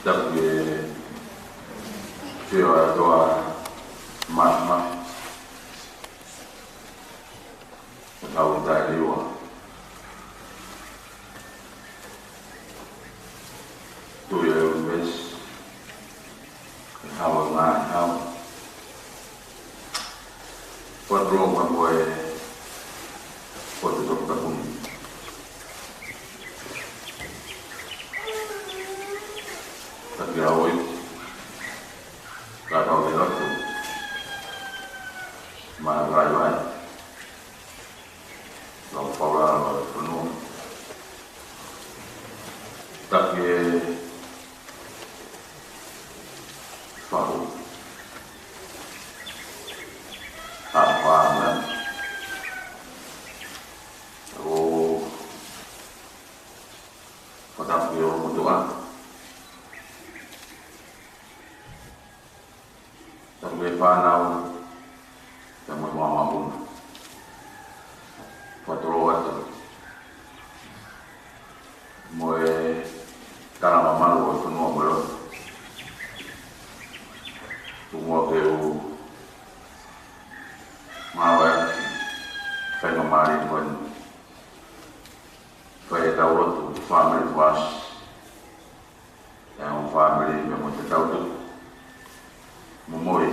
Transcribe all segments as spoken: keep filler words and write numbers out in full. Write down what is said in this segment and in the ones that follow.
Tapu e fio atoa mama. Tau taliwa. Tui e ʻunivēsi. Hau ngā hau. Patrol mamoe. Ko te tokotapuni. Taki a oi. Ka tau e lotu. Ma vai vai. Lau paula lau e fonua. Taki e fahu. Hapana. O fataku e o motoa. Tapu e fānau, tapu e māmā puna. Fatolo atu. Mo e tala mamalu ʻo e fonua mo e lotu. Tuku muʻa ke u mālō ʻaki. Faingamālie ko eni. Fai e tau lotu, family first. ʻE au family, pea mo te tau tuku. Momoi.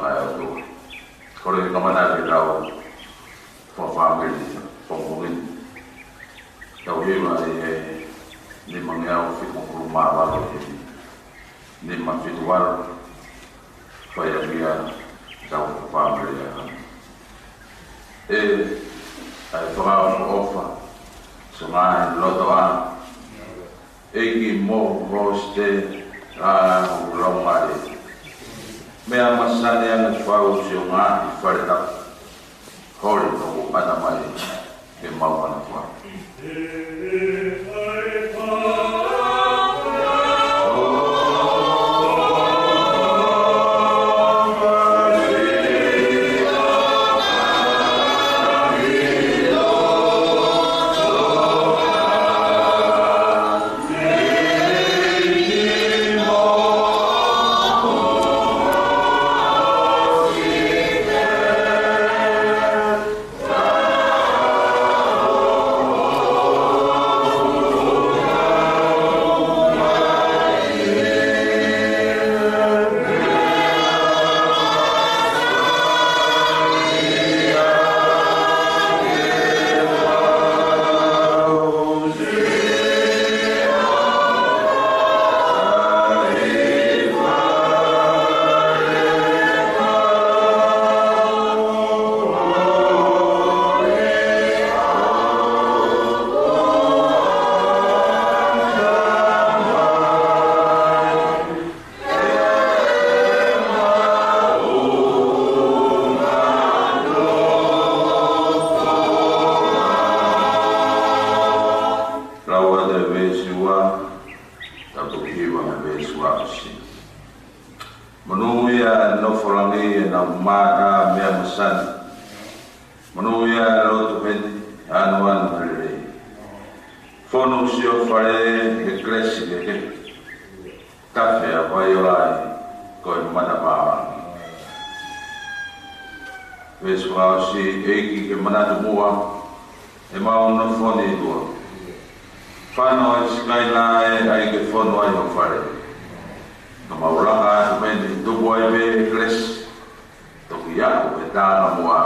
ʻa e ʻOtua. Kole ke kamata ʻetau fakafāmili ʻi he pongipongi ni. Tau hiva ʻi he nimangeau fitungofulu mā valu ʻi he nima fitu valu. Fai ʻaki ia ʻetau fakafāmili ʻa e hana. ʻE, ʻa e fakaʻofoʻofa, siʻo ngaahi lotoʻā, ʻEiki mo Hosite, ʻa hoku laumālie. Meʻa masani ange fau siʻo ngaahi fale tapu. Holi hoku ʻatamai ke mau hana fua. Lau atu e veesi ua, tau toki hiva he veesi ua ʻosi. Monūʻia e nofo langi ʻenau mata meʻa masani. Monūʻia e lotu heni, ʻanuʻanu he lelei. Fonu siʻo fale he kelesi kehekehe. Tafe ʻa Vaiolai ko e matapā langi. Veesi fakaʻosi, ʻEiki ke manatu muʻa, ʻemau nofo ni ʻi tuʻa. Fano ʻa e sikaina ē, ʻai ke fonu ai ho fale. Ka mau laka atu mei heni, tupu ai pē he kelesi. Toki aʻu he tānaki muʻa,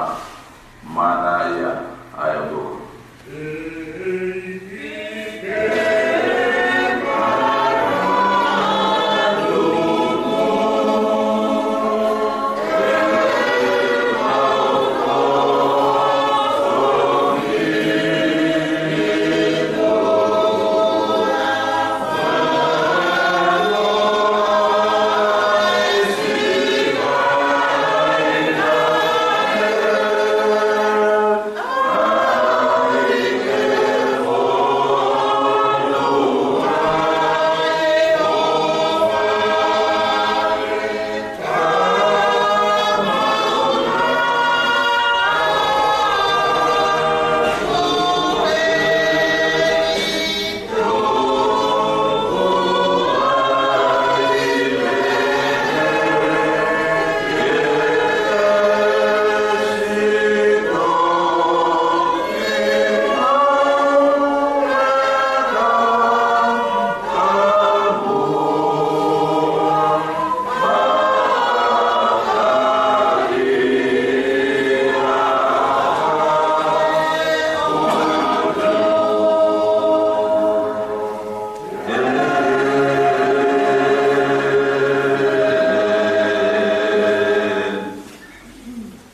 mana ia ʻa e ʻOtua.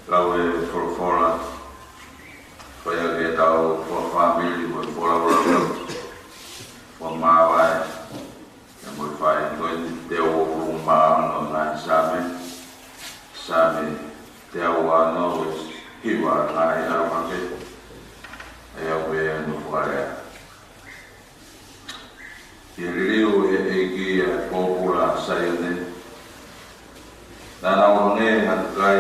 Lau e folofola, fai ʻaki ʻetau fakafāmili mo e folau lau. Fakamāvae, ʻe mo e fai ko e teau ʻo pulunga mā ono ngaahi Saame. Saame teau ua ono, veesi hiva ngaahi ʻalu hake. ʻE au pē ʻa e nofo alea. ʻI he liliu ʻe he ʻEiki ʻa e pōpula ʻa Saione, naʻa nau hangē ha kakai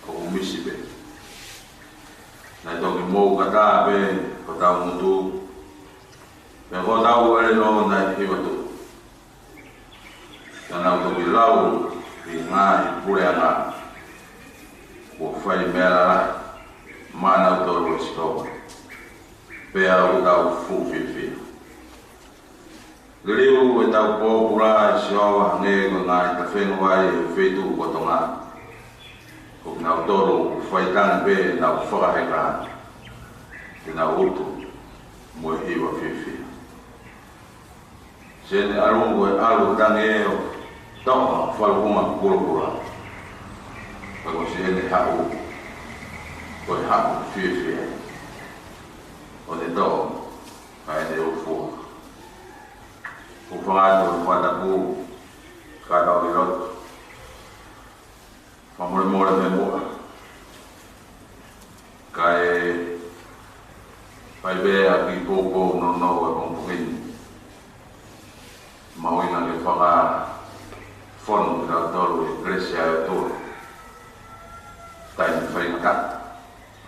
ʻoku misi pē. Naʻe toki moukata pē hotau ngutu, pea ko hotau ʻelelo naʻe hiva tuʻu. Naʻa nau toki lau ʻi he ngaahi puleʻanga kuo fai meʻa lalahi maʻanautolu ʻe Sihova, pea ʻoku tau fuʻu fiefia. Liliu ʻetau pōpula ʻe Sihova hangē ko e ngaahi tafenuvai ʻi he feituʻu kotoa. Nautolu faitangi pē ʻenau fakaheka ʻenau utu mo e hiva fiefia. Siʻene ʻalu ko e ʻalu tangi ē ʻo toʻo falukunga pulopula. Ka ko siʻene haʻu ko e haʻu fiefia ʻo ne toʻo ʻa ʻene ʻū fua. Hūfanga atu he fakatapu, kātaki lotu. Fakamolemole mei muʻa. Kae fai pē ʻa e kiʻi poupou nounou ʻo e pongipongi ni. Mahuʻinga ke fakafonu kitautolu ʻe he kelesi ʻa e ʻOtua. Taimi faingataʻa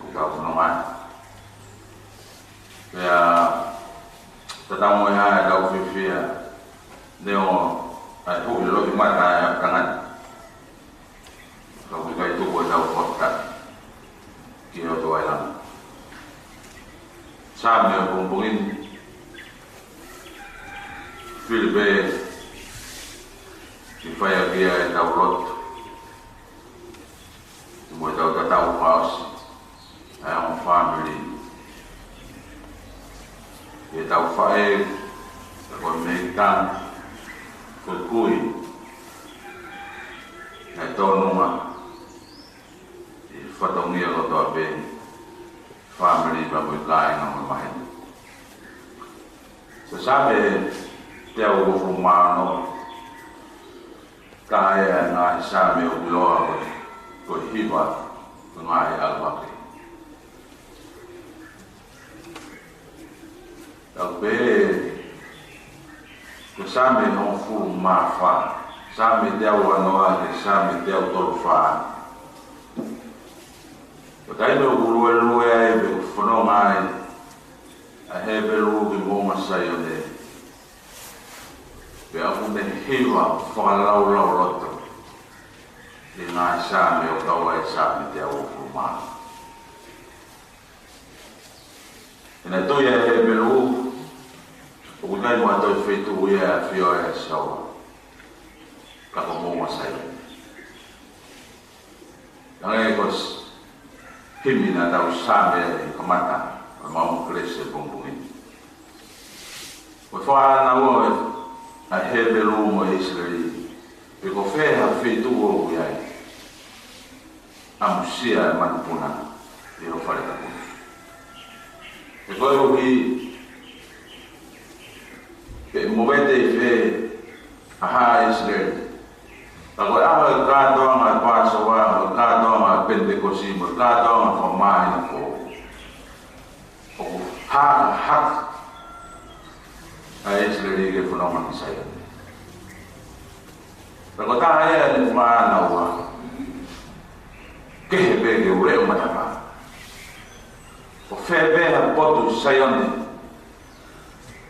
ʻoku tau fononga ai. Pea tatau mo e hā ʻetau fiefia, neongo ʻa e huʻi loʻimata ʻa e ʻapitangani, ka ʻoku ʻikai tuku ʻetau fakafetaʻi ki he ʻOtua ʻi langi. Saame ʻo e pongipongi ni, fili pē ke fai ʻaki ʻetau lotu mo ʻetau tatau fakaʻosi ʻa e ongo fāmili, ʻetau faʻē, ka ko e meʻa tanu, ko e kui, ʻa e tōnunga ʻi he fatongia kotoa pē, fāmili pea mo e kāinga mo e maheni. Ko e Saame teau uofulu mā ono, taha ia ʻa e ngaahi Saame ʻoku ʻiloa ko e, ko e hiva ʻo e ngaahi ʻalu hake. Tau pehē, ko e Saame hongofulu mā fā, Saame teau uanoa ki he Saame teau tolu fā. Ko e taimi ʻoku luelue ai pe ʻoku fononga ai ʻa e Hepelū ki Moʻunga Saione, pea ʻoku ne hiva fakalaulauloto ʻi he ngaahi Saame ʻo kau ai e Saame teau uofulu mā ono. ʻI he tui ʻa e Hepelū, ʻoku ʻikai mo ha toe feituʻu ia ʻe ʻafio ai ʻa Sihova ka ko Moʻunga Saione. Hangē ko e himi naʻa tau Saame ʻi he kamata ʻo ʻemau kelesi he pongipongi ni. Ko e fānau ʻa e Hepelū mo ʻIsileli, pe ko fē ha feituʻu ʻoku ʻi ai, ʻamusia e manupuna ʻi ho fale tapu ni. He koeʻuhi, pe movete ʻi fē ha hā ʻa ʻIsileli, ka ko e ʻaho e kātoanga e Pāsova, mo e kātoanga e Penitekosi, mo e kātoanga e Fakamāhina Pō, ʻoku hākahaka ʻa ʻIsileli ke fononga ki Saione. Ka ko e taha ia ʻene fānau ʻa, kehe pē ke u leʻo matapā. Ko fē pē ha potu Saione,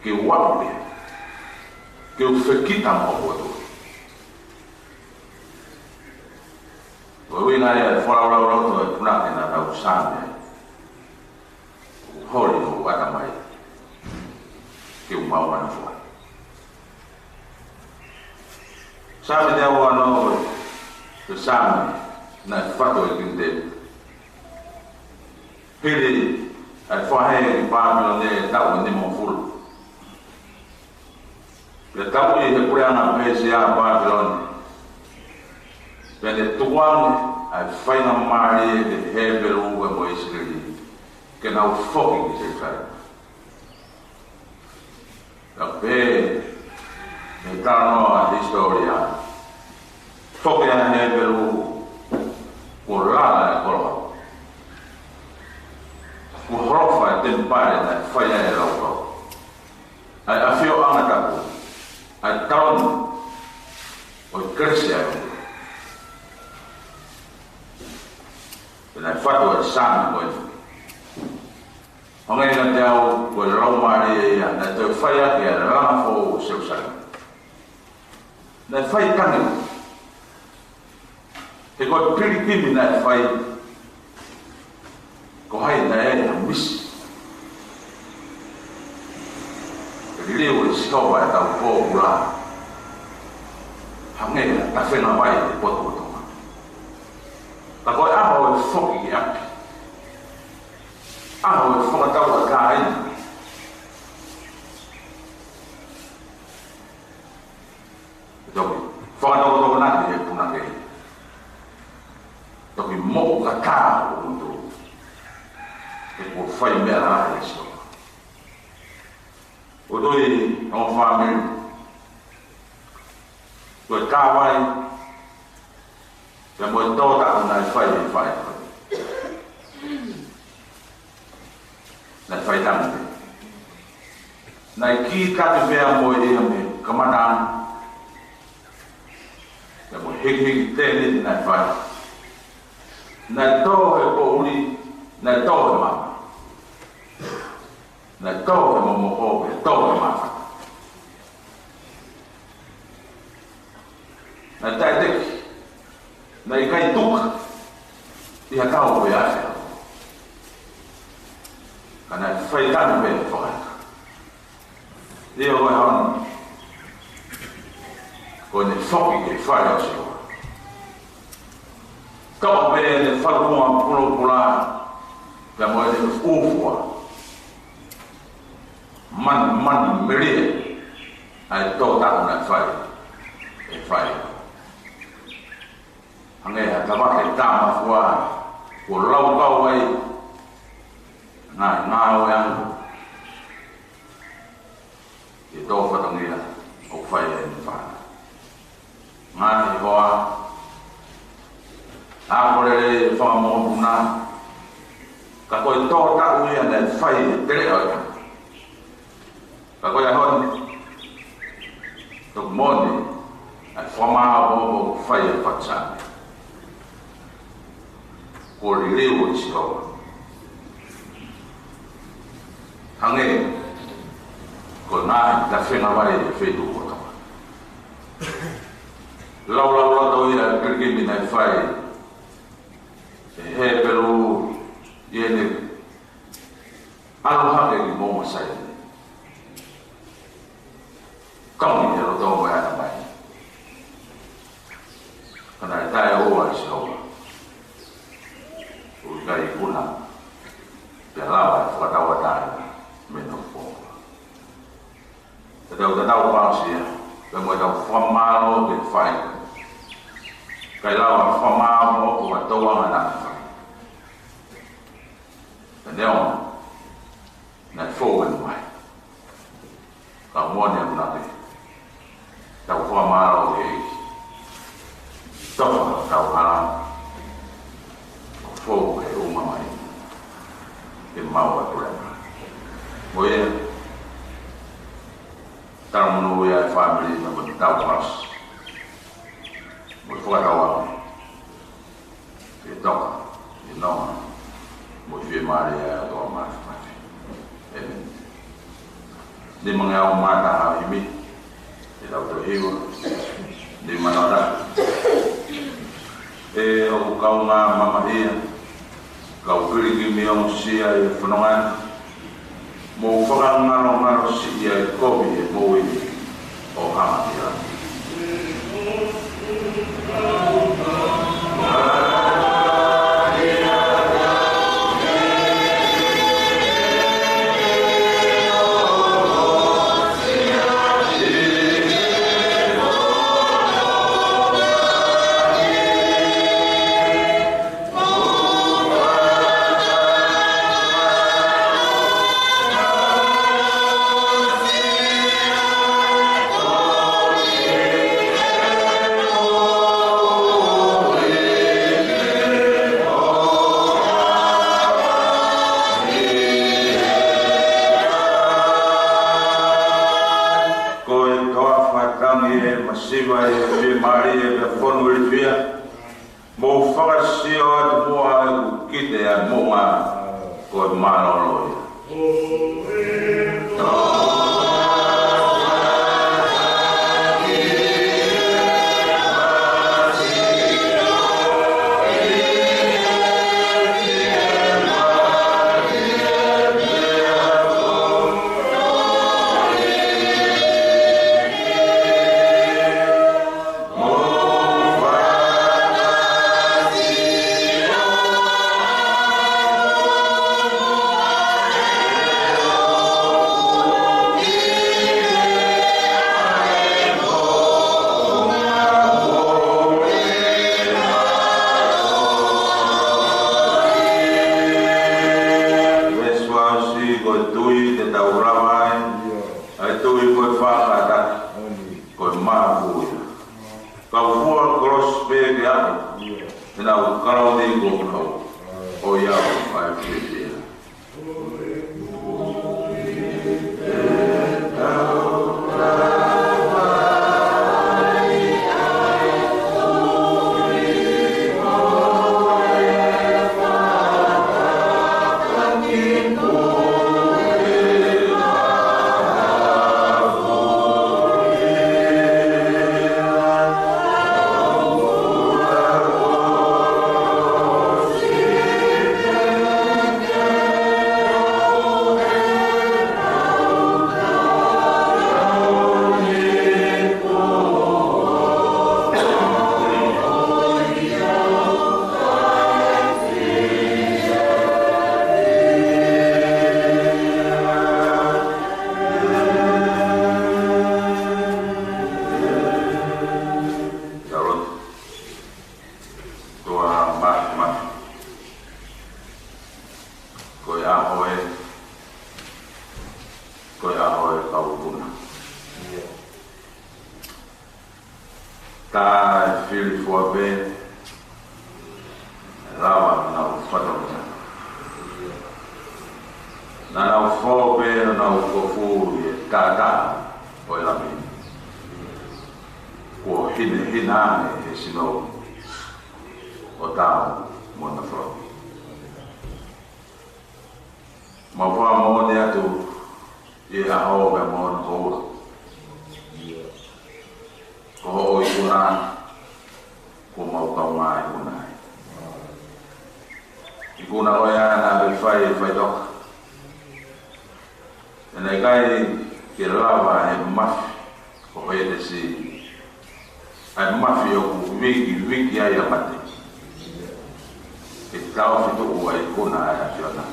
ke u aʻu pē, ke u fekita mo e potu. Ko e ʻuhinga ia e fakalaulauloto e punake naʻa tau Saame ai. ʻOku holi hoku ʻatamai ke u maʻu ʻa e fua. Saame teau uanoa, ko e Saame naʻe fatu ʻe Kingi Tēvita. Hili ʻa e fakahē ki Pāpilone he taʻu ʻe nimangofulu. Pea tauʻi ʻe he puleʻanga Pēsia ʻa Pāpilone. Pea ne tukuange ʻa e faingamālie ki he Hepelū mo ʻIsileli ke nau foki ki Selusalema. Ka pehē ʻe he talanoa hisitōlia, foki ʻa e Hepelū, kuo lala e koloa. Kuo holofa e temipale naʻe fai ai e laukau, ʻa e ʻafioʻanga tapu, ʻa e taloni ʻo e kelesi ʻa e ʻOtua. Pea naʻe fatu e Saame ko eni. Hangē kiate au ko e laumālie ia naʻe toe fai ʻaki ʻa e langa foʻou ʻo Selusalema. Naʻe fai tangi. He ko e pilikimi naʻe fai, ko hai naʻe ʻi ai ha misi ke liliu ʻe Sihova ʻetau pōpula, hangē ha tafenga vai he potu ʻo Tonga. Ka ko e ʻaho ʻe foki ki ʻapi, ʻaho ʻe fakatauʻatāina, ʻe toki fakatokotokonaʻi e punake. Toki moʻu katā ʻo ʻutu, he kuo fai meʻa lahi ʻe Sihova. ʻUtui, ongo fāmili, ko e kāvai pea mo e tōtaʻu naʻe fai ʻe he faʻē ko ē, naʻe fai tangi pē. Naʻe kītaki pē ʻa e moʻui ia mei he kamata pea mo e hikihiki tēniti naʻe fai. Naʻe tō he poʻuli, naʻe tō he mama. Naʻe tō he momoko, naʻe tō he mama. Naʻe taʻeteki, naʻe ʻikai tuka ʻi ha tau pē ʻa e ʻaho. Ka naʻe fai tangi pē ʻe he faʻē. ʻIo, ko e ʻaho ni, ko ʻene foki ki he fale ʻo Sihova. Toʻo pē ʻene falukunga pulopula pea mo ʻene fuofua manumanu melie ʻa e tōtaʻu naʻe fai ʻe he faʻē. Hangē ha tavake tāmafua kuo laukau ai ngaahi ngāueʻanga ʻi he tō fatongia ʻoku fai ʻe he fānau. Ngaahi hoa, ako lelei e fanga mokopuna, ka ko e tōtaʻu ia naʻe fai ʻe he teleʻa ia. Ka ko e ʻaho ni, toki moʻoni ʻa e fakamāʻopoʻopo ʻoku fai ʻe he fatu sāme. Kuo liliu ʻe Sihova, hangē ko e ngaahi tafenga vai ʻi he feituʻu kotoa. Laulauloto ia ʻa e pilikimi naʻe fai ʻe he Hepelū ʻi heʻene ʻalu hake ki Moʻunga Saione. Kaunga ʻi he loto mo e ʻatamai. Ka naʻe taʻeʻoua ʻe Sihova, ʻoku ʻikai ikuna, pea lava ʻe fakatauʻatāina mei he nofo. Te tau tatau fakaʻosi ia pea mo ʻetau fakamālō ki he faʻē. ʻIkai lava fakamālō ʻo ka tauanga naʻe fai. Ka neongo naʻe fou ʻene mai, ka moʻoni ʻa e punake. Tau fakamālō ki he ʻEiki. Tofa tau hala, ʻo fou he uma mai ke maʻu ʻa e puleʻanga. Mo ia, talamonū ia e fāmili na mo e tau fakaʻosi mo e fakatauange ke toka ʻi he nonga mo e fiemālie ʻa e ʻOtua Māfimafi. ʻĒmeni. Nimangeau mā taha himi, ʻi he lau tau hiva, nima nota. ʻE ʻoku kaungā mamahi ia, kau pilikimi ongosia ʻi he fononga ni, mou fakangalongalo siʻi ʻa e kovi ʻi he moʻui ʻo hanga ki he langi. Ko e toafa tangi ʻe masiva ʻi he fiemālie pea fonu ilifia. Mou fakasio atu muʻa ʻeku kite ʻa e moʻunga ko e mālōlō ia. Kalauni ko Puna, ʻoiauē, ʻa e fiefia. Ko e ʻaho ē, ko e ʻaho ē kau ikuna. Tā e fili fua pē, lava naʻa nau fatongia. Naʻa nau fō pē, naʻa nau kofu ʻi he taʻataʻa ʻo e lami. Kuo hinehina ange he sino ʻo tau mo na fo. Mau fakamoʻoni atu ʻi he ʻaho pē mo hono houa. Ko hoʻo ikuna, ko mau kaungā ikuna. Ikuna ko ia naʻa ke fai, fai toka. ʻE naʻe ʻikai ke lava he mafi ko e te si. ʻA e mafi ʻoku viki, viki ai ʻa mate. Ke tau fitu ua ikuna ʻa e ʻAfiona.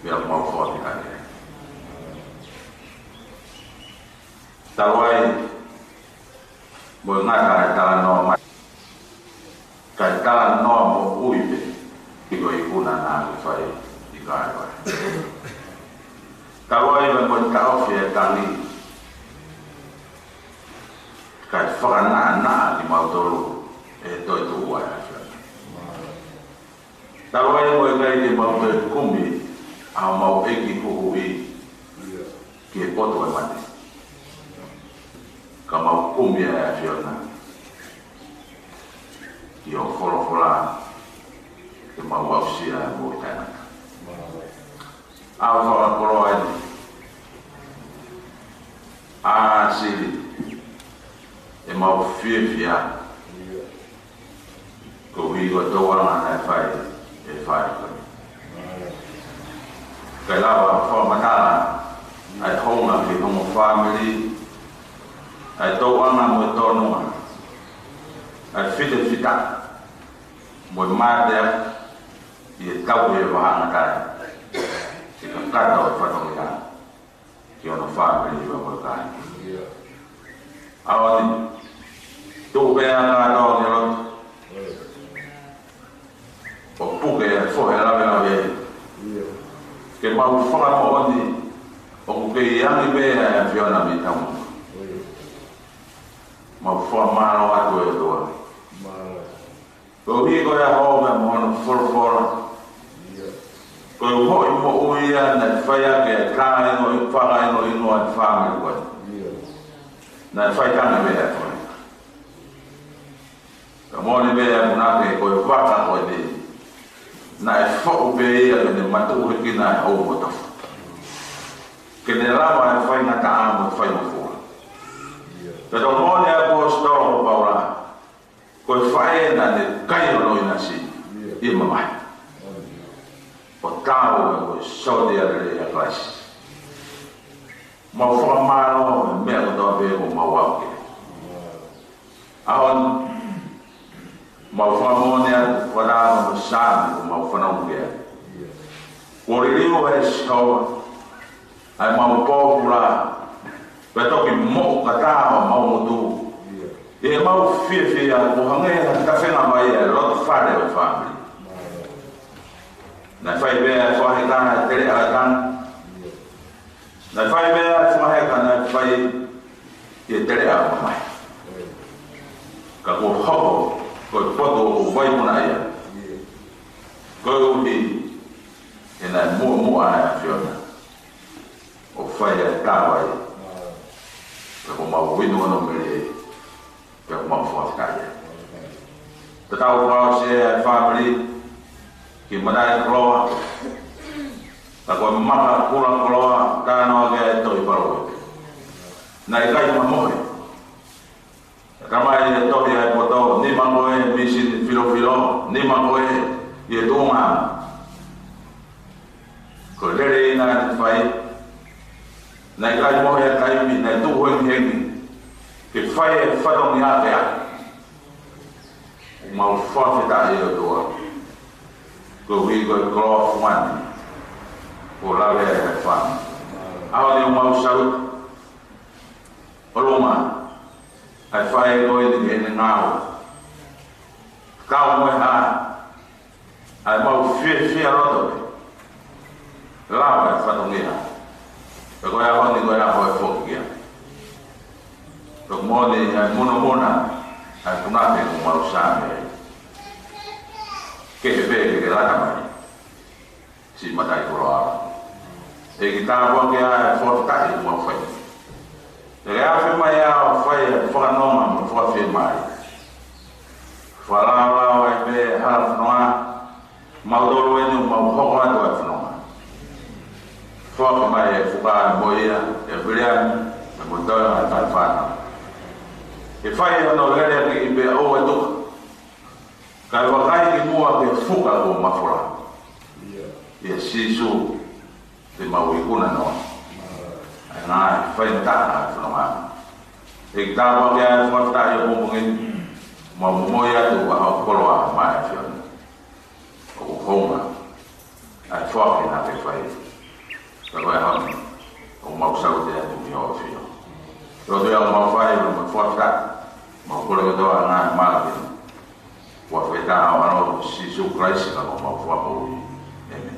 Pea mau fō ki ai. Talu ai, mo e ngata e talanoa mai. Kae talanoa moʻui pē, ʻi ko e ikuna naʻa ke fai ʻi Kalevalī. Talu ai mo e taʻofi e tangi, kae fakanaʻanaʻa kimautolu ʻe he toetuʻu ʻa e ʻAfiona. Talu ai mo e ʻikai ke mau toe kumi ʻa homau ʻEiki Huhuʻi ki he potu ʻo e mate. Ka mau kumi ʻa e ʻAfiona ʻi hoʻo folofola ke mau aʻusia ʻa e moʻui taʻengata. ʻA e fakakoloa eni. ʻA Sili, ʻe mau fiefia koeʻuhi ko e tōʻonga naʻe fai ʻe he fānau ko eni. Kae lava fakamatala ʻa e hounga ki homo fāmili, ʻa e tōʻonga mo e tōnounou, ʻa e fitefita mo e mātea ʻi he tau ʻi he vahaʻangatae. ʻI he kakato ʻo e fatongia ki hono fāmili ʻi he moʻui kāinga. ʻAho ni, tuʻu pē ʻa e kātoa ki loto ʻo puke e fohe lavelave ke mau fakamoʻoni ʻoku kei ʻi ai pē ʻa e ʻAfiona mei taumuʻa. Mau fakamālō atu ʻe ʻOtua. Koeʻuhi ko e ʻaho pē mo hono folofola. Ko e moʻui, moʻui ia naʻe fai ʻaki e kāinga ʻi fakaingoingoa e fāmili ko ē. Naʻe fai tangi pē ʻa e fāmili. Ka moʻoni pē ʻa e punake ko e vaka ko eni. Naʻe foʻu pē ia ke ne matuʻuhekina e hou mo tofu. Ke ne lava e faingataʻa mo e faingofua. Pea toki moʻoni ʻa e ʻaposetolo ko Paula. Ko e faʻē naʻa ne kai hono ʻinasi ʻi he mamahi. ʻO tau ko e sōtia lelei ʻa Kalaisi. Mau fakamālō he meʻa kotoa pē kuo mau aʻu ki ai. ʻAho ni, mau fakamoʻoni atu, fakataha mo e Saame kuo mau fanongo ki ai. Kuo liliu ʻe Sihova ʻa ʻemau pōpula, pea toki moʻukata homau ngutu. ʻI heʻemau fiefia kuo hangē ha tafenga mai ʻa e loto fale ʻo e fāmili. Naʻe fai pē ʻa e fakaheka ʻa e teleʻa ʻa e tane. Naʻe fai pē ʻa e fakaheka naʻe fai ʻi he teleʻa ʻa e mamahi. Ka kuo hoko Ko e potu ʻoku vaipuna ia. Koeʻuhi he naʻe muʻomuʻa ʻa e ʻAfiona ʻo fai ʻa e tau ai. Pea ko ʻemau inu ʻo e melie, pea ko ʻemau fakafetaʻi. Tatau fakaʻosi ʻa e fāmili ki Mataʻikoloa. Ka ko e maka kula koloa, talanoa ki ai e tohi Palōvepi. Naʻe ʻikai mamohe. Talamai ʻe he tohi ʻa e poto, nima ko ē, misini filofilo, nima ko ē ʻi he tuʻunga. Ko e lelei naʻe fai, naʻe ʻikai mohe ʻa e taimi, naʻe tuʻu hengihengi ke fai e fatongia pea. ʻOku mau fakafetaʻi ʻOtua. Koeʻuhi ko e koloa fungani ʻoku lave ai ʻa e fāmili. ʻAho ni ʻoku mau salute ʻolunga ʻa e faʻē ko eni ki heʻene ngāue. Kau mo e hā, ʻa ʻemau fiefia loto ke lava e fatongia. Pea ko e ʻaho ni ko e ʻaho ʻe foki ki ai. Pea ko e moʻoni ʻa e munamuna ʻa e punake ʻoku mau sāme ai. Kehe pē ke ke lata mai siʻi Mataʻikoloa. ʻEiki, tāpuakiʻi ʻa e fakafetaʻi ʻoku mau fai. Pea ke afe mai ʻa e fai e fakanonga mo e fakafiemālie. Fakalaolao ai pē hala fononga, mautolu eni ʻoku mau hoko atu ʻa e fononga. Foaki mai e fuka mo ia, ʻe Viliami, ʻe mo toe ʻa e fānau. Ke fai hono lele ʻaki ʻi pē ʻo e tuka. Kae vakai ki muʻa ki he fuka kuo mafola. ʻIa Sīsū, te mau ikuna noa ʻa e ngaahi faingataʻa ʻa e fononga. ʻEiki, tāpuakiʻi ʻa e fakafetaʻi ʻo e pongipongi ni, mau momoi atu ʻa hoʻo koloa mai ʻAfiona. ʻOku hounga ʻa e foaki naʻa ke fai. Ka ko e ʻaho ni ʻoku mau salute atu ki hoʻo ʻAfio. Lotu ia ʻoku mau fai, ʻoku mau fakafetaʻi, mau kole kotoa ʻa e ngaahi mālohi ni. Fakafetaʻi ʻa e ʻAlo ko Sīsū Kalaisi ko homau Fakamoʻui. ʻĒmeni.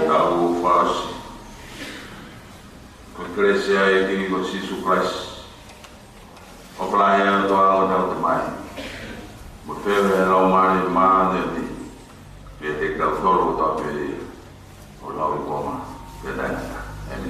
Tau fasi. Ko e kelesi ʻa e ʻEiki ko Sīsū Kalaisi, ʻofa lahi ʻa e ʻOtua ko hotau Tamai, mo e feohi ʻa e Laumālie Māʻoniʻoni, ke ʻiate kitautolu kotoa pē ia, ʻo lauikuonga pea taʻengata. ʻĒmeni.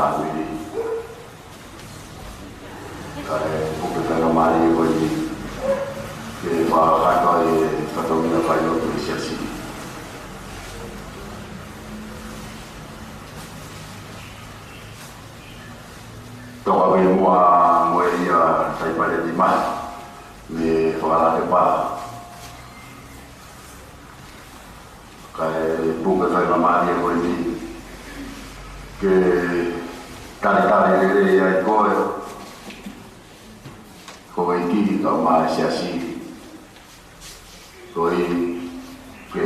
Fāmili. Kae puke faingamālie ko eni ke fakakakato ai e fatongia failotu ʻa e Siasi. Toka mei muʻa mo e ia tai paleti mai, mei Fakalakepa. Kae puke faingamālie ko eni ke talitali lelei ai koe, ko e kiʻi kau mai Siasi, ko e ke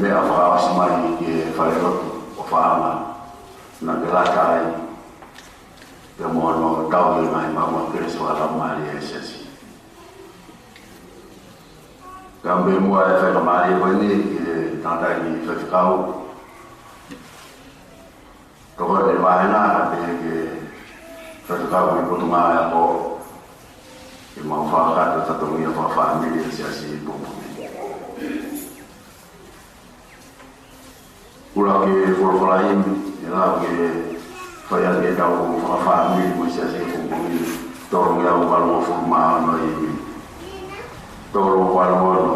meʻa fakaʻosi mai ki he falelotu ʻo Faʻanga, naʻa ke lata ai, pea mo hono tauhi mai maʻu ʻa e kelesi fakalaumālie ʻa e Siasi. Kae pehē muʻa e faingamālie ko eni ki he tangataʻeiki faifekau. Tokoni e vāhenga, kae pehē ki he faifekau ʻi Potungāue Ako, ke mau fakakakato e fatongia fakafāmili ʻa e Siasi ʻi he pongipongi ni. ʻUluaki folofola himi, ʻe lau ke fai ʻaki ʻetau fakafāmili mo e Siasi he pongipongi ni, tolungeau valungofulu mā ono himi. Tolu valu ono.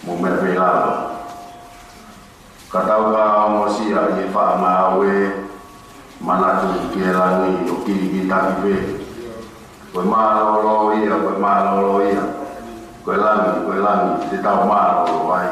Mou meʻa pē ʻi lalo. Ka tau ka ongosia ʻi he faʻangāue, manatu ki he langi ʻo kilikitaki pē. Ko e mālōlō ia, ko e mālōlō ia. Ko e langi, ko e langi, te tau mālōlō ai.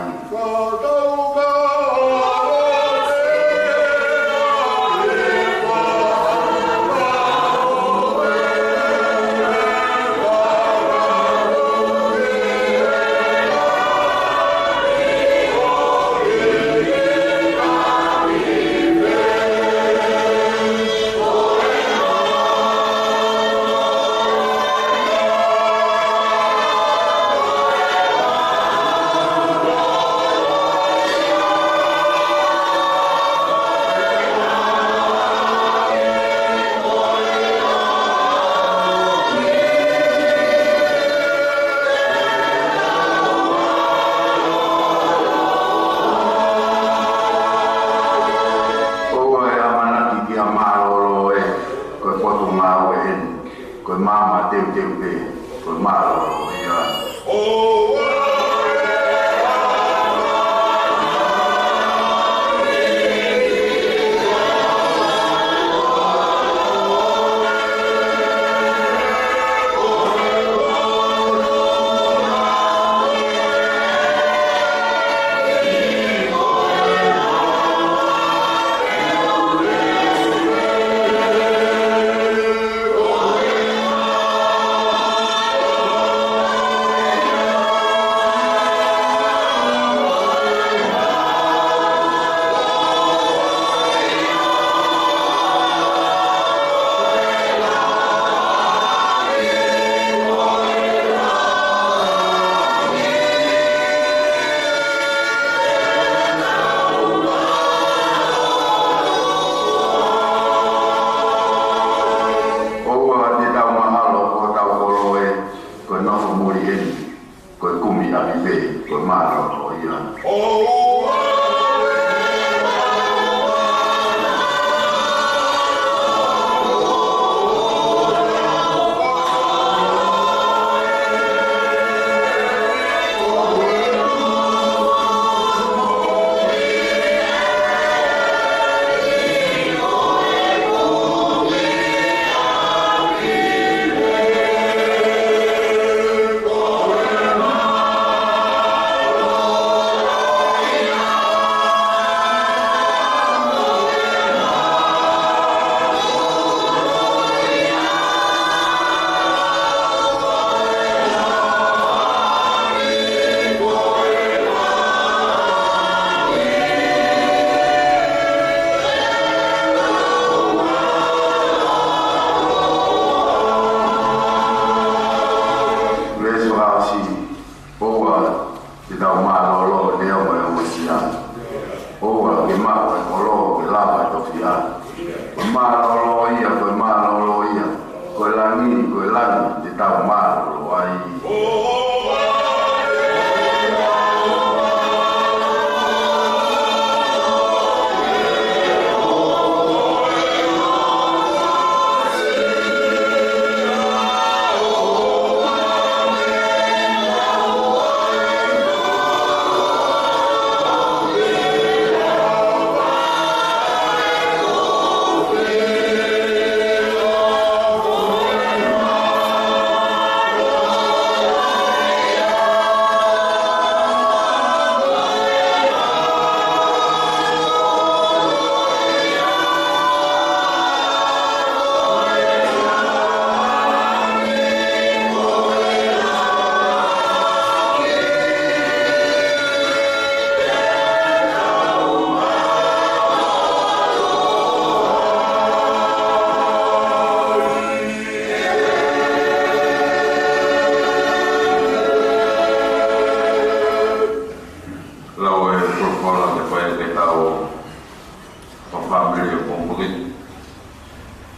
ʻOua ʻe ʻamanaki ki ha mālōlō ē, ko e potungāue eni, ko e maama teuteu pē, ko e mālōlō ia. ʻOua te tau mahalo ko hotau kolo ē, ko e nofo muli eni, ko e kumi ʻapi pē, ko e mālōlō ia. Veesi fakaʻosi, ʻoua te tau mālōlō neongo e ongosia. ʻOua ke maʻu e kolo ke lava e tofiʻa. Ko e mālōlō ia, ko e mālōlō ia. Ko e langi, ko e langi, te tau mālōlō ai.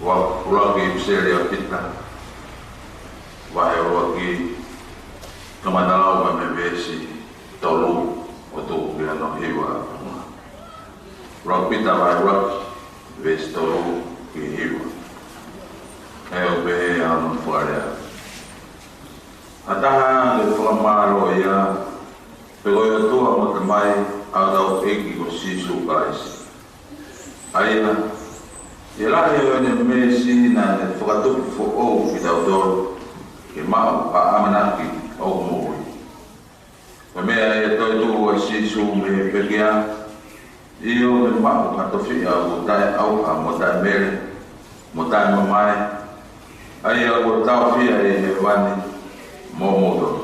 Ua, ʻuluaki ʻipiseli ʻa Pita, vahe ʻuluaki, kamata lau mei he veesi tolu ʻo tuʻu ki hono hiva. ʻUluaki Pita vahe ʻuluaki, veesi tolu ki he hiva. ʻOku pehē hono fakalea: Ha taha te ne fakamālō ia, pe ko e ʻOtua mo e Tamai ʻa hotau ʻEiki ko Sīsū Kalaisi. ʻA ia, ʻi he lahi ʻo ʻene meesi naʻa ne fakatupu foʻou kitautolu ke maʻu ha ʻamanaki ʻoku moʻui. Ko e meʻa ʻe toetuʻu ʻa Sīsū mei he pekia, ʻio, ke maʻu ha tofiʻa ʻoku taʻeʻauha mo taʻemele mo taʻemamae, ʻa ia kuo taofia ʻi hēvani moʻomoutolu.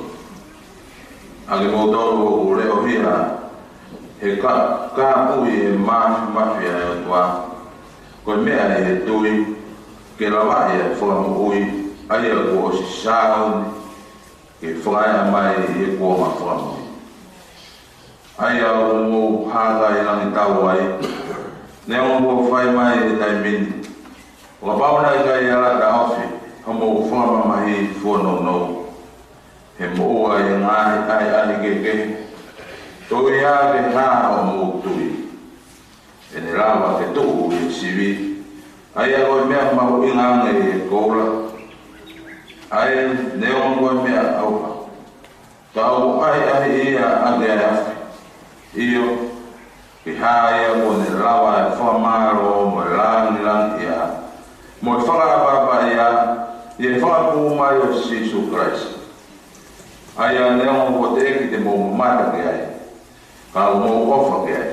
ʻA kimoutolu ʻoku leʻohia he ka, kāpui ʻe he māfimafi ʻa e ʻOtua, ko e meʻa ʻi he tui, ke lavaʻi ʻa e fakamoʻui, ʻa ia kuo ʻosi sāuni ke fakaeʻa mai ʻi he kuonga fakamui. ʻA ia ʻoku mou hākailangitau ai, neongo kuo fai mai ʻa e taimi ni, ʻo kapau naʻe ʻikai ala taʻofi hoʻomou fakamamahi fuonounou, he moʻua ʻi he ngaahi ʻahiʻahi kehekehe, koeʻuhi ke hā hoʻomou tui, ʻe ne lava ke tuʻu ʻi he sivi, ʻa ia ko e meʻa mahuʻinga ange ʻi he koula, ʻa ia neongo ko e meʻa ʻauha, ka ʻoku ʻahiʻahiʻi ia ʻaki ʻa e afi. ʻIo, ke hā ia kuo ne lava ʻa e fakamālō mo e lāngilangiʻia mo e fakaʻapaʻapaʻia ʻi he fakapū mai ʻo Sīsū Kalaisi. ʻA ia neongo kuo teʻeki te mou mamata ki ai, ka ʻoku mou ʻofa ki ai.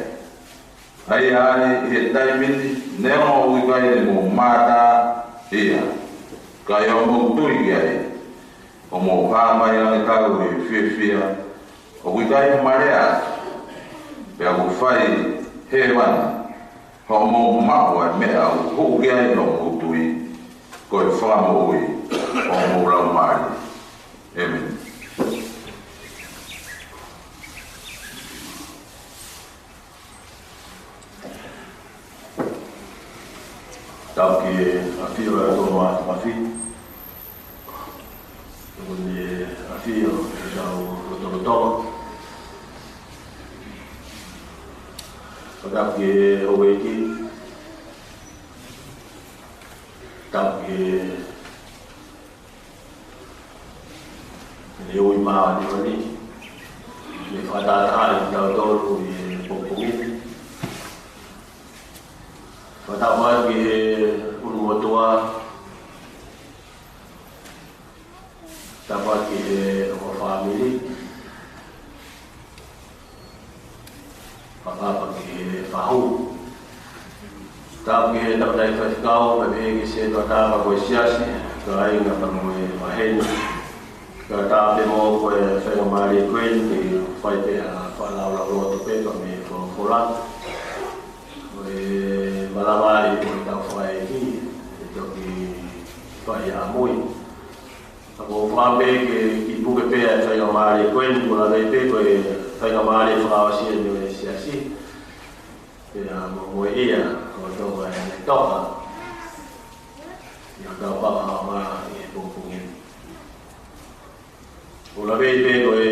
ʻA ia ʻi he taimi ni, neongo ʻoku ʻikai te mou mātā ia, ka ʻi hoʻomou tui ki ai, ʻoku mou hākailangitau ʻi he fiefia ʻoku ʻikai ha marea, pea ʻoku fai hēvani hoʻomou maʻu ʻa e meʻa ʻoku hū ki ai hoʻomou tui, ko e fakamoʻui ʻo homou laumālie. ʻĒmeni. Tapu ki he ʻafio ʻa e ʻOtua Māfimafi. Tapu ki he ʻafio ʻa e ʻOtua Lotolotonga. Tapu ki he houʻeiki. Tapu ki he Leʻo ʻi māmani ʻo ni, ne fakatātā ai kitautolu ʻi he pongipongi ni. Fakatapu atu ki he ʻulumotuʻa, tapu atu ki he ongo fāmili. Fakatapu ki he fahu. Tapu ki he tangataʻeiki faifekau, pea pehē ki he sētuata pea mo e siasi, kāinga pea mo e maheni. Kae ʻatā pē mo e faingamālie ko eni ke fai pē ha fakalaulauloto pē pea mo e folofola. Ko e malava ʻi he tau fakaʻeiki, ʻe toki fai ʻamui. Ka ko e fakaʻamu pē ke kiʻi puke pē ʻa e faingamālie ko eni, ko e lave pē ko e faingamālie fakaʻosi eni ʻo e siasi. Pea mo, mo ia, ko e toka ʻe toka. ʻI hotau papa ʻaonga ʻi he pongipongi ni. Ko e lave pē ko e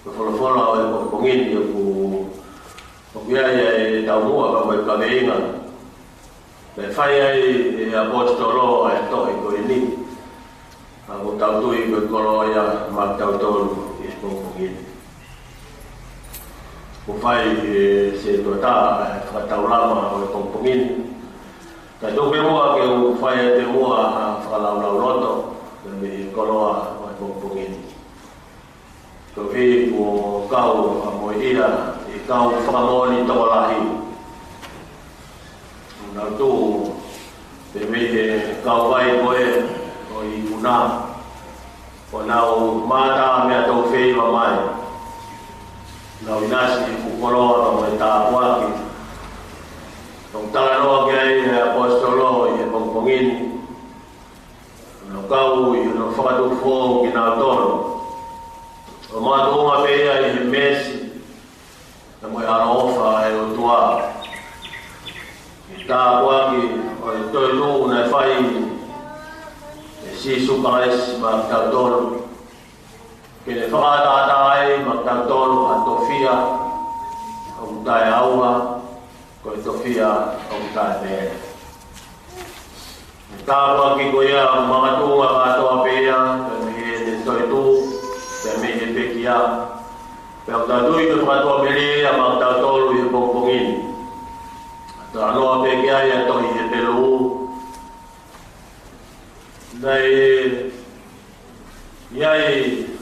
Ko e folofola ʻo e pongipongi ni ʻoku, ʻoku ʻi ai ʻa e taumuʻa pea mo e kaveinga. Pea fai ai ʻe he ʻaposetolo ʻa e tohi ko eni. ʻA ia ʻoku tau tui ko e koloa ia maʻa kitautolu ʻi he pongipongi ni. Kuo fai ʻe he sētuata ʻa e fakataulama ʻo e pongipongi ni. Kae tuku pē muʻa ke u fai atu muʻa ha fakalaulauloto, mei he koloa ʻo e pongipongi ni. Koeʻuhi kuo kau ʻa mo ia ʻi he kau fakamoʻoni tokolahi. Nau tuʻu pē mei he kauvai ko ē ʻo e ikuna. ʻO nau mātā meʻa tau feiva mai. Nau ʻinasi ʻi he fuʻu koloa pea mo e tāpuaki. ʻOku talanoa ki ai ʻa e ʻaposetolo ʻi he pongipongi ni. Nau kau ʻi hono fakatupu foʻou kinautolu. ʻO makatuʻunga pē ia ʻi he meesi, pea mo e ʻaloʻofa ʻa e ʻOtua. Tāpuaki ʻo e toetuʻu naʻe fai ʻe Sīsū Kalaisi maʻatautolu, ke ne fakaʻatā ai maʻatautolu ha tofiʻa ʻoku taʻeʻauha, ko e tofiʻa ʻoku taʻemele. Tāpuaki ko ia ʻoku makatuʻunga kātoa pē ia, pea mei heʻene toetuʻu, pea mei he pekia. Pea ʻoku tau tui ko e fakatuʻamelie ia maʻatautolu ʻi he pongipongi ni. Talanoa pē ki ai ʻa e tohi Hepelū. Naʻe ʻi ai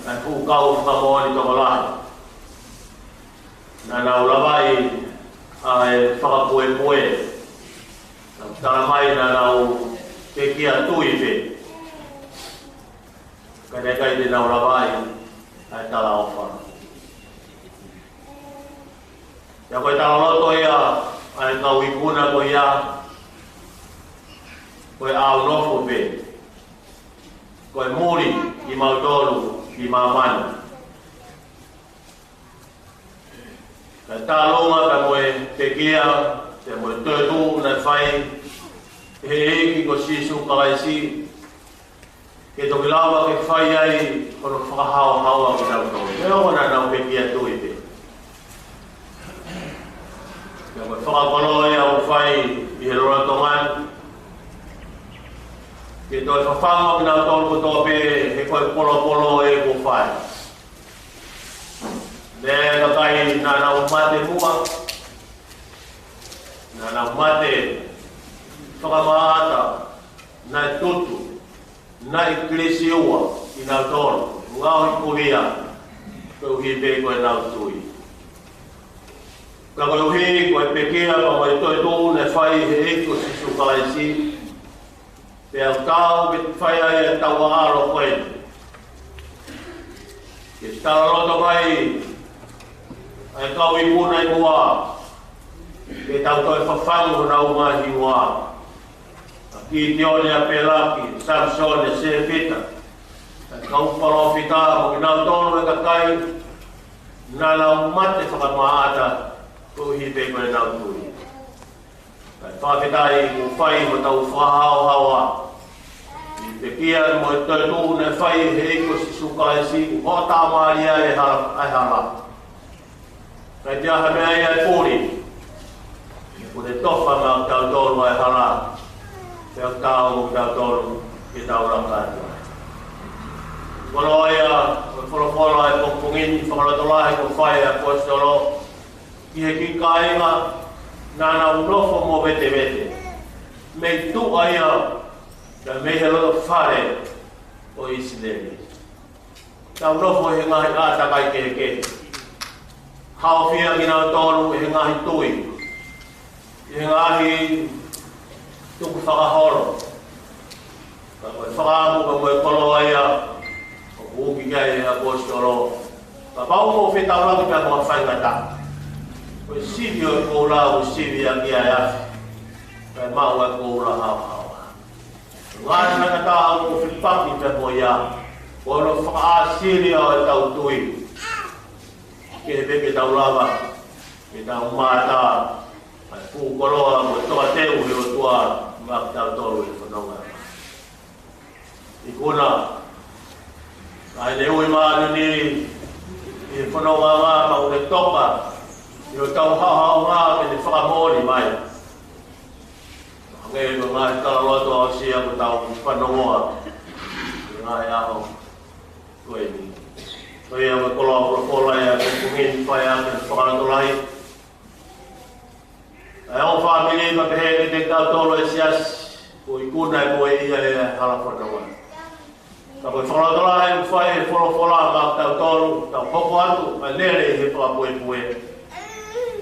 ʻa e fuʻu kau fakamoʻoni tokolahi naʻa nau lavaʻi ʻa e fakapuepue. Naʻa nau talamai naʻa nau pekia tui pē, ka naʻe ʻikai te nau lavaʻi ʻa e talaʻofa. Pea ko e talaloto ia ʻa e kau ikuna ko ia, ko e ʻaunofo pē, ko e muli kimautolu ki māmani. Ka e talaloto pea mo e pekia, pea mo e toetuʻu naʻe fai ʻe he ʻEiki ko Sīsū Kalaisi, ke toki lava ke fai ai hono fakahaohaoa kinautolu. Neongo naʻa nau pekia tui pē. Pea ko e fakakoloa ia ʻoku fai ʻi he lolotonga ni, ke toe fafangu kinautolu kotoa pē he ko e polopolo ē kuo fai. Naʻe ʻi ai e kakai naʻa nau mate muʻa, naʻa nau mate fakamaʻata, naʻe tutu, naʻe kilisiua kinautolu, ngaohikuvia, koeʻuhi pē ko ʻenau tui. Ka koeʻuhi ko e pekia pea mo e toetuʻu naʻe fai ʻe he ʻEiki ko Sīsū Kalaisi, pea ʻoku tau ke fai ai ʻetau ʻaʻalo ko eni. Ke talaloto mai ʻa e kau ikuna ʻi muʻa, ke tau toe fafangu honau ngaahi ua. ʻA Kitione, ʻa Pelaki, Samisone, Sēfita, ʻa e kau palōfita, mo kinautolu e kakai naʻa nau mate fakamaʻata, koeʻuhi pē ko ʻenau tui. Kae fakafetaʻi kuo fai hotau fakahaohaoa ʻi he pekia mo e toetuʻu naʻe fai ʻe he ʻEiki ko Sīsū Kalaisi, kuo hoʻatā mālie e hala, e hala. Kae ʻikai ha meʻa ia ʻe puli, kuo ne tofa maʻatautolu ʻa e hala, pea tau maʻatautolu ke tau laka atu. Koloa ia ʻo e folofola ʻi he pongipongi ni, fakalotolahi kuo fai ʻe he ʻaposetolo ki he kiʻi kāinga naʻa nau nofo movetevete mei tuʻa ia, pea mei he loto fale ʻo ʻIsileli. Tau nofo he ngaahi ʻātakai kehekehe. Haofia kinautolu ʻe he ngaahi tui, ʻi he ngaahi tukufakaholo. Ka ko e fakaʻamu ka ko e koloa ia ʻoku uki ki ai ʻa e ʻaposetolo. Kapau ʻoku mou fetaulaki pea mo ha faingataʻa, ko e sivi ʻo e koula ʻoku sivi ʻaki ʻa e afi, kae maʻu ʻa e koula haohaoa. Ngaahi faingataʻa ʻoku mou fepaki pea mo ia, ko hono fakaʻāsili ʻo ʻetau tui. Ke he pē ke tau lava ke tau mamata ʻa e fuʻu koloa mo e tokateu ʻa e ʻOtua maʻatautolu he fononga. Ikuna, ʻa ʻene ui māʻoniʻoni ʻi he fononga, pea ʻoku ne toka ʻi hotau haohaoa ke ne fakamoʻoni mai. Hangē ko e ngaahi talaloto aʻusia kuo tau fanongoa ʻi he ngaahi ʻaho ko eni. Ko ia ko e koloa folofola ia ʻo e pongipongi ni, fai ʻaki e fakalotolahi. ʻA e ongo fāmili, pea pehē kiate kitautolu e siasi, ko e ikuna ʻe mo ia ʻi he hala fononga. Ka ko e fakalotolahi ʻoku fai ʻe he folofola maʻatautolu, tau hoko atu ʻa e lele ʻi he fakapuepue.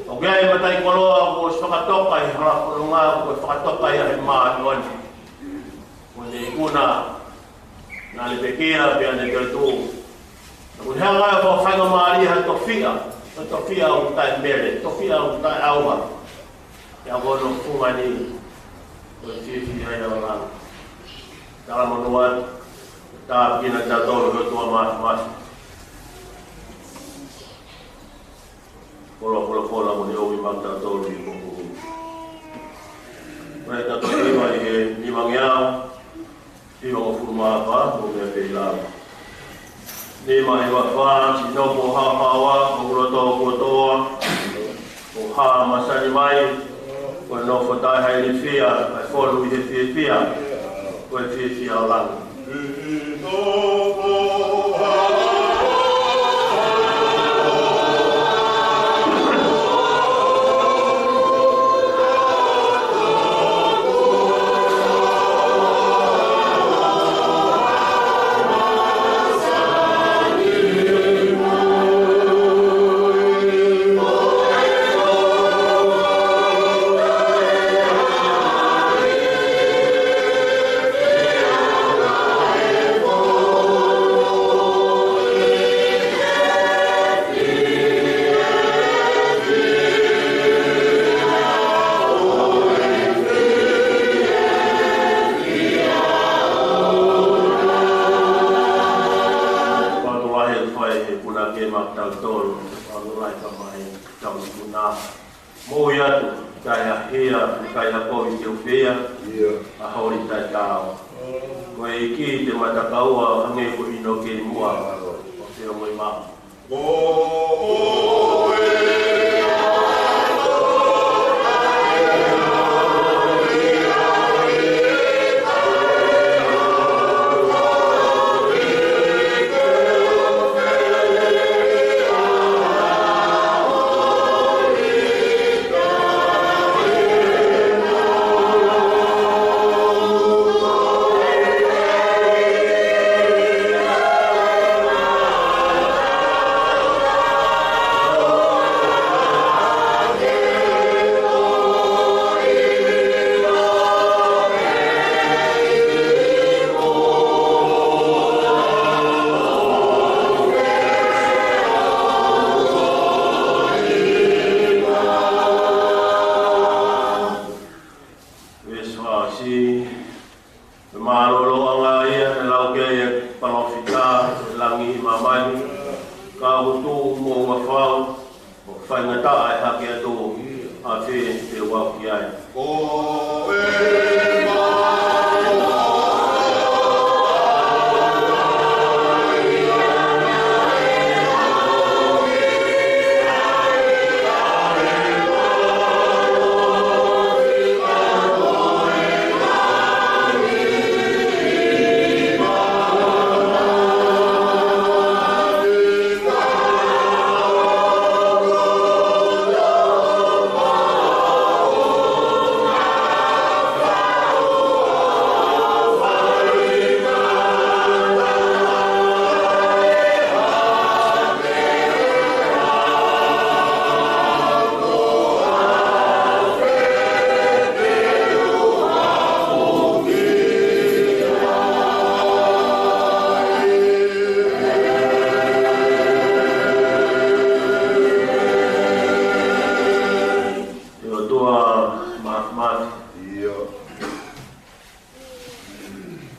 ʻOku ʻi ai e mataʻikoloa kuo ʻosi fakatoka ʻi he hala fononga, kuo fakatoka ia ʻe he māʻoniʻoni. Ko ʻene ikuna naʻa ne pekia pea ne toetuʻu. Naʻa ku hanga ʻo fakafaingamālie ha tofiʻa, ha tofiʻa ʻoku taʻemele, tofiʻa ʻoku taʻeʻauha. Pea ko hono fungani ko e fiefia ʻi he ʻaho ni. Talamonū atu, tāpuekina kitautolu ʻe he ʻOtua Māfimafi. Koloa folofola kuo ne ʻomi maʻatautolu ʻi he pongipongi ni. Angeau, hiva hongofulu mā fā, mo e meʻa pē ʻi lalo. Nima hiva fā, sino ko haohaoa, ko loto kotoa, ko hā masani mai, ko e nofo taʻehaʻilifia, ʻa e fonu ʻi he fiefia, ko e fiefia ʻo langi. Fakatulahi atu fai he puna ke ma tautolu, fakatulahi ka mai tau puna. Moʻui atu, kai a hia, kai a kovi te upea, ʻa holi tai tao. Ko e ʻEiki te matakaua, hangē ko ʻino kei muʻa, ʻo feo mo i mama. Veesi fā, ʻosi, ʻe mālōlō ʻanga ia, ʻe lau ki ai ʻa e palōfita, ʻe langi ʻi māmani, ka ʻoku tuʻu moʻunga fau, ʻo faingataʻa ʻe hake atu, ʻafē te u aʻu ki ai. Ko e ʻOtua Māfimafi. ʻIo.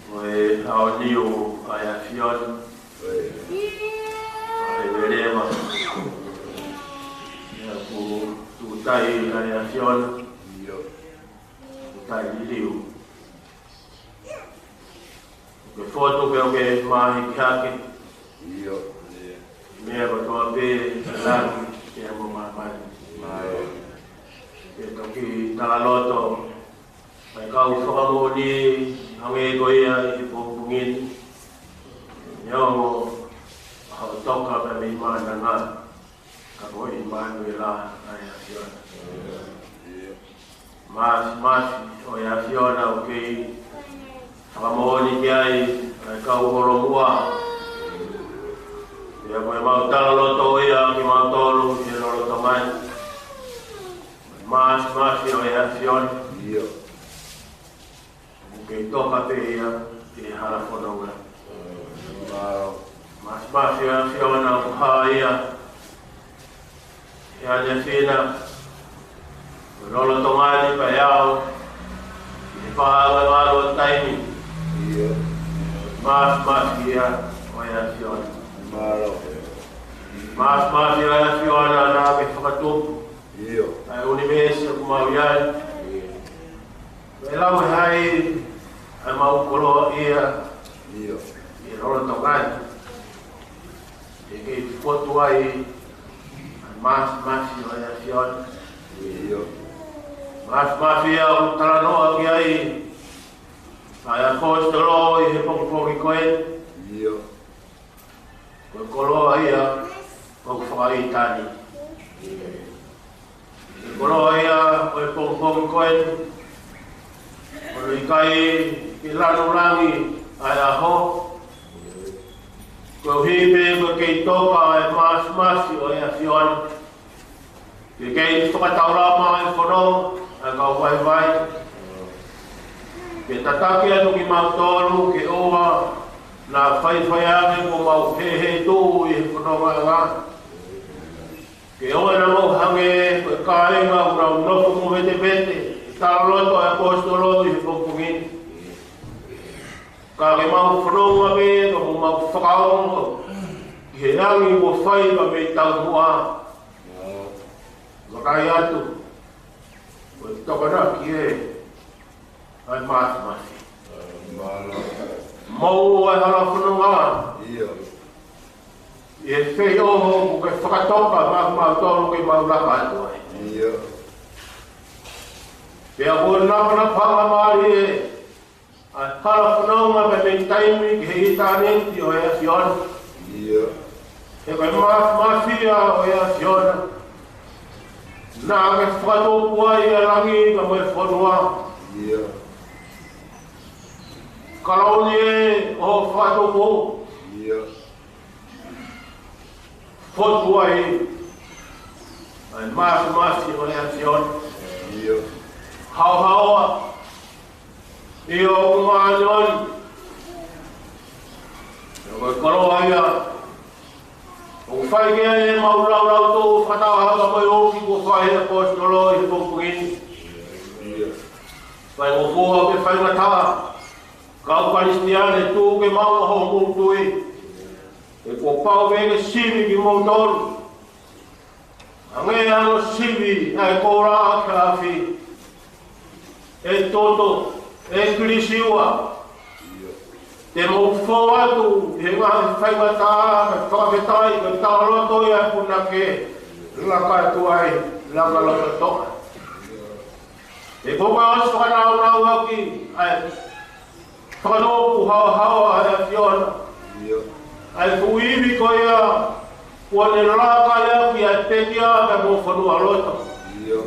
Ko e ʻaoniu ʻa e ʻAfiona. ʻA e veleva. ʻIa, ʻoku tuʻu tai ʻa e ʻAfiona. ʻIo. Tuʻu tai liliu. Ke fotu ke, ke mahi ki hake. ʻIo. Meʻa kotoa pē, langi, pea mo māmani. Ke toki talaloto ʻa e kau fakamoʻoni, hangē ko ia ʻi he pongipongi ni. Neongo ʻa hoʻo toka pē mei mānanga, ka ko ʻImanuela ʻa e ʻAfiona. Māfimafi ʻo e ʻAfiona ʻoku kei fakamoʻoni ki ai ʻa e kau holomua. Pea ko e mau talaloto ia kimautolu ʻi he lolotonga ni. Māfimafi ʻo e ʻAfiona. ʻIo. ʻOku kei toka pē ia ʻi he hala fononga. Māfimafi ʻo e ʻAfiona ʻoku hā ia ʻi he ʻAfiona. Lolotonga ni pea ʻi he pā ʻo e valu ʻo taimi. ʻIo. Māfimafi ia ʻo e ʻAfiona. Māfimafi ʻo e ʻAfiona naʻa ke fakatupu. ʻIo. ʻA e ʻunivēsi ʻoku mau ʻi ai. ʻIo. Pea lau ʻe hai ʻA e mau koloa ia ʻIo. ʻi he lolotonga ni. ʻE kei fotu ai ʻa e Māfimafi ʻo e ʻAfiona. ʻIo. Māfimafi ia ʻoku talanoa ki ai ʻa e ʻaposetolo ʻi he pongipongi ko eni. ʻIo. Ko e koloa ia ʻoku fakaʻitāniti. Ko e koloa ia ʻo e pongipongi ko eni. ʻOku ʻikai ke lanu langi ʻa e ʻaho. Koeʻuhi pē ko e kei toka ʻa e Māfimafi ʻo e ʻAfiona ke kei fakataulama ʻa e fononga ʻa e kau vaivai. Ke tataki atu kimautolu ke ʻoua naʻa faifai ange kuo mau hehē tuʻu ʻi he fonongaʻanga. Ke ʻoua naʻa mau hangē ko e kāinga ʻoku nau nofo movetevete ʻi he talaloto ʻa e ʻaposetolo ʻi he pongipongi ni. Ka ke mau fononga pē, ka mau fakaongo ʻi he angi kuo fai mei taumuʻa. Vakai atu, ko e tokonaki ē ʻa e Māfimafi. Mālō. Mou ʻa e hala fononga. ʻIo. ʻI he feʻofoʻofa ʻoku ke fakatoka maʻa kimautolu ke mau laka atu ai. ʻIo. Pea ko e napanapanga mālie ʻa e hala fononga mei taimi ki he ʻitāniti ʻo e ʻAfiona. ʻIo. He ko e Māfimafi ia ʻo e ʻAfiona naʻa ke fakatupu ai ʻa e langi ka mo e fonua. ʻIo. Kalauni ē ʻo fakatupu. ʻIo. Fotu ai ʻa e Māfimafi ʻo e ʻAfiona. ʻIo. Haohaoa. ʻIo, ʻoku māʻoniʻoni. Ko e koloa ia ʻoku fai ki ai ʻemau laulau tō fataha ka mo e ʻofa kuo fai ʻe he ʻaposetolo ʻi he pongipongi ni. ʻIo. Faingofua pea faingataʻa, kau Kalisitiane, tuku ke maʻu ʻa hoʻomou tui. He kuo pau ke ke sivi kimoutolu. Hangē hano sivi ʻa e koula ki he afi. ʻE toto, ʻe kilisiua. Te mou fou atu ʻi he ngaahi faingataʻa, fakafetaʻi, ko e talaloto ia ʻa e punake. Laka atu ai, laka loloto. He ko e ʻosi fakanaunauʻaki ʻa e fakatupu haohaoa ʻa e ʻAfiona. ʻIo. ʻA e fuʻu ivi ko ia kuo ne laka ia ki ai pekia ka mo fonualoto. ʻIo.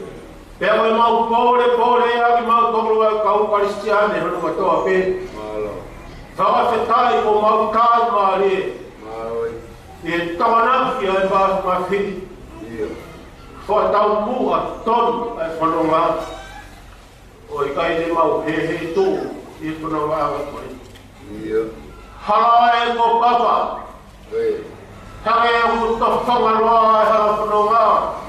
Pea ko ʻemau pōlepole ia kimautolu ʻa e kau Kalisitiane hono kotoa pē. Mālō. Fakafetaʻi ko ʻemau tau mālie. Mālō. ʻI he tokonaki ʻa e Māfimafi. ʻIo. Fakataumuʻa tonu ʻa e fononga. ʻOku ʻikai te mau hehē tuʻu ʻi he fonongaʻanga ko eni. ʻIo. Hala ē kuo papa. ʻIo. Hangē ʻoku tofanga loa ʻa e hala fononga.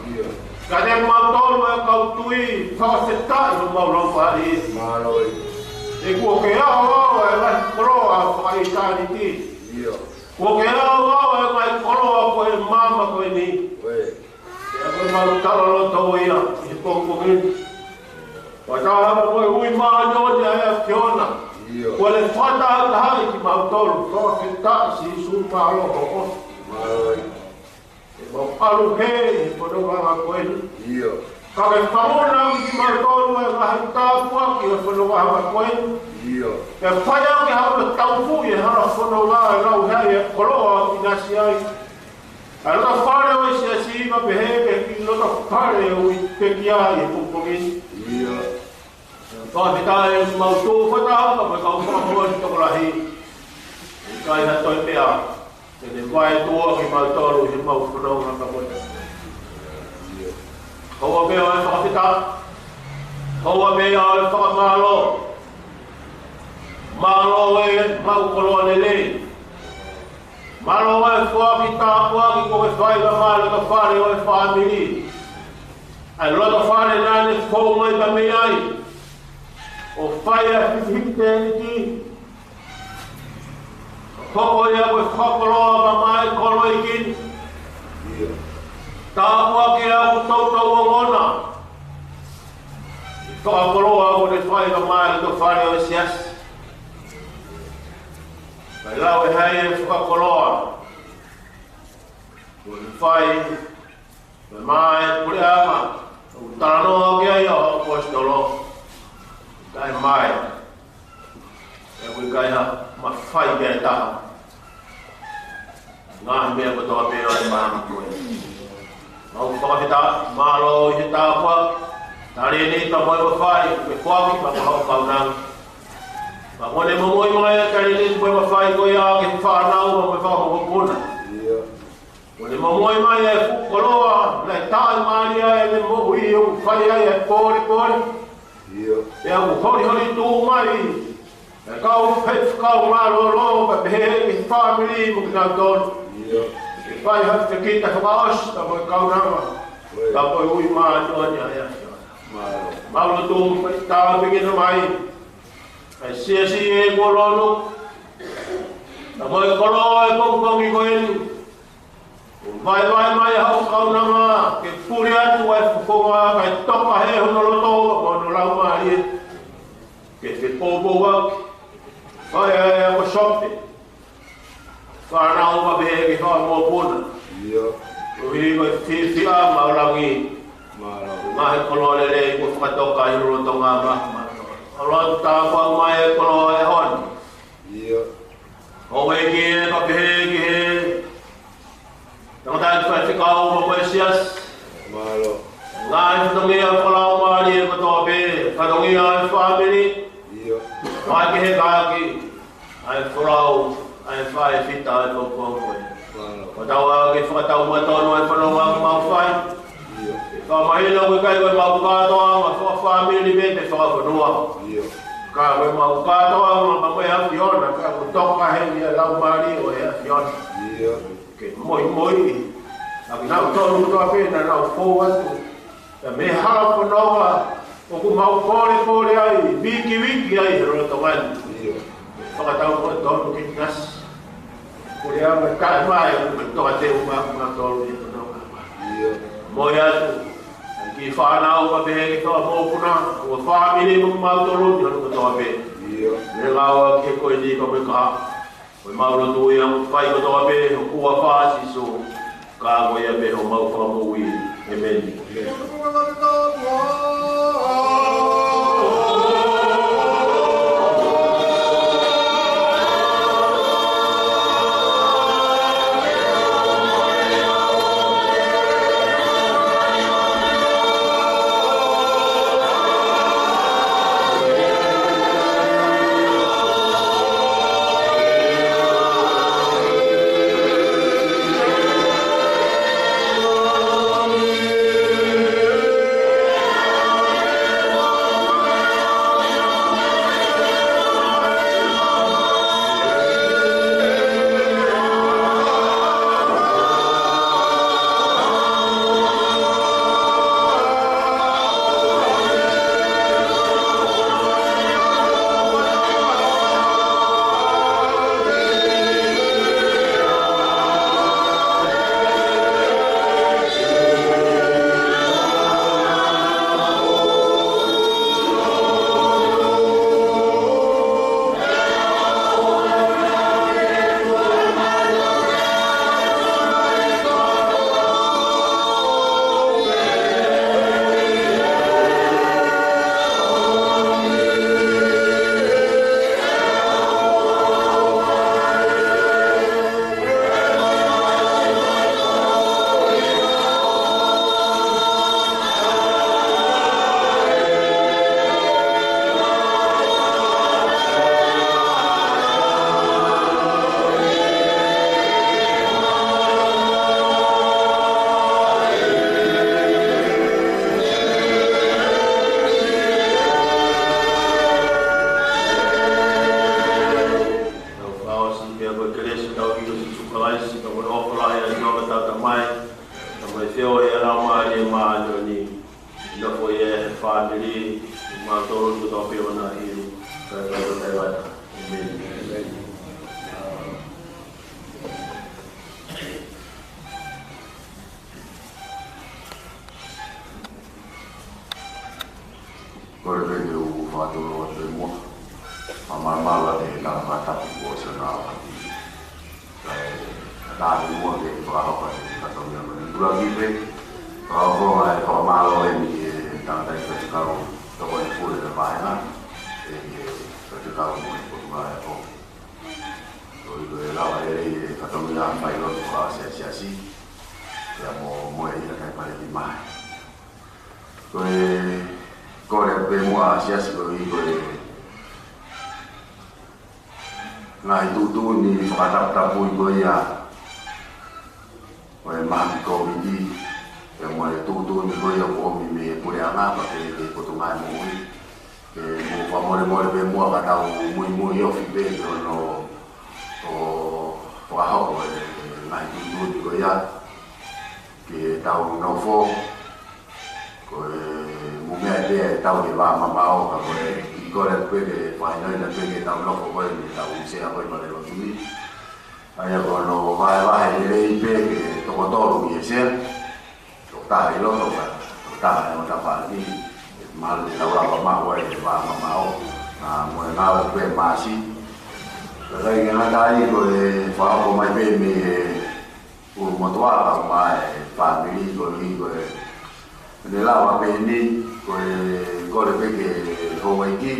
ʻIo. Ka ko kimautolu ʻa e kau tui, fakafetaʻi homau laumālie. Mālō. He kuo ke aʻoaʻo ʻa e ngaahi koloa fakaʻitāniti. ʻIo. Kuo ke aʻoaʻo ʻa e ngaahi koloa ko e māmani ko eni. ʻIo. Pea ko ʻemau talaloto ia ʻi he pongipongi ni. Fakataha mo e ui māʻoniʻoni ʻa e ʻAfiona. ʻIo. Kuo ne fakatahatahaʻi kimautolu, fakafetaʻi Sīsū, mālō hoʻo ʻofa. Mālō. ʻEmau ʻalu hē ʻi he fonongaʻanga ko eni. ʻIo. Ka ke fakamoʻoniʻaki kimautolu ʻa e ngaahi tāpuaki ʻo e fonongaʻanga ko eni. ʻIo. Ke fai ʻaki haʻo taufuʻi ʻa e hala fononga ʻe lau hē ʻa e koloa ʻoku ʻinasi ai. ʻA e loto fale ʻo e siasi, pea pehē ki he loto fale ʻo e pekia ʻi he pongipongi ni. ʻIo. Fakafetaʻi ʻemau tō fataha ka mo e kau fakamoʻoni tokolahi. ʻIkai ha toe meʻa ke ne vaetuʻa kimautolu ʻi heʻemau fononga ka mo e. ʻIo. Houa meʻa ʻo e fakafetaʻi. Houa meʻa ʻo e fakamālō. Mālō ʻemau koloa lelei. Mālō ʻa e foaki tāpuaki kuo ke fai ka mo e loto fale ʻo e fāmili. ʻA e loto fale naʻa ne fou mai ka mei ai. ʻO fai ʻa e hikihiki tēniti. Hoko ia ko e fakakoloa ka mo e koloa ʻi heni. Tāpuaki ʻa e toutou ongona. Fakakoloa kuo ne fai ka mo e loto fale ʻo e siasi. Kae lau ʻe hai e fakakoloa kuo fai mai ʻe he puleʻanga, ʻoku talanoa ki ai ʻa e ʻaposetolo, taʻe mai, ʻoku ʻikai ha mafai ki ai ha taha. Ngaahi meʻa kotoa pē ʻo e maama ko ē. Mau fakafetaʻi, mālō ʻi he tāpuaki, talēniti mo e mafai, ke foaki maʻa hoʻo kaunanga. Pea mo e momoi mai ʻa e talēniti mo e mafai ko ia ki he fānau mo e fanga mokopuna. ʻIo. Mo e momoi mai ʻa e fuʻu koloa, naʻe taʻemālie ai ʻene moʻui ʻo fai ai ʻa e polepole. ʻIo. Pea ʻoku holiholi tuʻu mai ʻa e kau faifekau mālōlō, pea pehē ki he fāmili mo kinautolu. ʻIo. Ke fai ha fekita fakaʻosi, pea mo e kaunanga. ʻIo. Pea mo e ui mātuʻa ni ʻa e ʻAfiona. Mālō. Mālō tuʻu mai, tāpuekina mai ʻa e siasi ʻi he kuoloa ni. Pea mo e koloa ʻo e pongipongi ko eni. ʻOku vaevae mai ʻa hoʻo kaunanga ke pule atu ʻa e fofonga kae toka hē hono loto mo hono laumālie. Ke fepoupouaki, fai ʻa e ako sope, fānau pea pehē ki he fanga mokopuna. ʻIo. Koeʻuhi ko e fiefia maʻa langi. Mālō. Ngaahi koloa lelei kuo fakatoka ʻi he lolotonga māmani. ʻOku ʻoatu e tāpuaki mai e koloa ʻo e ʻaho ni. ʻIo. ʻOku ʻikai ke pehē ki he tangataʻeiki faifekau mo e siasi. Mālō. Ngaahi fatongia fakalaumālie kotoa pē, fatongia ʻo e fāmili. ʻIo. Mai ki he kaaki, ʻa e folau, ʻa e fai fita ʻo e pongipongi. Mālō. Ko tau ake fakatau matonu ʻa e fononga ʻoku mau fai. ʻIo. Fakamahino ʻoku ʻikai ko ʻemau kātoanga fakafāmili pē pe fakafonua. ʻIo. Ka ko ʻemau kātoanga pea mo e ʻAfiona, ka ʻoku toka heni ʻa e laumālie ʻo e ʻAfiona. ʻIo. Ke moimoi ʻa kinautolu kotoa pē naʻa nau fou atu. Pea mei he hala fononga ʻoku mau polepole ai, vikiviki ai he lolotonga ni. ʻIo. Fakatau kotoa ke ngasi. Ko e ʻaho ʻe taʻe mai, ʻoku toka teu maʻa kinautolu he fononga. ʻIo. Moʻui atu ʻa e kiʻi fānau pea pehē ki he fanga mokopuna, ʻa e fāmili mo kimautolu ni hono kotoa pē. ʻIo. Mei he ngāue ko eni pea mo e kahaʻu. Ko ʻemau lotu ia ʻoku fai kotoa pē ʻi he huafa ʻo Sīsū, ka ko ia pē homau Fakamoʻui. ʻĒmeni. Tau fakaʻosi pea ko e kelesi ʻa hotau ʻEiki ko Sīsū Kalaisi, pea mo e ʻofa lahi ʻa e ʻOtua ko e Tamai, pea mo e feohi ʻa e Laumālie Māʻoniʻoni, nofo ia he fāmili, mo kimautolu kotoa pē ʻo taʻengata. ʻĒmeni. Ko e pehē ʻoku ou fakatolo atu e moa. Fakamālō atu he tangata kuo ʻosi ʻo na ʻalu ki Ka ʻi muʻa ke fakahoko atu e fatongia mo e tula ki pe. Fakahoko mai e fakamālō eni ki he tangataʻeiki faifekau tokoni pule ʻo e vāhenga, ʻe, ki he faifekau mo e potungāue ʻo e ʻaho. Ko ia ko e lava lelei e fatongia failotu fakaasiasi. Pea mo, mo e ʻi he kakai paleti mai. Ko e kole pē muʻa asiasi ko ia ko e ngaahi tuʻutuʻuni fakataputapui ko ia ʻo e mahaki Kōviti, pea mo e tuʻutuʻuni ko ia ʻoku ʻomi mei he puleʻanga pea pehē ki he Potungāue Moʻui. Ke mou fakamolemole pē muʻa ka tau muimui ofi pē ki hono ʻo fakahoko e, e ngaahi tuʻutuʻuni ko ia ke tau nofo. Ko e mou meʻa pē ʻe tau ke vā mamaʻo ka ko e kiʻi kole pē ke fakahinohino pē ke tau nofo ko ē ke tau sea ko ē pale lotu ni. ʻA ia ko hono vahevahe lelei pē ke toko tolu ʻi he sea. Toko taha ʻi loto ka, toko taha ʻi he ʻotapaʻaki. Mahalo te tau lava maʻu ai e vā mamaʻo. Ka mo e ngāue pē Maʻasi. Kae ʻikai ke ngata ai ko e fakahoko mai pē mei he ʻulumotuʻa kae ʻumaʻā e fāmili ko eni ko e ne lava pē eni ko e kole pē ki he houʻeiki.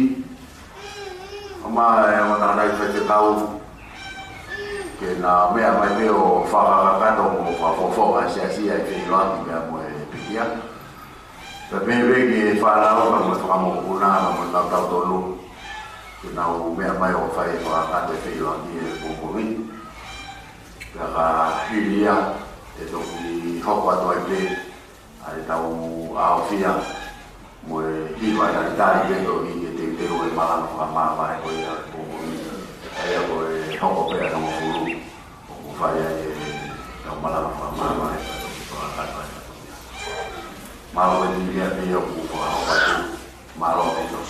ʻUmaʻā e ongo tangataʻeiki faifekau ke na meʻa mai pē ʻo fakakakato mo fakafofonga e siasi ʻa e feʻiloaki pea mo e pekia. Pea pehē pē ki he fānau pea mo e fanga mokopuna pea mo kitautolu. Ke nau meʻa mai ʻo fai e fakakakato e feʻiloaki he pongipongi. Pea ka hili ia, ʻe toki hoko atu ai pē ʻa ʻetau ʻaofia mo e hiva talitali pē toki ke teuteu e malanga fakamāvae ko ia he pongipongi. ʻA ia ko e hoko pē ʻa e hongofulu ʻoku fai ai ʻetau malanga fakamāvae pea toki fakakakato ai ʻetau ia. Mālō e meʻa pē ʻoku fakahoko atu. Mālō ʻaupito.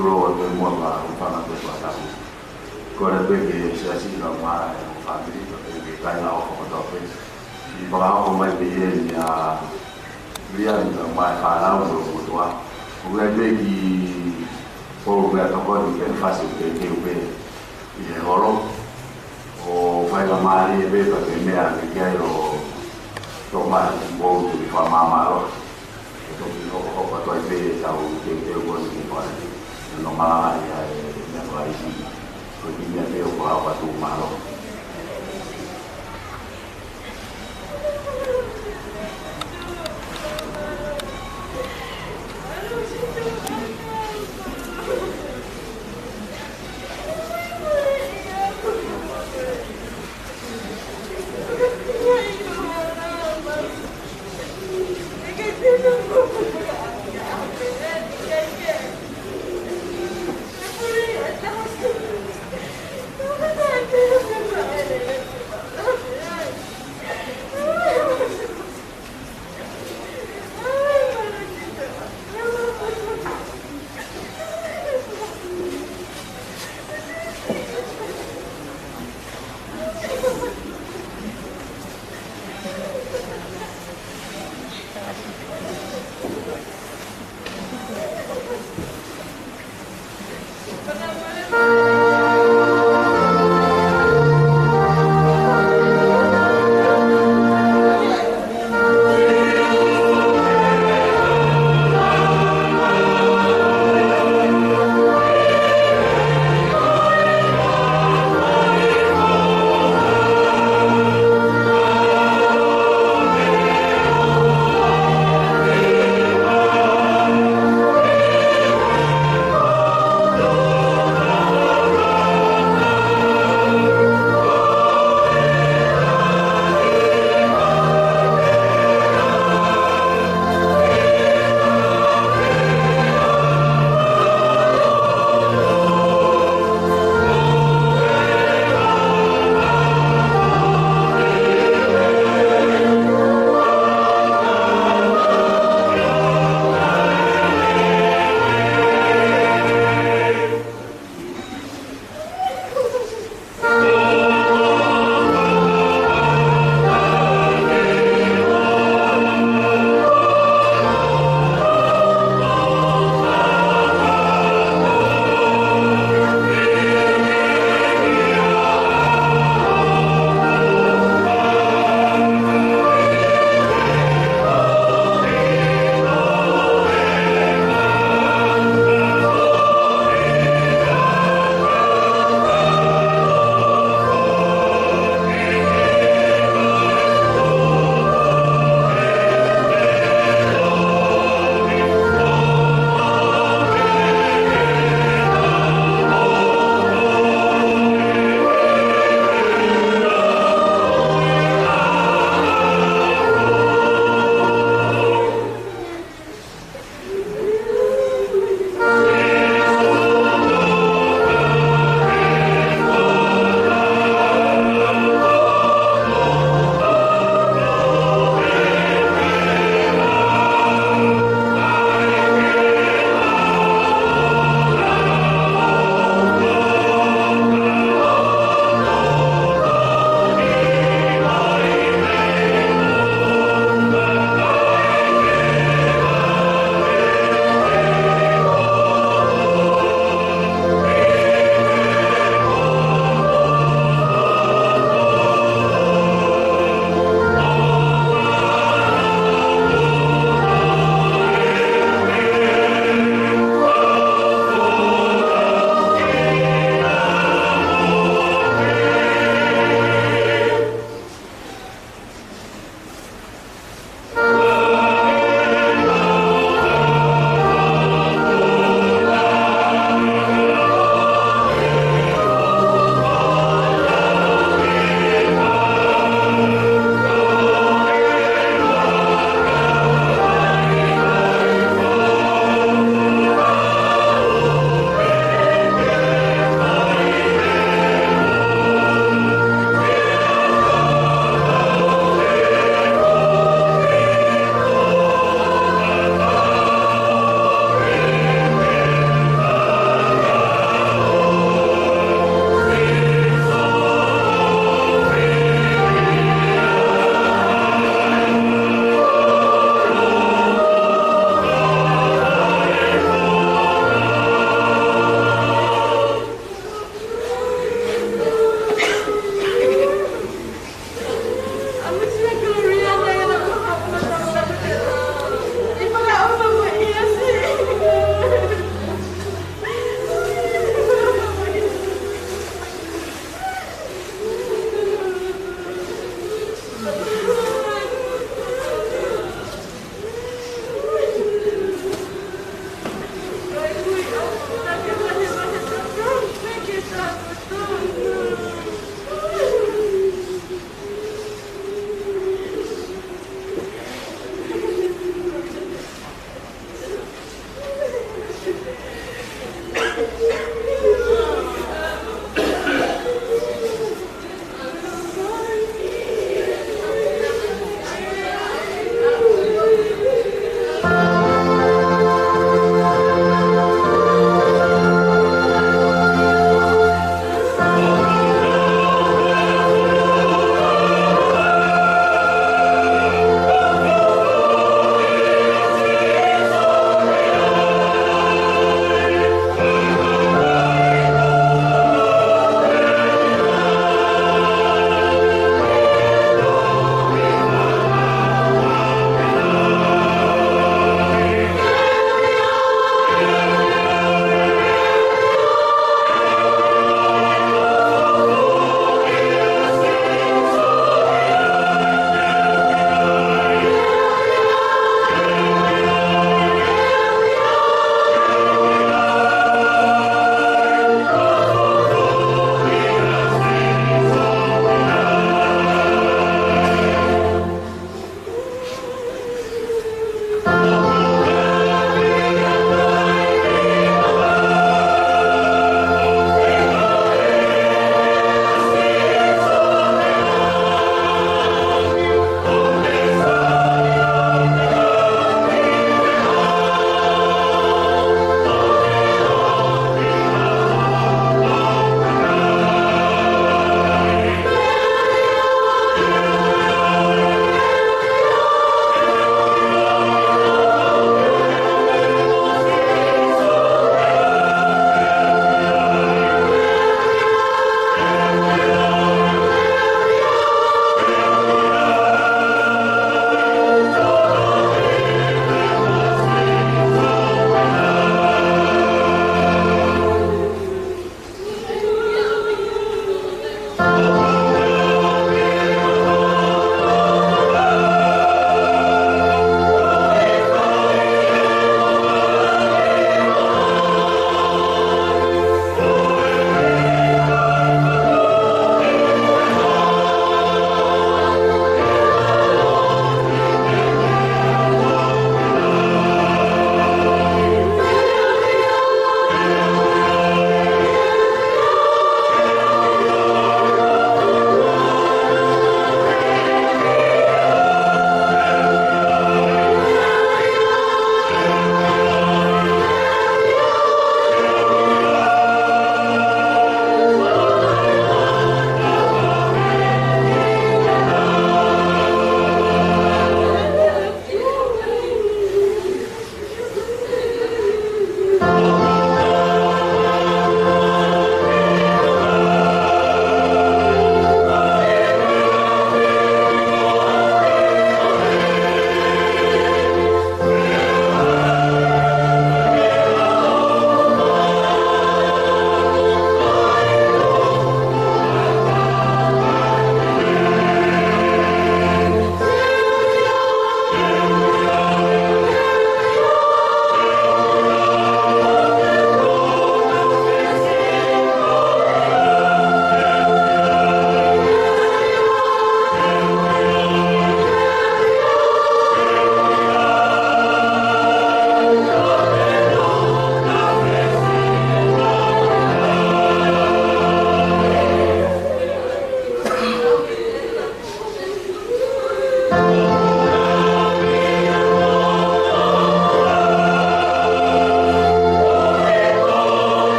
Lo te mo la ufana te pa taku. Ko le pe ke se asi la ma e fāmili, pe ke kai la o ko to pe. I pa o mai pe ye ni a lia ni la ma e fānau mo lo mo toa. Ko le pe ki po me a toko ni ke fasi ke ke pe i he holo. ʻO fai la mali e pe pa ke mea ke ke ai lo to ma i po tu i fa ma ma lo. Ko toki hoko hoko atu ai pē ʻetau teuteu ko eni ke fai. No malanga ia e meʻa ko isi. Ko e kiʻi meʻa pē ʻoku ʻalu atu mālō.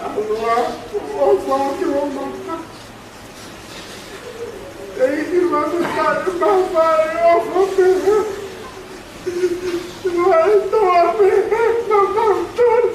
ʻAlua, ʻofa ki ho maka. ʻEiki, fakafetaʻi, mafai, ʻofa pē. Vaitoa pē, mamautolu.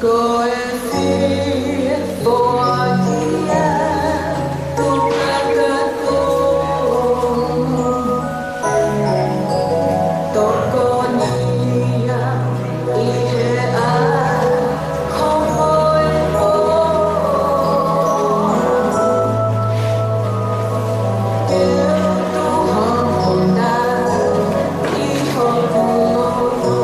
Ko e fie foaki atu kakato, tokoni ia ʻi he ʻaho mo e pō. Ke u tuʻu hoko taha ʻi hoku loto.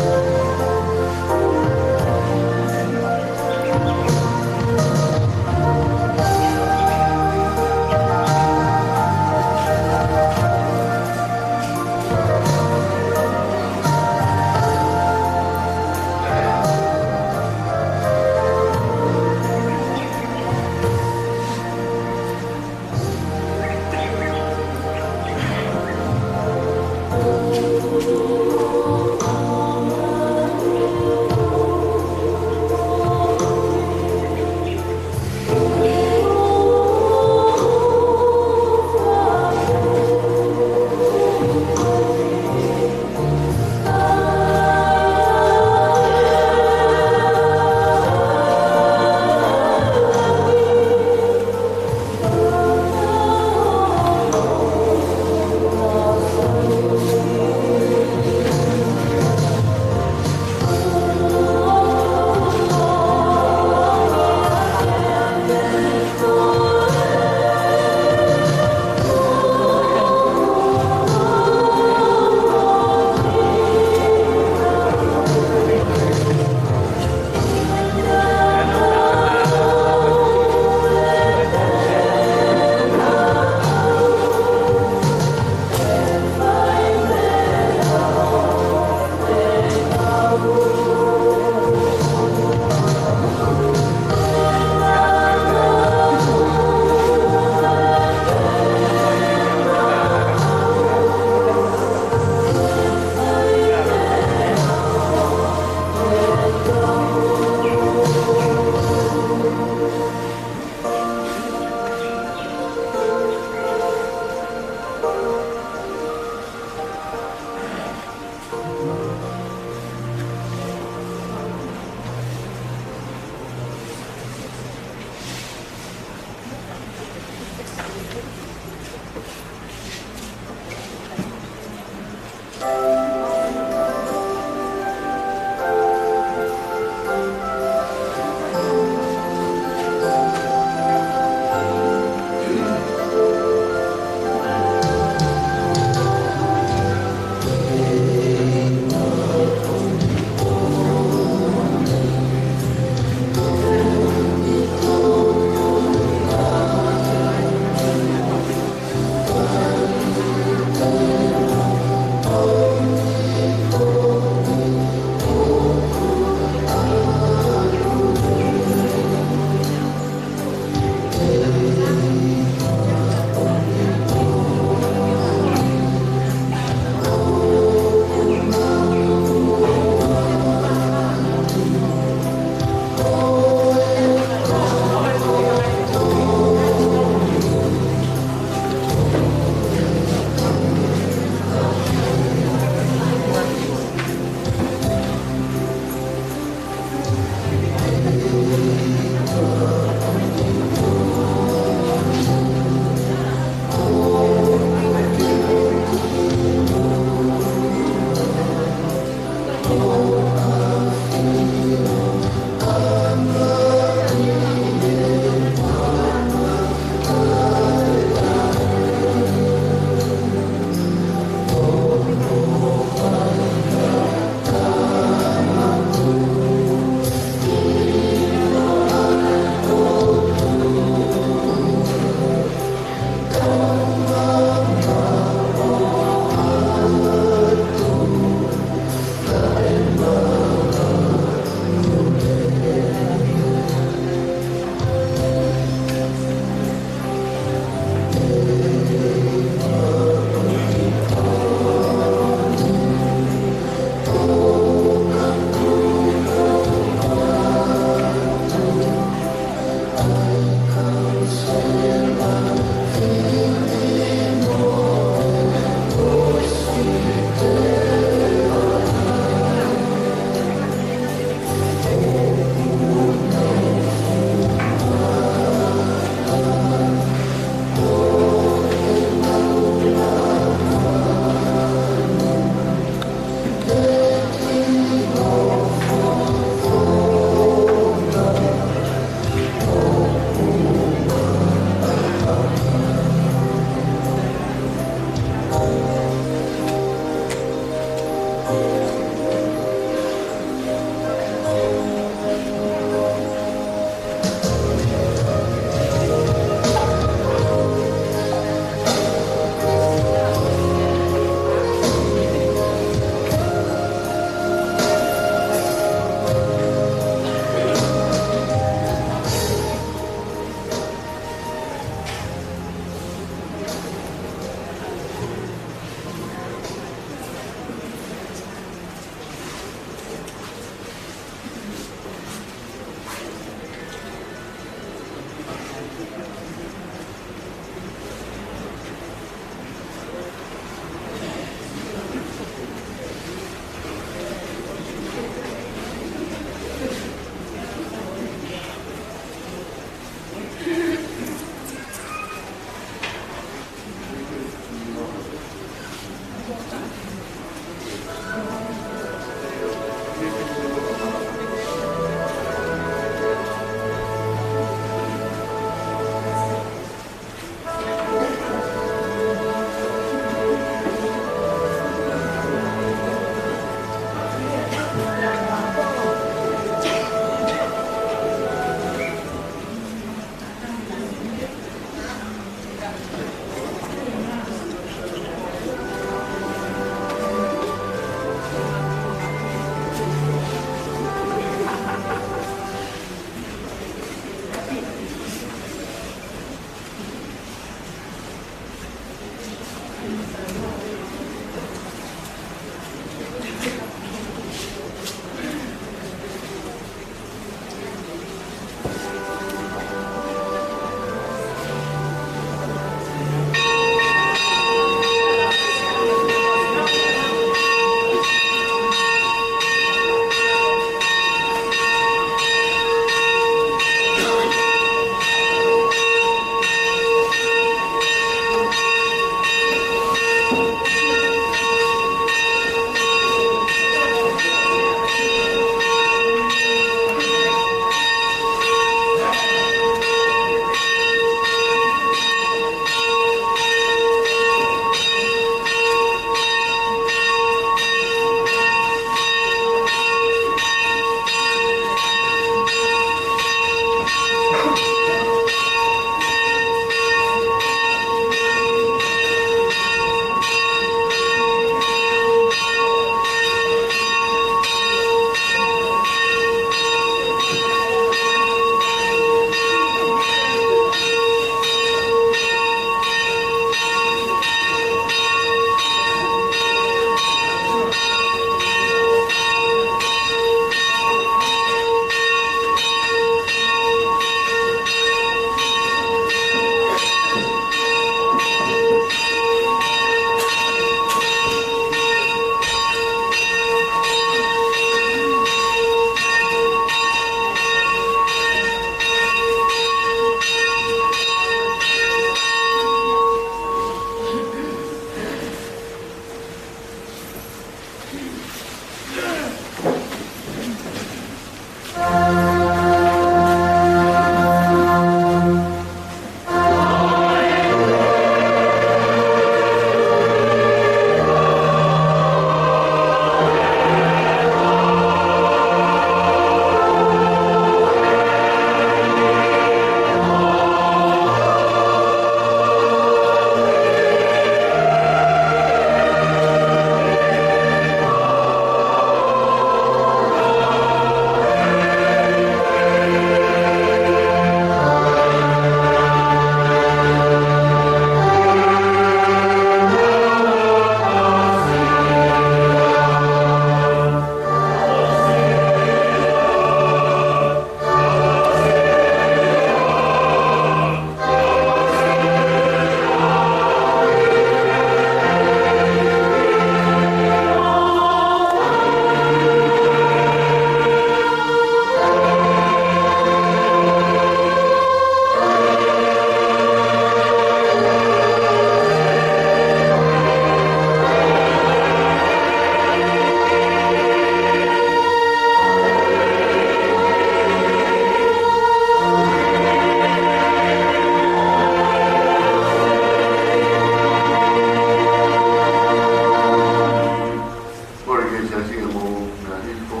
Mo na hiko,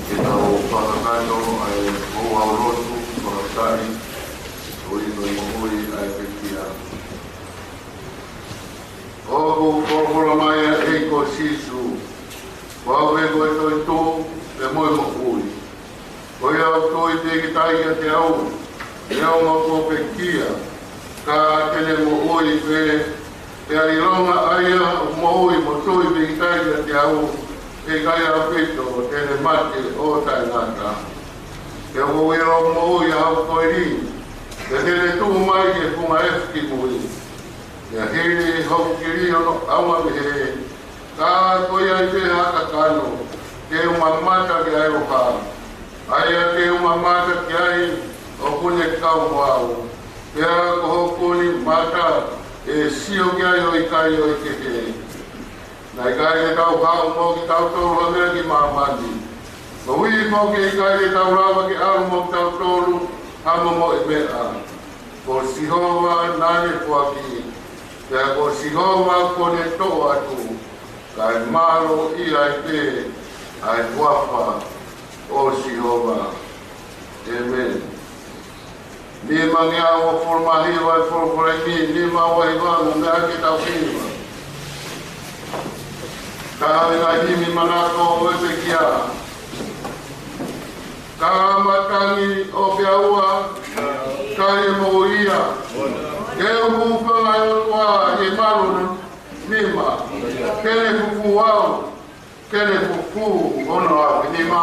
ke tau fakakakato ai mo au lotu, fakataʻi, ʻo ʻi no moʻui ai pekia. ʻOku folofola mai ʻa e ʻEiki ko Sīsū, ko au pē ko e toetuʻu, pea mo e moʻui. Ko ia ʻoku tui pē ki ai ʻiate au, neongo kuo pekia, ka te ne moʻui pē, pea ʻilonga ʻa ia ʻoku moʻui mo tui pē ki ai ʻiate au, ʻe ʻikai ʻaupito te ne mate ʻo taʻengata. Pea ʻoku ou ʻilo ʻoku moʻui ʻa hoku koeli, pea te ne tuʻu mai ki he funga efu ki mui. Pea hili hoku kili hono ʻaonga pehē, ka ko ia ʻi he ʻa e kakano, te u mamata ki ai ʻo hā. ʻA ia te u mamata ki ai ʻoku ne kau mo au. Pea ko hoku ʻuli mata ʻe sio ki ai ʻo ʻikai ʻo ʻi kehe. Naʻe ʻikai ke tau haʻu mo kitautolu ha meʻa ki māmani. Koeʻuhi foki ʻe ʻikai ke tau lava ke ʻalu mo kitautolu ha momoʻi meʻa. Ko Sihova naʻa ne foaki, pea ko Sihova kuo ne toʻo atu, kae mālō ia ai pē ʻa e huafa ʻo Sihova. ʻĒmeni. Nima ngeau uofulu mā hiva e folofola ʻi he nima ua hiva mo meʻa ke tau hiva. Ka ʻi ai ha nimi manako ʻo e pekia. Ka matangi ʻo peaua, ka ʻi he moʻui ia. Ke u hūfanga ʻi he ʻOtua ʻi he malu nima. Ke ne fufū au, ke ne fufū hono ʻaofinima.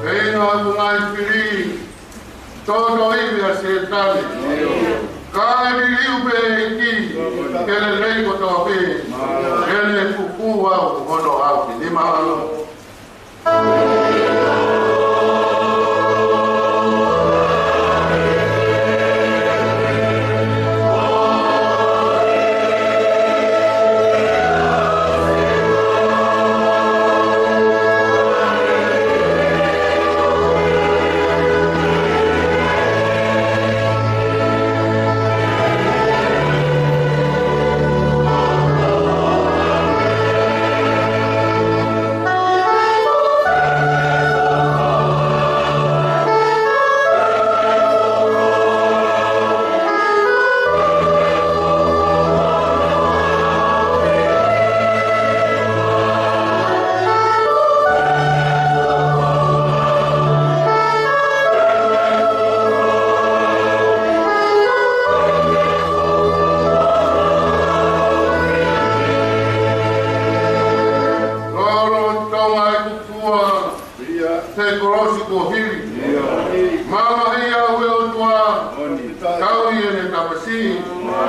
Pea ʻi he ngaahi fili, toto ivi ʻa Sētane. Ka ʻe liliu pē ʻEiki, ke lelei kotoa pē, ke ne fufū au hono ʻaofinima. Lolotonga e kufua, he kolosi kuo hili. Mamahi au ʻe ʻOtua, kau ʻi heʻene tamasiʻi,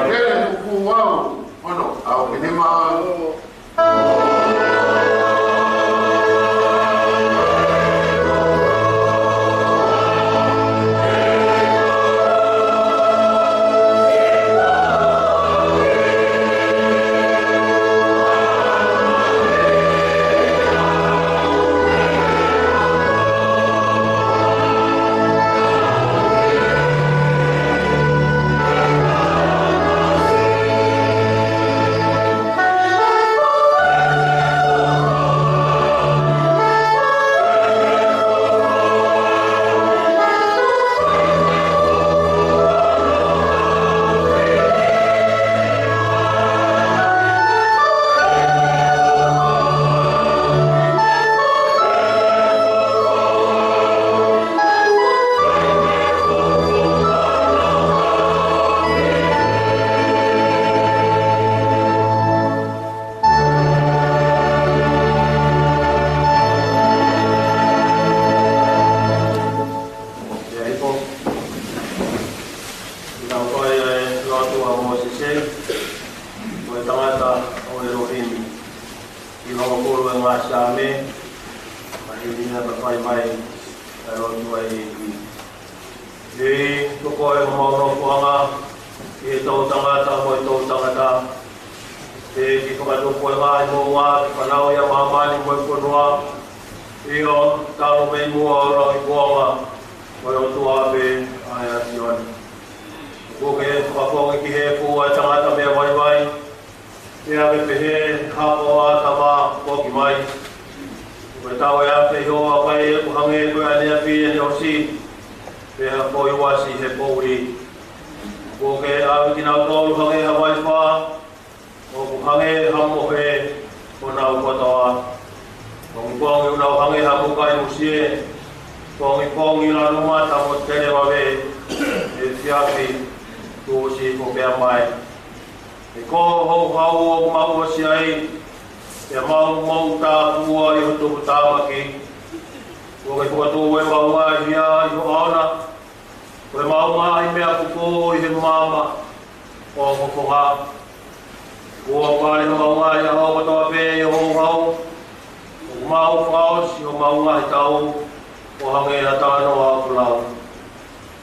ke ne fufū au hono ʻaofinima. Mōsese, ko e tangata ʻo ʻElohimi. ʻI he hongofulu ʻo e ngaahi Saame, ʻa ia naʻe fai mai ʻa e lotu ʻa e ʻEiki. ʻEiki, ko koe homau nofoʻanga ʻi he toʻutangata mo e toʻutangata. ʻEiki, fakatupu e ngaahi moʻunga ke fanauʻi ʻa māmani mo e fonua. ʻIo, talu mei muʻa ʻo lauikuonga, ko e ʻOtua pē ʻa e ʻAfiona. ʻOku ke fakafoki ki he efu ʻa e tangata meʻa vaivai, pea ke pehē hako ʻa ʻĀtama foki mai. Ko e tau ʻe afe ʻi hoʻo ʻapi ʻoku hangē ko e ʻaneafi ʻi he ʻosi, pea ko e uasi he poʻuli. ʻOku ke ʻave kinautolu hangē ha vaifā, ʻoku hangē ha mohe honau kotoa. Pongipongi ʻoku nau hangē ha muka ʻi musie, pongipongi lanu mata mo tele vave, efiafi tuʻusi ko pea mai. He ko ho houhau ʻoku mau ʻosi ai, pea mau moʻutāpuaki ʻi ho tuputāmaki. ʻOku ke fokotuʻu ʻemau ngaahi hia ʻi ho ʻaona, ko ʻemau ngaahi meʻa kuo ʻi he maama ʻo ho fofonga. Kuo vale homau ngaahi ʻaho kotoa pē ʻi ho houhau, ʻoku mau fakaʻosi homau ngaahi tau ʻo hangē ha talanoa ʻoku lau.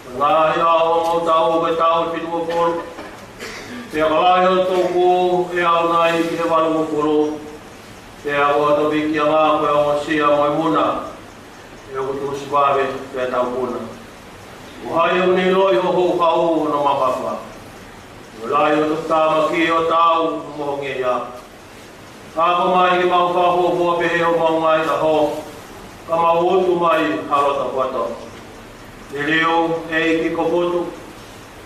Ko e ngaahi ʻaho ʻo homau tau ʻoku ke tau ʻe fitungofulu, pea ka lahi hoto tōkū ʻe ʻaonga ai ki he valungofulu, pea ko hoto vikianga ko e ongosia mo e muna, ʻe ʻoku tuʻusi vave pea taupuna. Ko hai ʻoku ne ʻiloʻi ho houhau hono mamafa? Ko e lahi hoto tāmaki ʻo tau mo ho ngeia. Ako mai ke mau fakafuofua pehē ʻi homau ngaahi ʻaho, ka mau utu mai ha loto poto. Liliu, ʻEiki, ko Putu,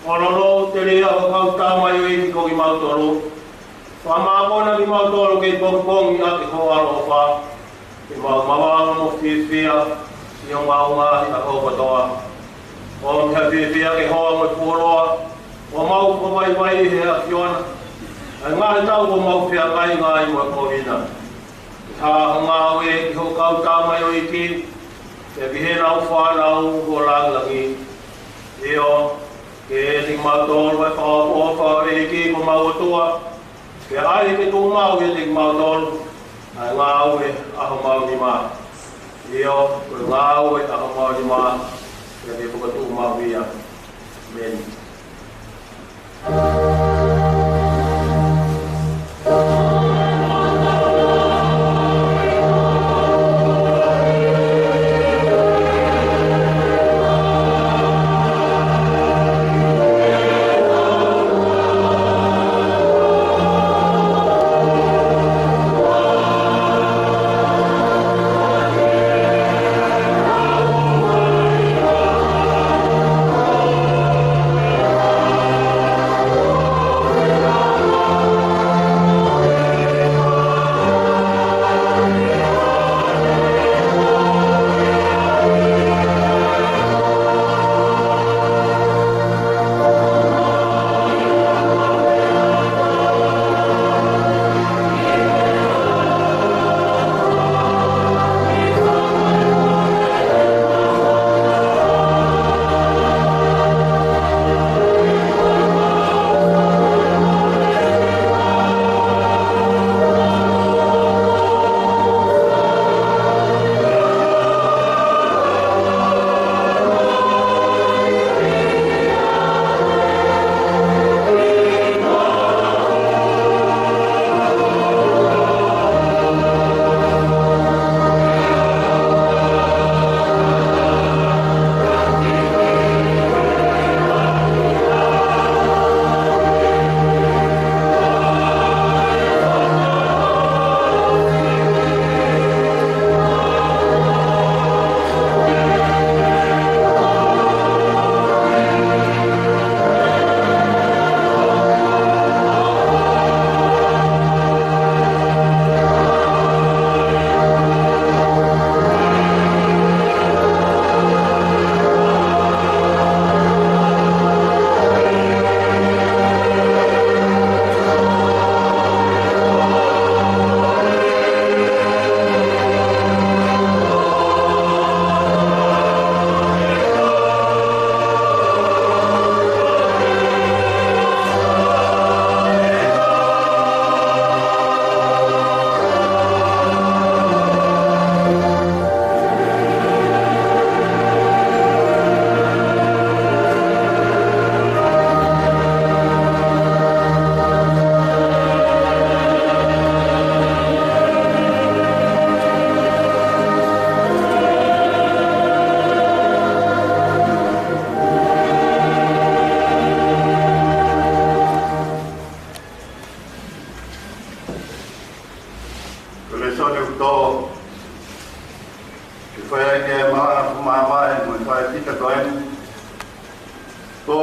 ʻo loulou telia ho kau tamaioʻeiki ko kimautolu. Fakamākona kimautolu kei pongipongi ʻaki ho ʻaloʻofa, ke mau maʻu ʻa e fiefia ʻi homau ngaahi ʻaho kotoa. ʻOmi ha fiefia ke hoa mo e fuoloa, ʻo mau fakavaivaiʻi he ʻAfiona ʻa e ngaahi tau kuo mau feangainga ai mo e kovi na. Ke hā ha ngāue ki ho kau tamaioʻeiki, pea ki heʻenau fānau ʻo langilangi. ʻIo, ke ʻiate kimautolu ʻa e fakaʻofoʻofa ʻo e ʻEiki ko homau ʻOtua, pea ʻai ke tuʻu maʻu ʻiate kimautolu ʻa e ngāue ʻa homau nima. ʻIo, ko e ngāue ʻa homau nima, pea ke fakatuʻumaʻu ia. ʻEmeni.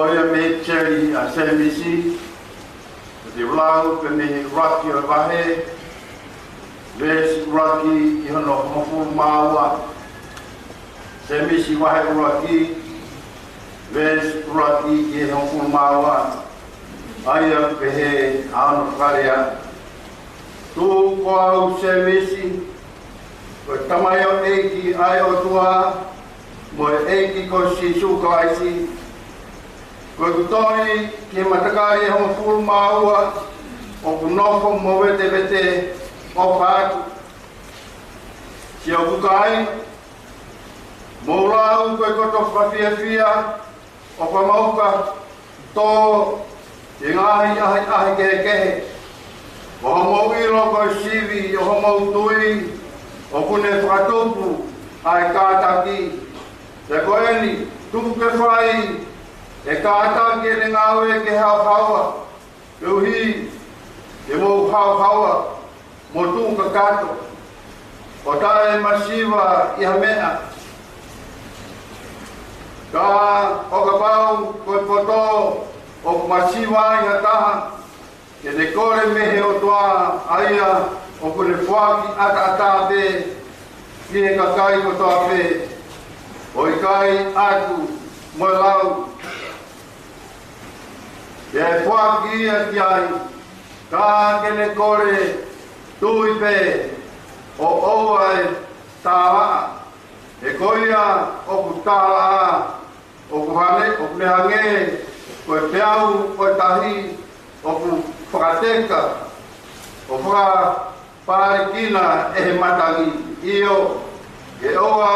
Ko ia mei he Sēmisi, te u lau pē mei he ʻuluaki ʻo e vahe, veesi ʻuluaki ki hono hongofulu mā ua. Sēmisi vahe ʻuluaki, veesi ʻuluaki ki he hongofulu mā ua. ʻA ia ʻoku pehē hono fakalea: Tuku ko au Sēmisi, ko e tamaioʻeiki ʻa e ʻOtua, mo e ʻEiki ko Sīsū Kalaisi, ko ʻeku tui ki he matakali ʻe hongofulu mā ua ʻoku nofo movetevete, ʻo pehē atu: Siʻoku kāinga, mou lau ko e koto fakafiefia ʻo fakamauka tō ki he ngaahi ʻahiʻahi kehekehe. Ko hoʻomou ʻilo ko e sivi ʻo hoʻomou tui ʻoku ne fakatupu ʻa e kātaki. Pea ko eni, tuku ke fai ʻe he kātaki ʻene ngāue ke haohaoa, koeʻuhi ke mou haohaoa mo tuʻu kakato, ʻo taʻemasiva ʻi ha meʻa. Ka ʻo kapau ko e poto ʻoku masiva ai ha taha, ke ne kole mei he ʻOtua, ʻa ia ʻoku ne foaki ʻataʻatā pē ki he kakai kotoa pē, ʻo ʻikai ʻatu mo e lau, pea ʻe foaki ia ki ai. Ka ke ne kole tui pē, ʻo ʻoua ʻe tālaʻa, he ko ia ʻoku tālaʻa ʻoku hangē, ʻoku ne hangē ko e peau ʻo e tahi ʻoku fakateka, ʻo fakapālikina ʻe he matangi. ʻIo, ke ʻoua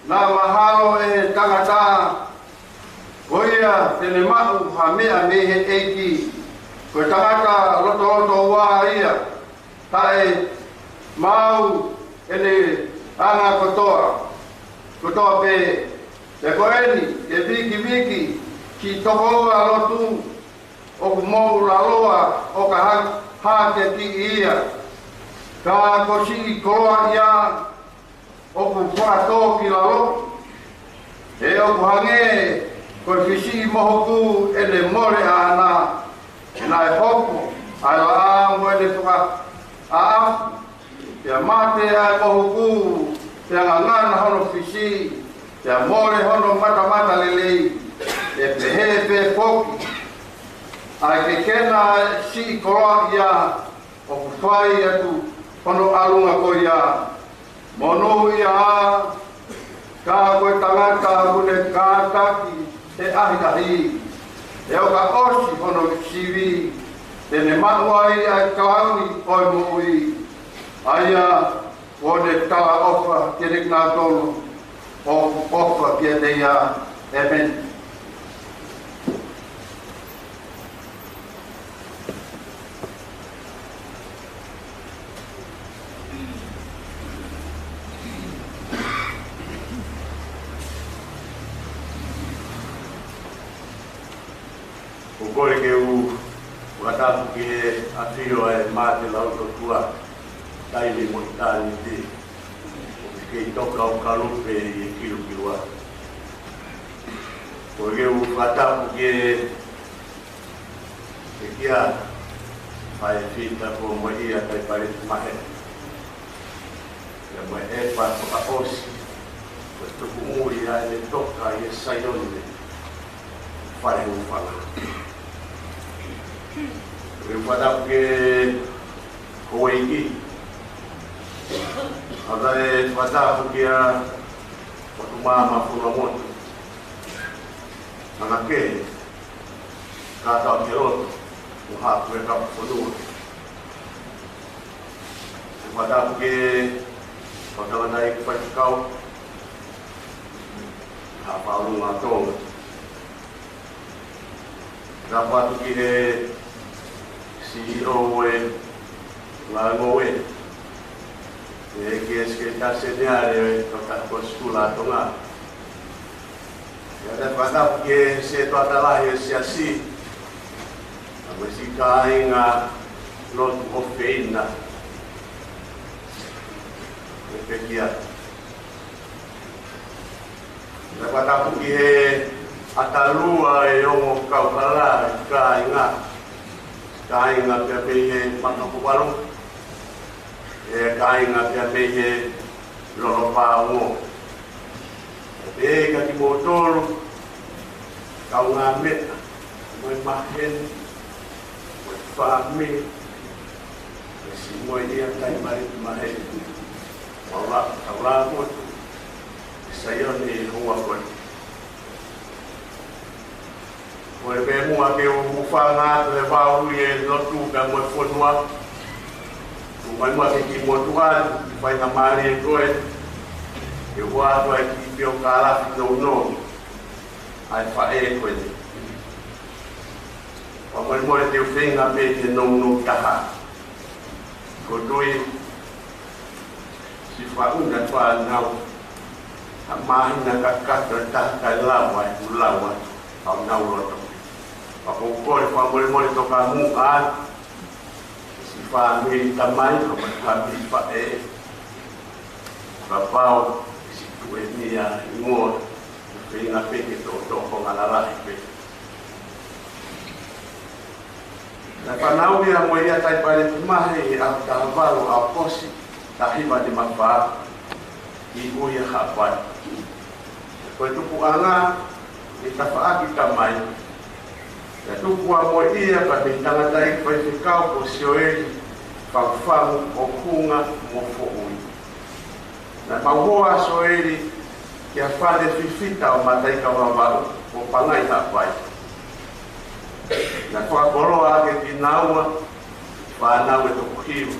naʻa mahalo ʻe he tangata ko ia te ne maʻu ha meʻa mei he ʻEiki. Ko e tangata lotolotoua ia, taʻemaau ʻene anga kotoa, kotoa pē. Pea ko eni, ke vikiviki ki he tokoua lotu ʻoku moʻulaloa ʻo ka ha-, hakeakiʻi ia. Ka ko siʻi koloaʻia ʻoku fakatō ki lalo, he ʻoku hangē ko e fisiʻi mohuku ʻene mole ʻaʻana, he naʻe hopo ʻa e laʻā mo ʻene fakaʻaʻafu, pea mate ʻa e mohuku, pea ngangana hono fisiʻi, pea mole hono matamatalelei. ʻE pehē pē foki ʻa e kekena ʻa e siʻi koloaʻia ʻoku fai atu hono ʻalunga ko ia. Monūʻia ā, ka ko e tangata ʻoku ne kātaki he ʻahiʻahi, he ʻo ka ʻosi hono sivi, te ne maʻu ai ʻa e kalauni ʻo e moʻui, ʻa ia kuo ne talaʻofa kiate kinautolu ʻoku ʻofa kiate ia. ʻĒmeni. ʻOku ou kole ke u fakatapu ki he ʻafio ʻa e Maʻake Lautohi Tuʻa, taimi mo ʻitāniti. ʻOku kei toka ʻo kalupe ʻi he kilukilua. ʻOku ou kole ke u fakatapu ki he kia Faifita ko Moʻia Kaipaleti Mahe, pea mo e ʻEpa fakaʻosi, ko e tuku mui ʻa ʻene toka ʻi he Saione Fale Hūfanga. ʻOku ou fakatapu ki he houʻeiki, ʻa ia ʻe fakatapu kia Fatumama Funamotu, ʻa ia ke kātaki loto mo haʻu ki he kapu fonua. ʻOku ou fakatapu ki he Tangataʻeiki Faifekau, Haʻa Faʻunga ʻo Tonga. Tapu atu ki he CEO ʻo e Ngāue, ʻEiki Sekelitali Seniale ʻo e Kautaha Sikula ʻa Tonga. Pea ʻoku ou fakatapu ki he Sētuata Lahi ʻo e Siasi, pea mo e siʻi kāinga lotu ʻofeina ʻo e pekia. Pea ʻoku ou fakatapu ki he ʻAtalua e ongo kauhala, kāinga, kāinga pea mei he Matakuvalu, e kāinga pea mei he Lolopaongo. Pea kiate kimoutolu, kaungāmeʻa, mo e maheni, mo e fāmili, mo e siʻi mo e ia tai mai maheni. Paula, Paula mo e Saione ʻi he ʻaho ko eni. Ko e meʻa muʻa ke u hūfanga atu he vahaʻa ʻo e lotu pea mo e fonua. Tuku mai muʻa ke u kiʻi motuʻa atu, faingamālie ko ē, ke u ʻoatu ai e kiʻi piokalafi nounou ʻa e faʻē ko eni. Fakamolemole te u feinga pē ke nounou taha. Ko e tui, siʻi faʻunga fānau, ha māhina kakato ʻe taha kae lava ʻeku lau atu honau loto. Pea ʻoku ou kole fakamolemole tokamuʻa, siʻi fāmili tamai, pea mo e fāmili faʻē. Kapau, siʻi tuʻemia hingoa, feinga pē ke toʻotoʻo konga lalahi pē. Naʻe fanauʻi ia mo ia Taipaleti Mahe ʻi he ʻaho taha valu ʻo ʻAokosi, taha hiva nima fā, ʻi ʻUi ʻa Haʻapai. Ko e tupuʻanga ʻi he tafaʻaki tamai, naʻe tupu ʻa mo ia pea mei he tangataʻeiki faifekau ko Sioeli Fangufangu ʻo Kunga mo Foʻui. Naʻe mau hoa ʻa Sioeli kia Fale Fifita ʻo Mataʻikavavau ʻo Pangai Haʻapai. Naʻe fakakoloa ʻaki kinaua fānau ʻe toko hiva.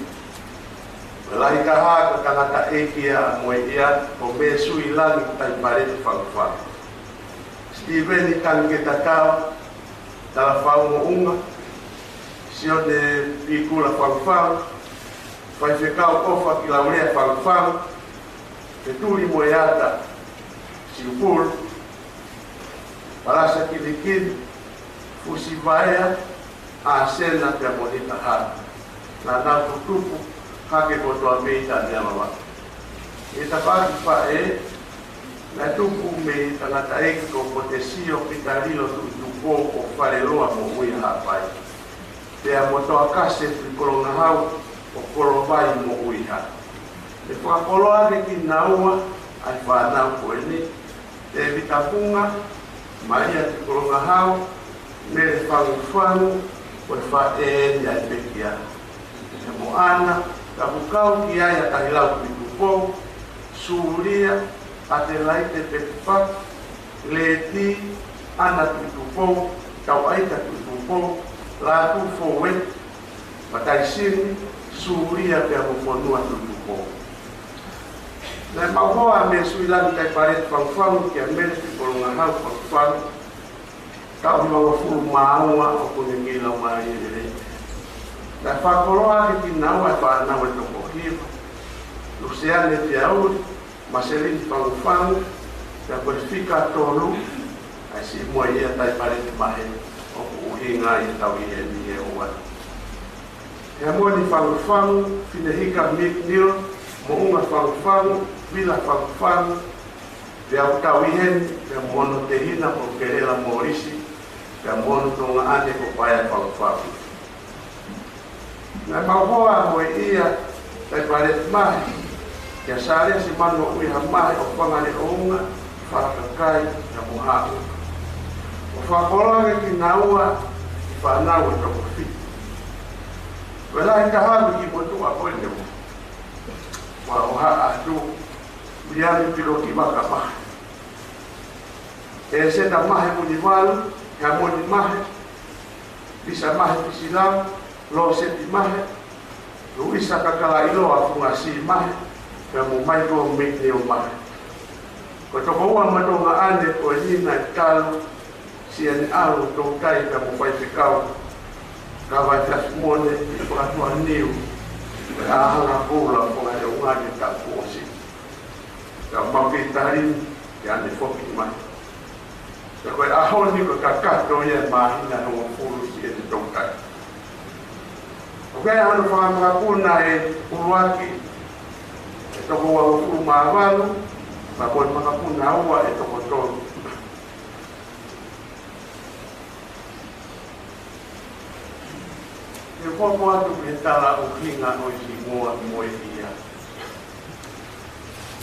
Ko e lahi taha ko e tangataʻeiki ia mo ia ko Mēsuilangi Taipaleti Fangufangu. Sitiveni Tangi Ketatau, Talafau Moʻunga, Sione Pikula Fangufangu, Faifekau ʻOfa Kilaulea Fangufangu, Fetuli Moeata Siupulu, Palasa Kilikili, Fusi Vaea, ʻAsena pea mo Nita Hana. Naʻa nau tutupu hake kotoa mei Taneamava. ʻI he tafaʻaki faʻē, naʻe tupu mei he tangataʻeiki ko Potesio Pitalilo Tuʻitupou ʻo Faleloa mo ʻUi ʻa Haʻapai. Pea mo Toakase Tuʻikolongahau ʻo Kolovai mo ʻUiha. Naʻe fakakoloa ʻaki kinaua ʻa e fānau ko eni, Tēvita Kunga, Malia Tuʻikolongahau, Mele Fangufangu, ko e faʻē eni ʻa e pekia. Pea mo ʻAna, ka ʻoku kau ki ai ʻa Tahilau Tuʻitupou, Sulia, ʻAtelaite Petipaki, Leti, ʻAna Tuʻitupou, Tauʻaita Tuʻitupou, Lātū Foue, Mataisini, Sulia pea mo Fonua Tuʻitupou. Naʻe mau hoa ʻa Mēsuilangi Taipaleti Fangufangu kia Mele Tuʻikolongahau Fangufangu, taʻu nimangofulu mā ua ʻoku ne kei laumālie lelei. Naʻe fakakoloa ʻaki kinaua ʻa e fānau ʻe toko hiva. Luseane Piauli, Maselini Fangufangu, pea ko e fika tolu, ʻa e siʻi mo ia Taipaleti Mahe, ʻoku ʻuhinga ʻi he tau ʻi heni ʻe ua. Heamoni Fangufangu, Finehika McNeil, Moʻunga Fangufangu, Vila Fangufangu, pea ʻoku tau ʻi heni, pea mo hono tehina ko Kelela Molisi, pea mo hono tuongaʻane ko Paea Fangufangu. Naʻe mau hoa mo ia Taipaleti Mahe, kia Sālesi Manuʻuiha Mahe ʻo Fangaleʻounga, Falakakai, pea mo Haʻu. ʻO fakakoloa ʻaki kinaua ʻa e fānau ʻe toko fitu. Ko e lahi taha mei he kiʻi motuʻa ko eni ʻoku ʻohake atu, Viliami Piloki Vaka Mahe, ʻEseta Mahe Vunivalu, Heamoni Mahe, Lisa Mahe Pisilau, Loseti Mahe, Luisa Kakalaʻiloa Fungasi Mahe, pea mo Maiko Mikneo Mahe. Ko e toko ua ʻo e tuongaʻane ko eni naʻe talu, Siani ʻAlu Toutai pea mo Faifekau Kavaefiafi Mone ʻi Fakatuʻaniu, ko e ʻaho ʻa Koula Fangaleʻounga ʻi he taʻu kuo ʻosi. Pea mau kei tali, ʻa ʻene foki mai. Pea ko e ʻaho ni ko e kakato ia ʻo e māhina ʻe hongofulu Siani Toutai. ʻOku ʻi ai hono fanga makapuna ʻe ʻuluaki ʻe toko uangofulu mā valu, pea mo e makapuna ua ʻe toko tolu. Te u hoko atu ki he tala ʻuhinga ʻo e hingoa Moeʻia.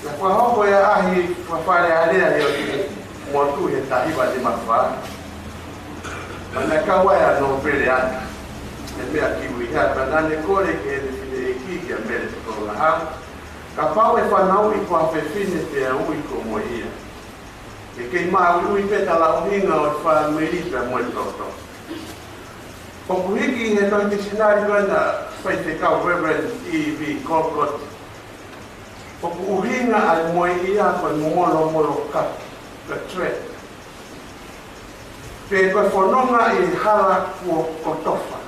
Naʻe fakahoko e ʻaʻahi fakafalealea ʻi he motu he taha hiva nima fā. Pea naʻe kau ai ʻa Nōpele ʻAta, ʻa e meʻa ki ui ha, pea naʻa ne kole ki heʻene fineʻeiki kia Mele Tokologa Hau, kapau ʻe fanauʻi ko ha fefine pea ui ko Moeʻia. Ke kei maʻuiʻui pē tala ʻuhinga ʻo e fāmili pea mo e toto. ʻOku hiki ʻi he tohi tisinali ko ena ʻa e faifekau Reverend E V Colcott, ʻoku ʻuhinga ʻa e Moeʻia ko e molomolo kaki, the thread. Pe ko e fononga ʻi he hala kuo kotofa.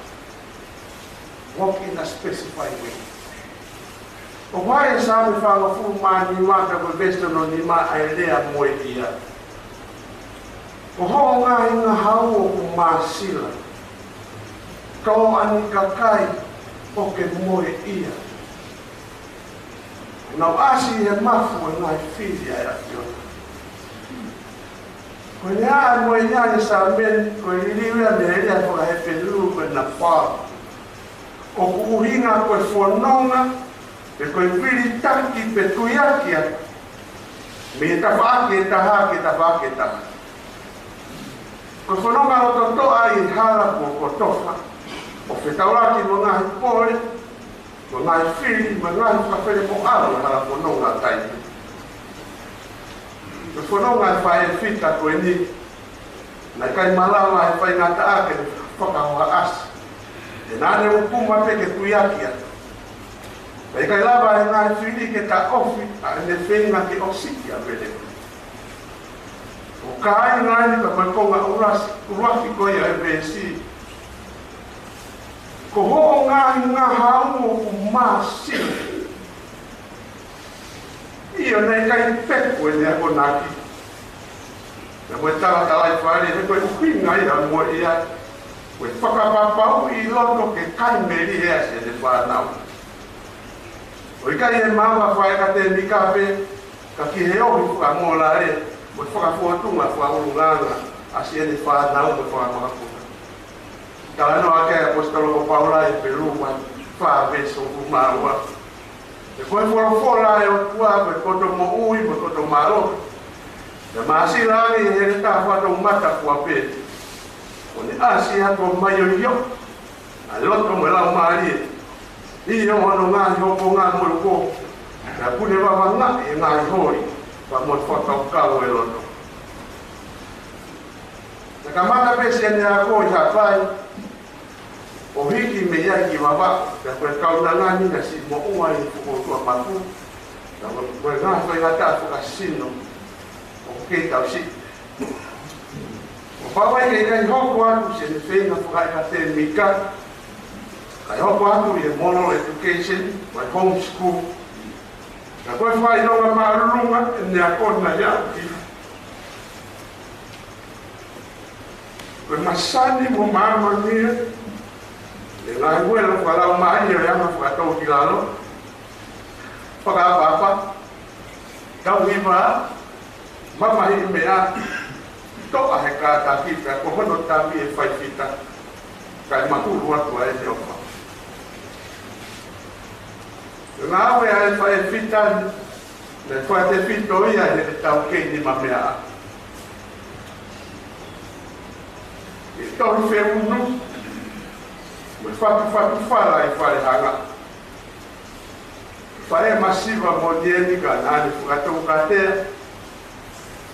Walk in a specified way. ʻOku hā ʻi he Saame fāngofulu mā nima pea ko e veesi hono nima ʻa e lea Moeʻia. Ko hoʻo ngaahi ngahau ʻoku māsila. Ko hoʻo ʻanekakai ʻoku ke moeʻia. Nau ʻasi he mafu ʻo e ngaahi fili ʻa e ʻAfiona. Ko e lea ʻa e Moeʻia ʻi he Saame ni, ko e liliu ia mei he lea faka-Hepelū ko e napal. ʻOku ʻuhinga ko e fononga, pe ko e vilitaki pe tuiaki atu mei he tafaʻaki ʻe taha ki he tafaʻaki ʻe taha. Ko e fononga lototoʻa ʻi he hala kuo kotofa, ʻo fetaulaki mo e ngaahi pole, mo e ngaahi fili, mo e ngaahi fakafelemoʻa ʻo e hala fononga taimi. Ko e fononga ʻa e faʻē fita ko eni, naʻe ʻikai malava ʻe he faingataʻa ke fakahohaʻasi. He naʻa ne ʻupuma pē ke tuiaki atu. Naʻe ʻikai lava ʻe he ngaahi fili ke taʻofi ʻa ʻene feinga ke ʻosiki ʻa Mele. ʻOku kāinga eni ka ko e konga ʻuluaki, ʻuluaki ko ia ʻo e veesi. Ko hoʻo ngaahi ngahau ʻoku māsila. ʻIo, naʻe ʻikai peku ʻene akonaki. Naʻe mo e talatalaifale, he ko e ʻuhinga ia ʻa Moeʻia, ko e fakapapauʻi loto ke kai melie ʻa siʻene fānau. ʻOku ʻikai ʻi he maama fakaʻekatēmika pē, ka ki he ohi fakamōlale, mo e fakafōtunga fakaʻulungaanga ʻa siʻene fānau mo e fakamākona. Talanoa ʻaki ʻa e ʻaposetolo ko Paula ʻi Hepelū vahe fā veesi hongofulu mā ua. He ko e folofola ʻa e ʻOtua ko e poto moʻui mo e poto mālohi. Naʻe māsila ange ʻi he heletā fakatoumata kuo pē. Kuo ne ʻasi ʻa e ʻofa mo e ʻofa ʻa e loto mo e laumālie. ʻIo, hono ngaahi hoponga mo e uko. Naʻa ku ne vavangaʻi ʻa e ngaahi holi, pea mo e fakakaukau ʻo e loto. Naʻe kamata pē siʻene ako ʻi Haʻapai, ʻo hiki mei ai ki Vavaʻu, pea ko e kaunanga ni naʻe siʻi moʻua ʻi he fokoutua mafu, pea mo e ngaahi faingataʻa fakasino ʻoku kei tauhi. ʻO kapau ʻe ʻikai hoko atu siʻene feinga fakaʻekatēmika, kae hoko atu ʻi he moral education, mo e homeschool. Ka ko e fakaʻilonga māʻolunga ʻene ako naʻe aʻu ki ai. Ko e masani mo māmani ʻa e ngaahi uelo fakalaumālie ʻo e anga fakatōkilalo, fakaʻapaʻapa, tauhi vā, mamahiʻi meʻa, toʻa he kātaki pea ko hono tami ʻe faifita, kae mahulu atu ʻa ʻene ʻofa. Ngāue ʻa e faifita ni, naʻe fakatefito ia ʻi he taʻu kei nima meʻa. ʻI he tohi feʻunu, mo e fatufatu fala ʻi Falehanga. Faʻē masiva mo e niʻihi ka naʻa ne fakatoukatea,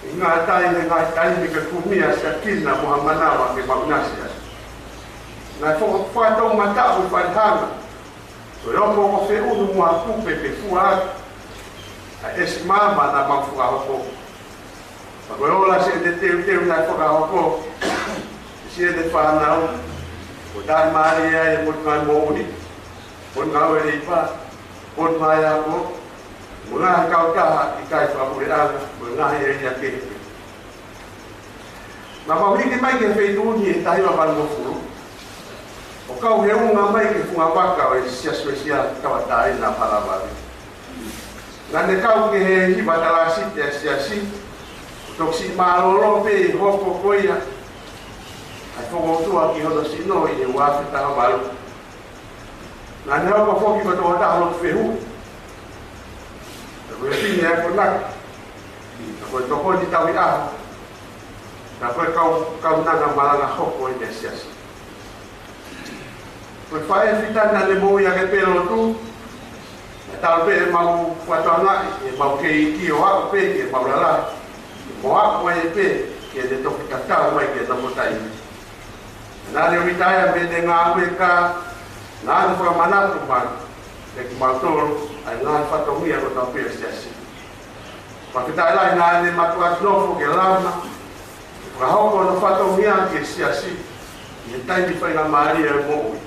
ʻi he ngaahi taimi, ngaahi taimi ke kumi ʻa Siakina mo ha manava ke maʻunasi ai. Naʻe faka-, fakatoumataʻu ʻi Falehanga. Ko e ongo ko feʻunu mo ha kupe ke fua atu ʻa e ʻesi maama naʻa mau fakahoko. Pea ko e ola siʻene teuteu naʻe fakahoko siʻene fānau, ko e taʻimālie ai e Potungāue Moʻui, Potungāue Leipa, Potungāue Ako, mo e ngaahi kautaha ʻikai fakapuleʻanga, mo e ngaahi ʻēlia kehe pē. Naʻa mau hiki mai ki he feituʻu ni ʻi he taha hiva valungofulu, ʻo kau he unga mai ki he fungavaka ʻo e Siasi Uesia Tauʻatāina Palavale. Naʻa ne kau ki he hiva talāsiti ʻa e siasi, ʻo toki siʻi mālōlō pē ʻi he hoko ko ia ʻa e fokoutua ki hono sino ʻi he ua afe taha valu. Naʻa ne hoko foki ko e tokotaha lotu fehuʻi. Ka ko e fine akonaki. Ka ko e tokoni tauhi ʻaho. Ka ko e kau, kaunanga malanga hoko ʻi he siasi. Ko e faʻē fita naʻa ne moʻui ʻaki pē lotu. Naʻe talu pē ʻemau fakatangaʻi, ʻemau kei ʻi ʻo aʻu pē ki heʻemau lalahi. Mo aʻu mai pē ke ne toki tatau mai ki he nofo taimi. Naʻa ne ʻuhitaia mei heʻene ngāue ka naʻa ne fakamanatu mai kiate kimautolu ʻa e ngaahi fatongia kotoa pē ʻo e siasi. Fakafetaʻi lahi naʻa ne mātuʻaki nofo ke lama, fakahoko hono fatongia ki he siasi ʻi he taimi faingamālie ʻo e moʻui.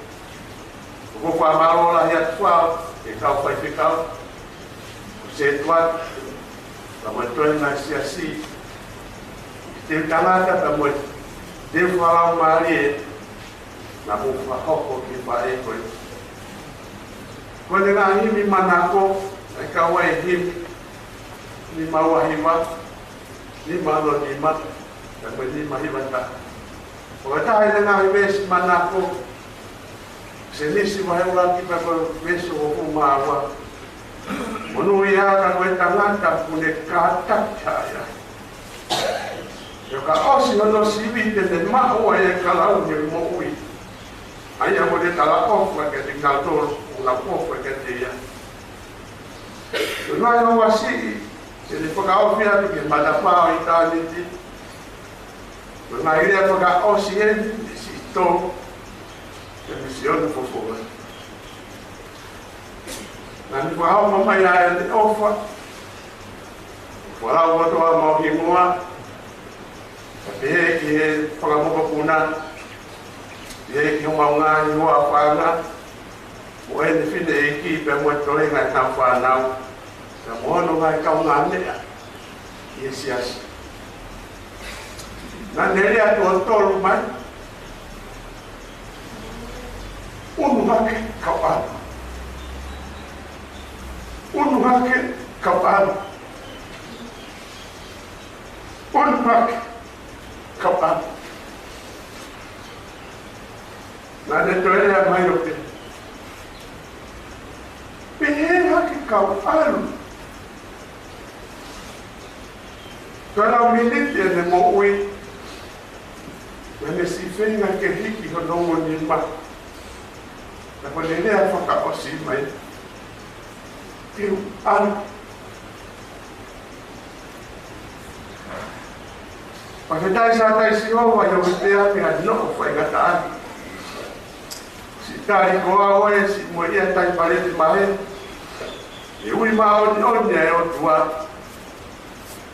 ʻOku ou fakamālō lahi atu foki ki he kau faifekau, ko Setuata, pea mo e toenga siasi, ki he tangata pea mo e teu fakalaumālie naʻa mou fakahoko ki he faʻē ko ē. Ko ʻene ngaahi himi manako, ʻa ia ʻoku kau ai e himi nima ua hiva, nima ono nima, pea mo e nima hiva taha. Ko e taha ʻene ngaahi veesi manako, Sēnesi vahe ʻuluaki pea ko e veesi hongofulu mā ua. Monūʻia ka ko e tangata ʻoku ne kātaki ʻa ia. ʻIo ka ʻosi hono sivi te ne maʻu ʻa e kalauni ʻo e moʻui. ʻA ia ʻoku ne talaʻofa kiate kinautolu ʻoku nau ʻofa kiate ia. Ko e ngaahi houa siʻi, te ne fakaofi atu ki he matapā ʻo ʻitāniti. Ko e ngaahi lea fakaʻosi eni, ʻe siʻi tō, ʻe misiona fofonga. Naʻa ne fakahoko mai ʻa ʻene ʻofa, ʻo folau kotoa homau hingoa, pea pehē ki he fanga mokopuna, pehē ki homau ngaahi hoa fanga, mo ʻene fineʻeiki pea mo e toenga ʻenau fānau, pea mo hono ngaahi kaungāmeʻa ʻi he siasi. Naʻa ne lea tuʻo tolu mai, ʻUnu hake kau ʻalu. ʻUnu hake kau ʻalu. ʻUnu hake kau ʻalu. Naʻa ne toe lea mai ʻo pehē, Pehē hake kau ʻalu. Toe lau miniti ʻene moʻui, naʻa ne siʻi feinga ke hiki hono ongo nima. Pea ko ʻene lea fakaʻosi mai, Te u ʻalu. Fakafetaʻi Sātai Sihova ʻi hoʻo pehē ange ʻa e noʻo faingataʻa. Siʻi tali ko au ē, siʻi moʻui ʻa e tai paleti mahe. ʻE ui māʻoniʻoni ʻa e ʻOtua.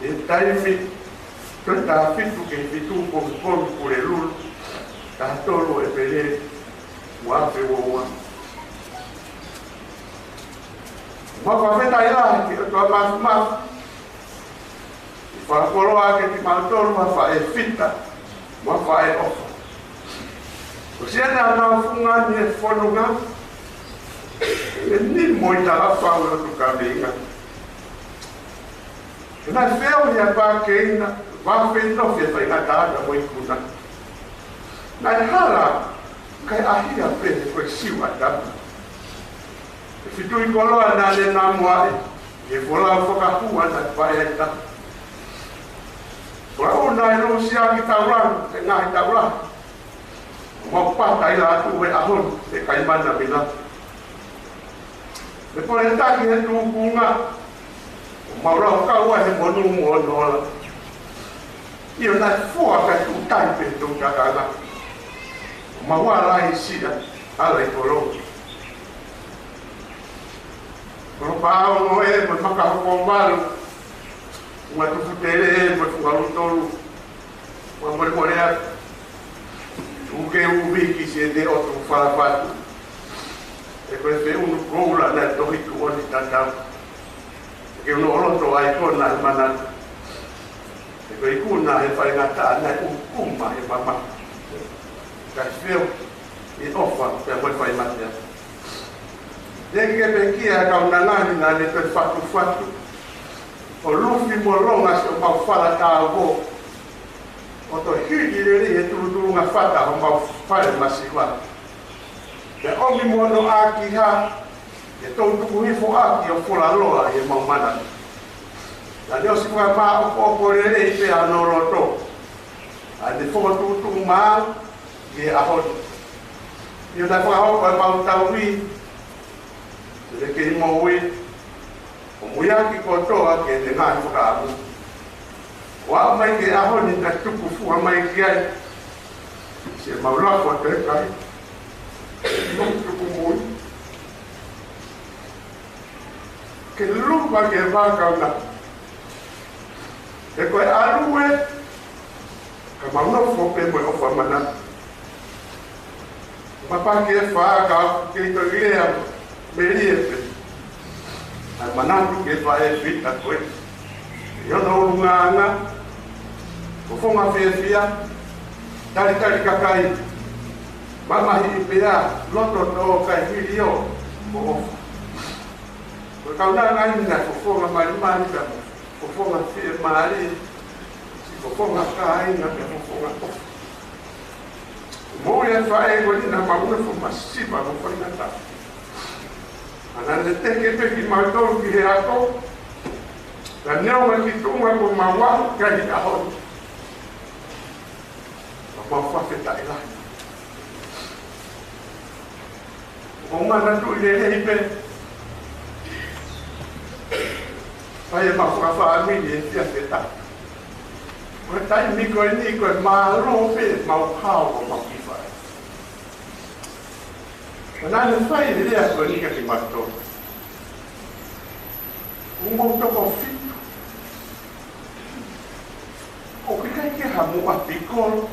ʻI he taimi, toe taha fitu ki he fitu pongipongi Pulelulu, taha tolu ʻEpeleli, ua afe ua ua. Mau fakafetaʻi lahi ki he ʻOtua Māfimafi, ʻi he fakakoloa kiate kimautolu ha faʻē fita, mo ha faʻē ʻofa. Ko siʻene ʻaonga fungani he fononga, ʻe nimo ʻi talafau ʻo e lotu kaveinga. Naʻe feohi ʻa e pākeina, vafeinofi ʻa e faingataʻa mo e ikuna. Naʻe hala, kae ʻahiʻahi pē ko e siu ʻa e tama. ʻE fitui koloa naʻa ne namu ai, ʻi he folau fakahua naʻe pae ai e tama. Folau naʻe lusiaki taulanga, he ngaahi taulahi. Mau pata ʻi lātū he ʻaho ni, he kaimana mila. Mei he pole taki he tūkunga, ʻo mau lau kau ai he monū mo hono ola. ʻIo naʻe fua kae tuʻu tai pē he tō takanga. ʻO mau ala ʻi Siʻa, ala ʻi Kolonga. Kolopaʻa ʻo Noe, mo e Maka Hokovalu, Funga Tufu Tele, mo e Funga Lutolu. Fakamolemole atu. Tuku ke u viki siʻete ʻotu falafatu. ʻE ko e feʻunu koula naʻe tohi tuʻoni tatau. Ke u noʻo loto ai ko naʻe manatu. ʻE ko e ikuna he faingataʻa naʻe ʻukuma he mama. Kae feohi ʻi ʻofa pea mo e fai mate atu. Teʻeki ke pekia e kaunanga ni naʻa ne toe fatufatu. ʻO lufi mo longa siʻomau fala tauvō. ʻO toe hiki lelei he tulutulunga fata homau fale masiva. Pea ʻomi mo hono ʻakiʻakihā, ke tau tuku hifo ʻaki ʻo fulaloa ʻi heʻemau manatu. Naʻa ne ʻosi fakamāʻopoʻopo lelei pē ʻa hono loto, ʻa ʻene fokotuʻutuʻu maʻau ki he ʻaho ni. ʻIo, naʻe fakahoko ʻemau tauhi, te ne kei moʻui, ʻo muiaki kotoa ki heʻene ngaahi fakaʻamu. ʻO aʻu mai ki he ʻaho ni naʻe tuku fua mai ki ai siʻemau lafo ʻo toe kai, mo tuku mui. Ke lupa ke vaka una. He ko e ʻalu ē, ka mau nofo pē mo e ʻofa manatu. Mapaki e fā ka kei toe lea melie pē. ʻA e manatu ke fai e fita ko ē. ʻI hono ʻulungaanga, fofonga fiefia, talitali kakai, mamahiʻi pea, loto toʻo kae hili ʻo ʻofa. Ko e kaunanga ina fofonga malimali ka fofonga fiemālie, siʻi fofonga kāinga pea fofonga ʻofa. Moʻui e faʻē ko eni naʻa mau nofo masiva mo faingataʻa. Naʻa ne teke pē kimautolu ki he ako, ka neongo ki tuʻunga kuo mau aʻu ki ai he ʻaho ni. Ka mau fakafetaʻi lahi. ʻO manatuʻi lelei pē. Fai ʻemau fakafāmili e fiefia. Ko e taimi ko eni ko e mālō pē ʻemau hao ʻo mau kiʻi fai. Naʻa ne fai e lea ko eni kiate kimautolu. ʻOku mou toko fitu. ʻOku ʻikai ke ha mou ʻapi kolo.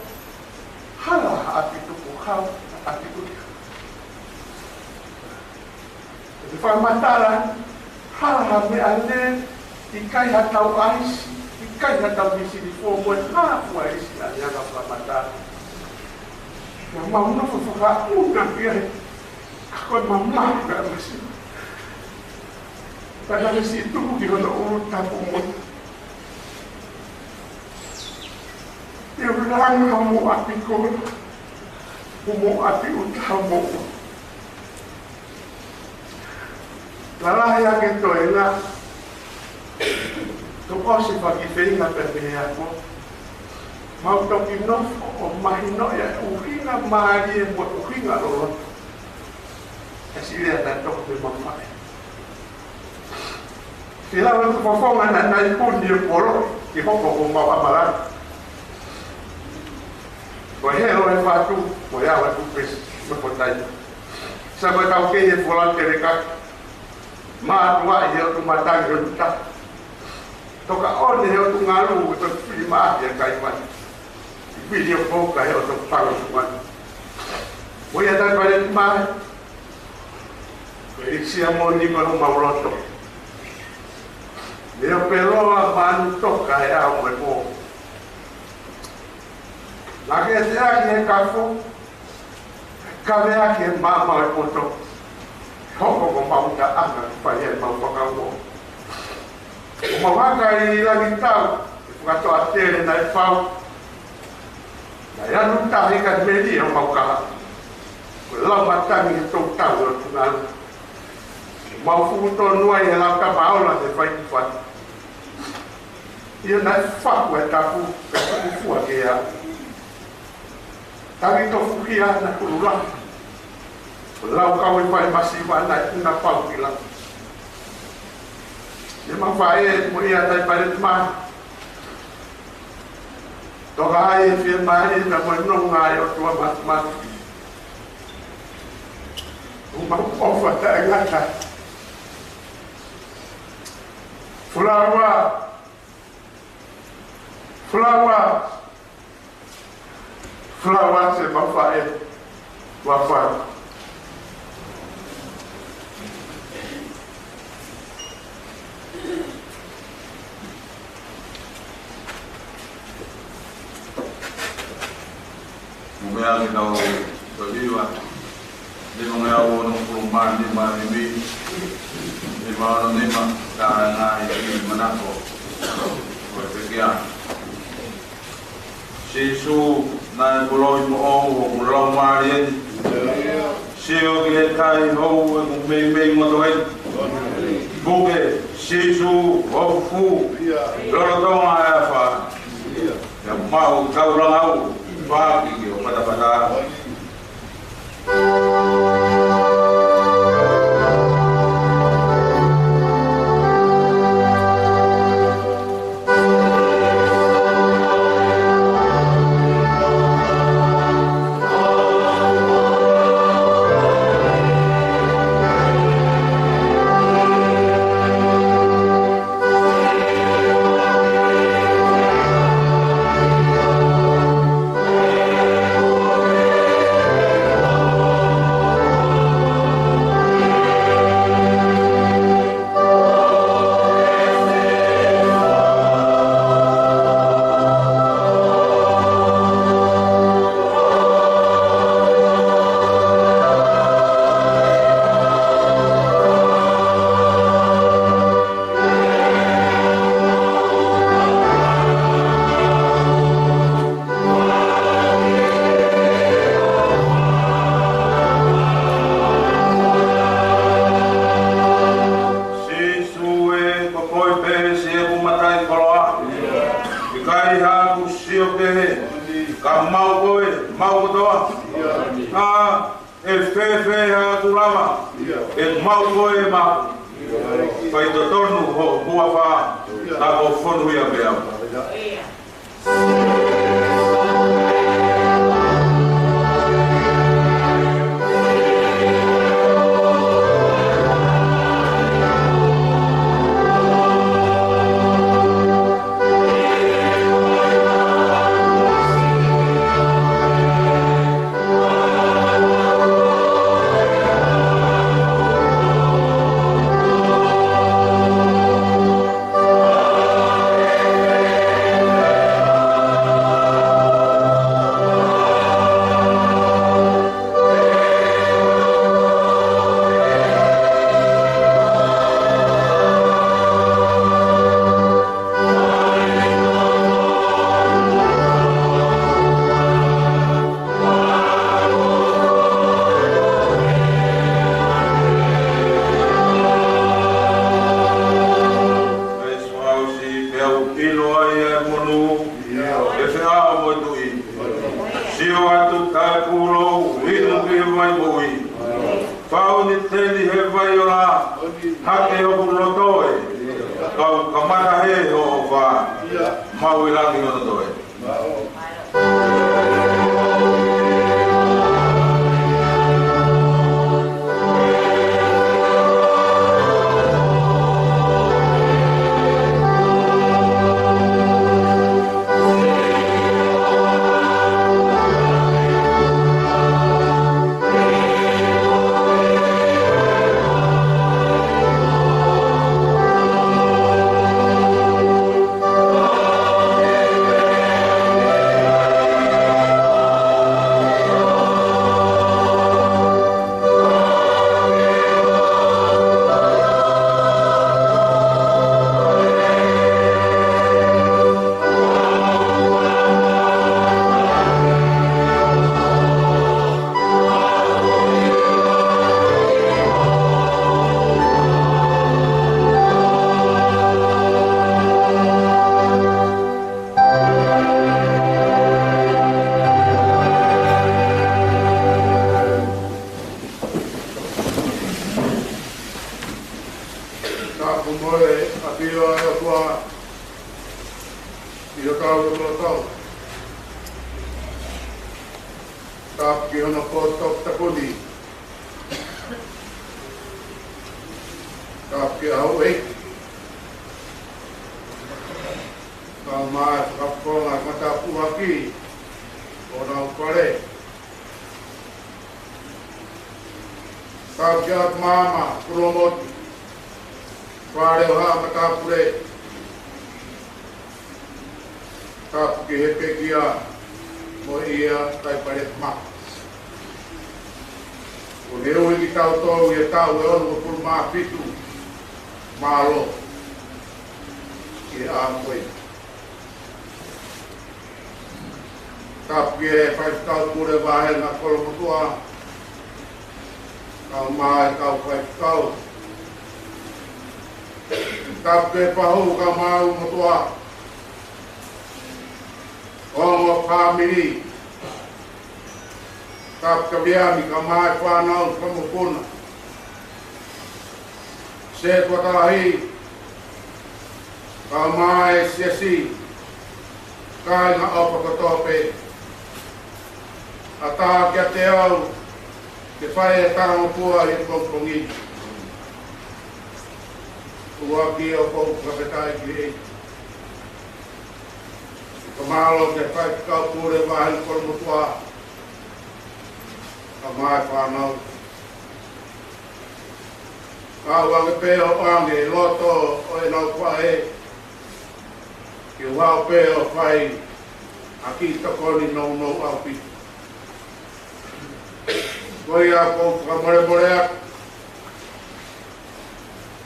Hala ha ʻapi tukuhau, ʻapi tukuhau. Te fakamatala, hala ha meʻa lē, ʻikai ha tau ʻaisi, ʻikai ha tau misili fō mo e hā fua ʻaisi ʻa e anga fakamatala. Naʻa mau nofo fakaʻuna pē ai, ka ko e mamahi ka masiva. Ka naʻe siʻi tuku ki hono ʻulu tapu mo e ʻe ʻulanga mo ʻapi kolo, mo ʻapi ʻuta mo ʻulu. Lalahi ake toenga, tau ʻosi fakafeinga pē mei he ako. Mau toki nofo ʻo mahinoʻi ʻa e ʻuhinga mālie mo e ʻuhinga loloto. ʻA e siʻi lea naʻe tō mei he mau faʻē. Ke lau atu fofonga naʻe nai puni e polo, ke hoko ko mau ʻamalaki. Ko e helo e fatu, ko e awa tu pesi, me ko tai. Sa ko tau kei e fola teleka. Mātuʻa ʻi he ʻotu matangi ʻotu ta. Toka ʻone he ʻotu ngalu, ko e fili mā ʻi he kai mani. Fili ʻo koka he ʻotu pango sumani. Mo ia tai pale mai. Ko e sia mo ni ko no mau loto. Leo peloa manu toka e au mo e pō. Naʻa ke te aki he kafo. Ka vea ke mama e poto. Hoko ko mau ta aka fai e mau whakauo. Ko mau haka i langi tau, e whakatoa tele na e pau. Na e anu tahi ka meri e mau kaha. Ko lau matangi e tau tau e tunau. Ko mau fuku tonu ai e lau ka maola te fai ki fai. Ia na e faku e tapu, ka fuku fua ke au. Tangi tofu ki ana kulula. Lau kau e fai masiva na e tuna pau ki la. Ia ma fai e mo ia tai pare ma. Toka ai e fie mai na mo no ngai o tua ma ma. Uma ofa ta e ngata. Fulaua. Fulaua. Fulaua se mau faʻē. Ua fai. Mo mea ke tau toliva. Lima ngai au ono pulu mā nima nimi. Lima ono nima ka ngai i manako. Ko e pekia. Sīsū, naʻe pulou i moʻou ʻoku laumālie ni. Sio ki he kai hou ʻoku meimei ngoto eni. Puke, Sīsū, ʻo fufū, lolotonga e afā. Pea maʻu taulanga ʻo fāki ki ho fatafata. Sīsū ē, ko koe pē siʻeku mataʻikoloa. ʻIkai haʻaku sio kehe, ka maʻu koe, maʻu kotoa. ʻA e fēfē haʻaku lava, ʻe maʻu koe maʻaku. Faitotonu hoʻo huafa, ka ko fonu ia pē au. Pea u ʻilo ai ʻa e monū, ʻe feʻao mo e tuʻi. Sio atu, taʻepūlou, inu ki he vai moʻui. Fau ni teni he vai ola, hake hoku loto ē, kau kamata he hoʻo ʻofa, maʻu ʻi langi hono toe. Tapu mo e ʻafio ʻa e ʻOtua ʻi hotau lotolotonga. Tapu ki hono poto tokoni. Tapu ki he houʻeiki. Tapu mo e fakafofonga matapua ki honau kole. Tapu ki he ʻOtua Māfimafi, Pulomotu, Fale ʻo Haʻa Matāpule. Tapu ki he pekia mo ia kai pale ma. ʻO ne ui kitautolu ʻi he taʻu ʻe onongofulu mā fitu. Mālō. Ki he ʻaho ko eni. Tapu ki he faifekau pule vāhenga Kolomotuʻa, Kae ʻumaʻā e kau faifekau. Tapu ke pahu kae ʻumaʻā e motuʻa. Ongo fāmili. Tapu ke Viliami kae ʻumaʻā e fānau, kau mokopuna. Setuata Lahi, kae ʻumaʻā e siasi, kāinga ʻofa kotoa pē. ʻAtā kiate au ke fai e talangofua ʻi he pongipongi ni. ʻUluaki ʻoku ou fakafetaʻi ki he ʻEiki. Fakamālō ki he faifekau pule vahe kolomotuʻa, kae ʻumaʻā e fānau. Kau ange pē ʻo ʻoange e loto ʻo ʻenau faʻē, ke u haʻu pē ʻo fai ha kiʻi tokoni nounou ʻaupito. Ko ia ʻoku ou fakamolemole atu,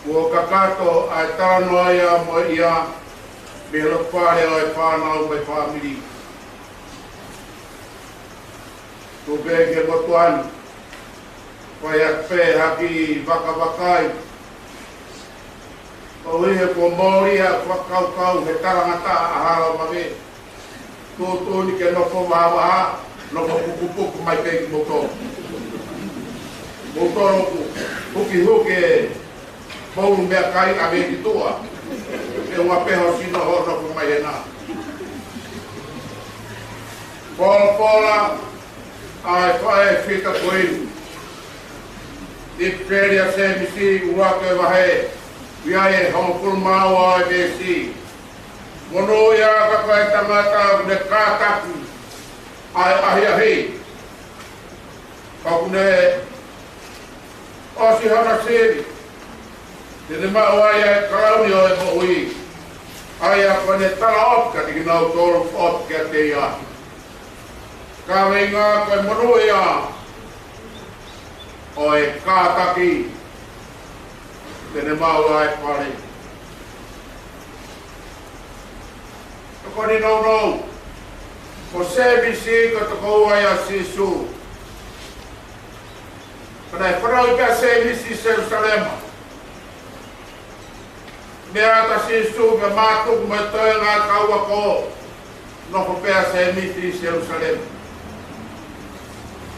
kuo kakato ʻa e talanoa ia mo ia mei he loto fale ʻo e fānau mo e fāmili. Tuku pē ke motuʻa ni, fai atu pē ha kiʻi vakavakai. Koeʻuhi he kuo mole ʻa e fakakaukau he talangataʻa ʻa Halaomave. Tuʻutuʻuni ke nofo vahavaha, nofo pukupuku mai pē kimoutolu. Moutolu ʻoku hukihuki e moulu meʻakai ʻave ki tuʻa. ʻE ʻuhinga pē hoʻo sino hoʻo nofo mai hena. Folofola ʻa e faʻē fika ko eni. ʻIpisieli ʻa Sēmisi, ʻuluaki vahe, veesi hongofulu mā ua ʻa e veesi. Monūʻia ʻa e tangata ʻoku ne kātaki ʻa e ʻahiʻahi, ka ʻoku ne ʻosi hono sivi, te ne maʻu ai ʻa e kalauni ʻo e moʻui, ʻa ia kuo ne talaʻofa kiate kinautolu ʻoku ʻofa kiate ia. Kaveinga ko e monūʻia ʻo e kātaki, te ne maʻu ʻa e fale. Tokoni nounou, ko Sēmisi ko e tokoua ia ʻa Sīsū. Pea naʻe fanauʻi pē ʻa Sēmisi ʻi Selusalema. Meʻa atu ʻa Sīsū pea mātuku mo e toenga kau ako, nofo pē ʻa Sēmisi ʻi Selusalema.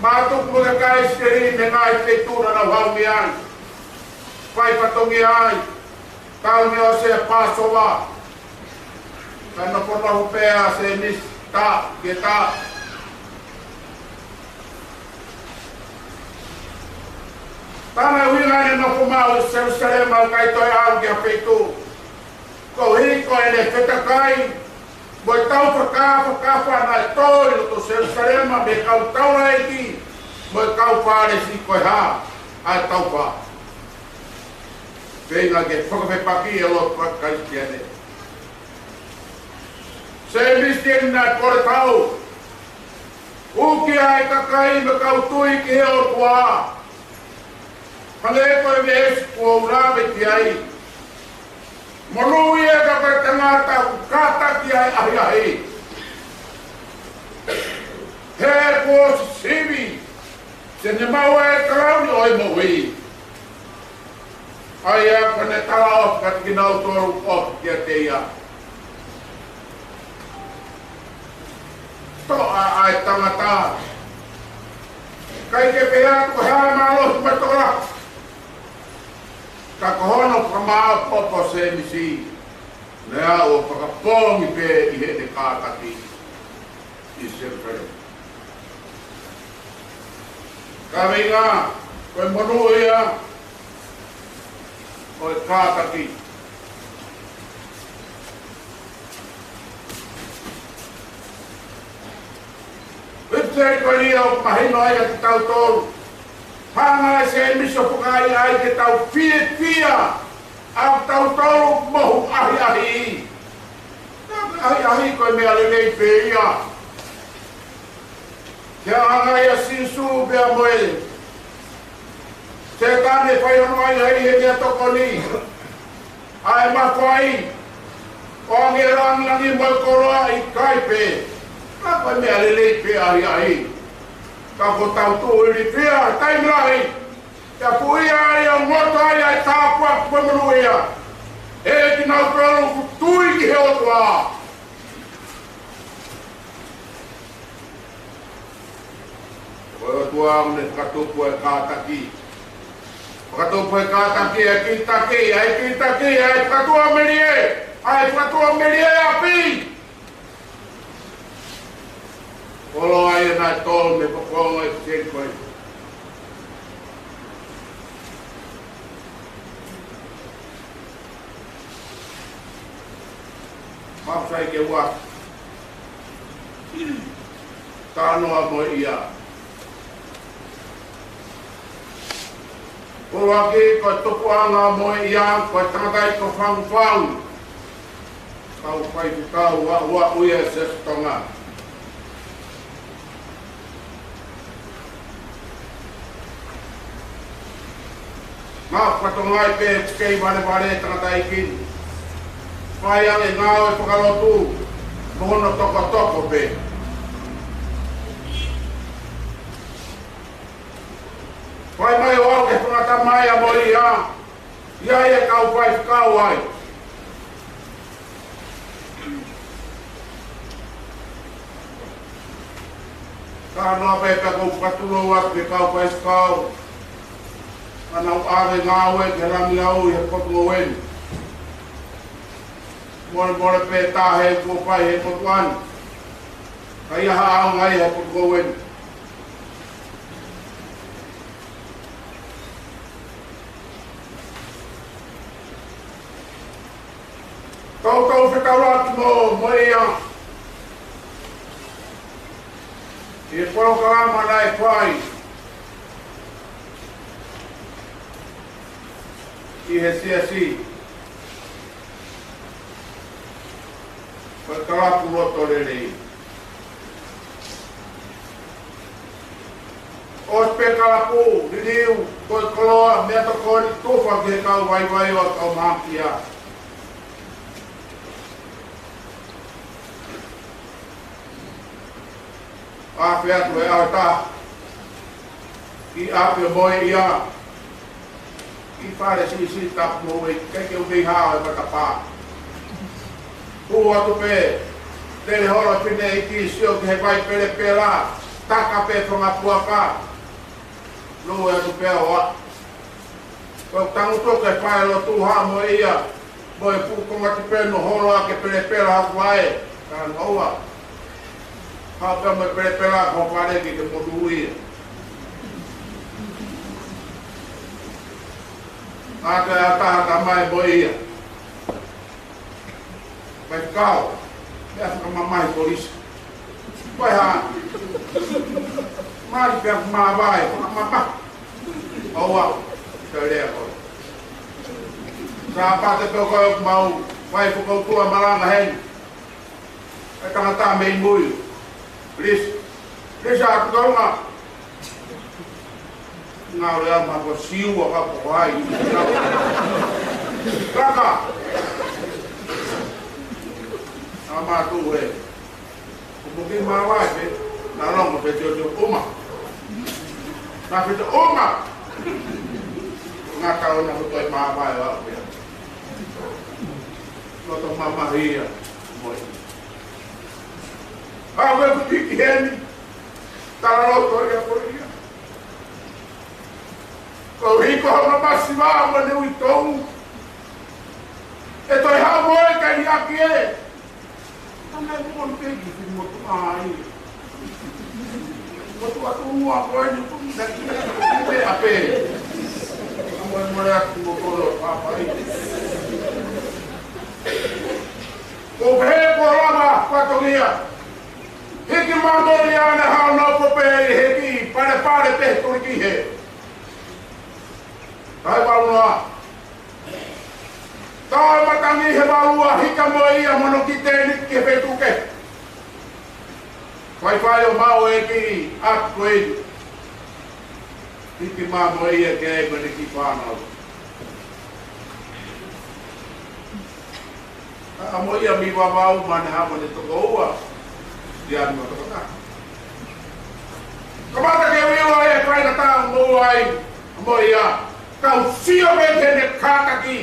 Mātuku mo e kakai ʻIsileli mei he ngaahi feituʻu naʻa nau haʻu mei ai, fai fatongia ai, talu mei ʻosi e Pāsova. Ka naʻe nofo pē ʻa Sēmisi taʻu ki he taʻu. Pea naʻe ʻuhinga ʻene nofo maʻu ʻi Selusalema ʻo ʻikai toe ʻalu ki ha feituʻu, koeʻuhi ko ʻene fetakai mo e tau fakafakafa naʻe tō ʻi loto Selusalema mei he kau taulaʻeiki mo e kau Fālesi. Ko e hā ʻa e tau fa- Feinga ke fakafepaki e loto ʻa e Kalisitiane. Sēmisi eni naʻe kole tau. Uki ʻa e kakai mo e kau tui ki he ʻOtua. Hangē ko e veesi kuo u lave ki ai. Monūʻia ʻa e tangata ʻoku kātaki ʻa e ʻahiʻahi, he kuo ʻosi sivi, te ne maʻu ʻa e kalauni ʻo e moʻui, ʻa ia kuo ne talaʻofa kiate kinautolu ʻoku ʻofa kiate ia. Toʻa ʻa e tangata. ʻIkai ke pehē atu ko e hā e mālohi mo e tokolahi, ka ko hono fakamāʻopoʻopo ʻo Sēmisi, naʻe aʻu ʻo fakapoongi pē ʻi heʻene kātaki ʻi Selusalema. Kaveinga ko e monūʻia ʻo e kātaki. ʻIpisieli ko eni ʻoku mahino ai kiate kitautolu. Hanga ʻe Sēmisi ʻo fakahā ai ke tau fiefia ʻa kitautolu mohu ʻahiʻahi. ʻAhiʻahi ko e meʻa lelei pē ia. Ke hanga ʻe Sīsū pea mo e Sētane ʻo fai hono ʻahiʻahi he meʻatokoni, ʻa e mafai, ʻo ʻoange e langilangi mo e koloa, ʻikai pē. Ka ko e meʻa lelei pē ʻahiʻahi. Ka ko ʻetau tuʻu ilifia he taimi lahi, Pea puʻia ai ʻo ngoto ai ʻa e tāpuaki mo e monūʻia ʻe kinautolu ʻoku tui ki he ʻOtua. Ko e ʻOtua ʻoku ne fakatupu e kātaki. Fakatupu e kātaki, ʻa e kītaki, ʻa e kītaki, ʻa e fakatuʻamelie, ʻa e fakatuʻamelie ʻapi. Koloa ia naʻe tō mei he pokonga e sēkoi. Mafai ke ua. Talanoa mo ia. Koloa ki ko e tupuʻanga mo ia, ko e tangataʻeiki fangufang. Kau faifekau ua ua uia e Siasi Tonga. Mou fatongia pē kei valevale tangataʻeiki ni. Fai ange ngāue fakalotu mo hono tokotoko pē. Fai mai ʻo aʻu ke fakatamai ʻa mo ia. ʻI ai e kau faifekau ai. Ka noa pē ka kou fakatulou atu ki he kau faifekau. Ka nau ʻave ngāue ki he langi ʻau ʻi he potu ʻo eni. Mole mole pē tahe kuo fai he potu ʻani. Ka ia ha ʻaonga ʻi he potu ʻo eni. Toutou fetaulaki mo, mo ia. ʻI he polokalama naʻe fai ʻi he siasi. Ko e kalapu loto lelei. ʻOsi pē kalapu, liliu, ko e koloa, meʻatokoni, tufa ki he kau vaivai ʻo e kau makia. ʻAfe atu e ʻaho ʻe taha. ʻI ʻapi ʻo mo ia. ʻI fale siʻisiʻi tapu mo e, ʻikai ke u mei hao e matapā. Hū atu pē, lele holo e fineʻeiki sio ki he vai pelepela, taka pē fanga puaka. Lue atu pē ʻo aʻu. Ko e tangutu ke fai lotu hā mo ia, mo e fuʻu konga tipenu holo ake pelepela haku vae, ka noa. Hā pē mo e pelepela ko fale ki ke motu ia. Ake a taha ka mai mo ia. Faifekau, meʻa fakamamahi kolisi. Ko e hā? Mali pea māvae, fakamamahi. ʻOua, ʻikai lea ko. Sāpate pē ko e mau, fai fakautua malanga heni. E tangata mei mui. Please. Please, atu kaunga. Ngā lea ma ko siu a ka ko ai. Kaka. A mātou e. Ko mo ke māvae pē. Nā longo pē tio tio uma. Nā pē tio uma. Ngā tau na ko toi māvae a pē. Loto mamahi ia. Mo e. A we ku tiki heni. Tala loto ia ko ia. Ko hiko hama masiva mo ne uitou. E toi ha mo e kai aki e. Ana e mo te ki fi mo tu ai. Mo tu atu mo a ko e ni tu na ki e pe a pe. Mo mo le atu mo ko lo pa pa i. Ko he ko lava pa to ia. Hiki māmani ana hao nō ko pē hiki pale pale pē turi ki he. Kai vau noa. Tau matangi he vau a hika mo ia mono ki tēni ki he feituke. Fai fai ʻo mau e ki upgrade. Hiki mā mo ia ke mani ki whānau. A mo ia mi wawau mane ha mane toko ua. Ia ni toko taha. Kamata ke ui ua e kai ka tau mo ai. Mo ia, kau sio pē ki heʻene kātaki.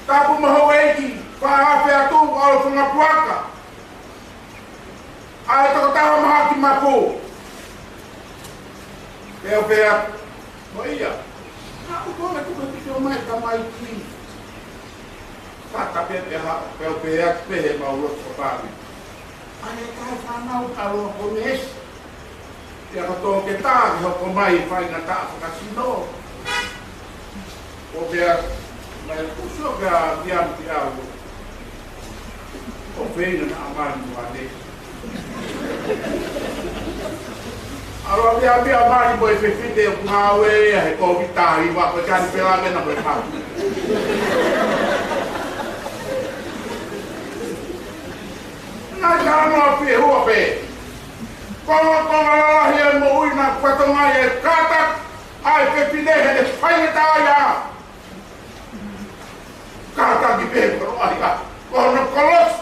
Tapu mo houʻeiki, fā afe atu, ʻalu funga puaka. ʻA e tokotaha mahaki mapu. Pea u pehē, mo ia. Naʻa ku kole kuka ki o mai tamaiki. Kata pē pea ha, pea u pehē atu pē he mau loto ko pāmi. ʻA e kai fānau ka loa ko Nesi. Pea ka tō ke tā ke hoko mai faingataʻa fakasino. ʻO pea mai kuso pea miam ki au. ʻO feinga na amani mo ane. ʻAlu ʻo miamia mai mo e fefine ʻoku ngāue ia he Kōviti taha hiva ko e kani pela mena mo e kau. Naʻe talanoa pē hua pē. Kongokonga lalahi e moʻui naʻe fatongia e kātaki ʻa e fefine heʻene faingataʻaʻia. Kātaki pē ko e ʻahiʻahi. Ko hono kolosi.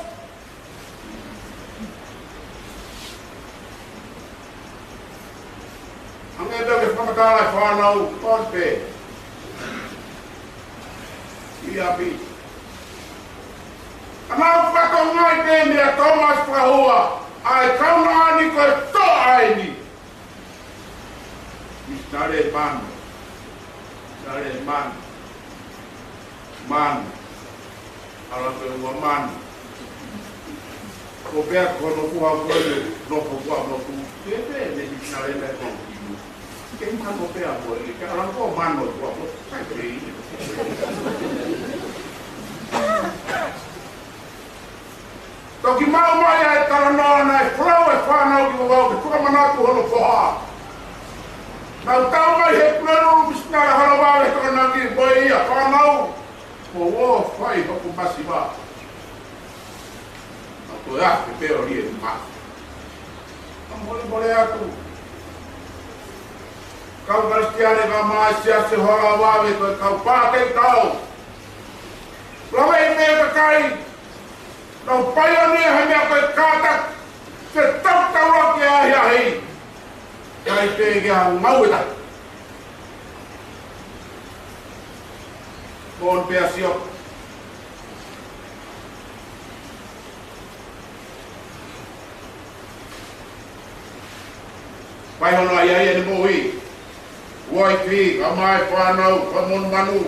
Hangē pē ko e fakamatala e fānau, ʻoku pē. ʻI ʻapi. Ka naʻe fatongia pē meia Thomas Fahua, ʻa e kaunanga ni ko e toʻa eni. Misinale mano. Misinale mano. Mano. ʻAlu pē ua mano. Ko pea ko hono kuha ko e nofo kuo motu. Ke pē ne misinale na ko kinu. Ke mano pea mo e, ke ʻalu ko mano kuo motu. Sai pē. Toki maʻu mai ʻa e talanoa naʻe folau e fānau ki vavau ke fakamanatu hono foha. Nau tau mai he Pulelulu misinale Halavale Tokonaki mo ia fānau. Ko ō fai hoku masiva. Nau toe afe pē ʻo lie ma. Ka mole mole atu. Kau Kalisitiane ka mai Siasi Halavale ko e kau pātei tau. Lave i me kakai. Nau paionia he meʻa ko e kātaki, ke tautau ake ʻa e ʻahiʻahi. Kai pē ke a ngau e tahi. Mon pea sio. Pai hono ʻahiʻahi ʻene moʻui. Uaifi, ka mai fānau, ka monumanu.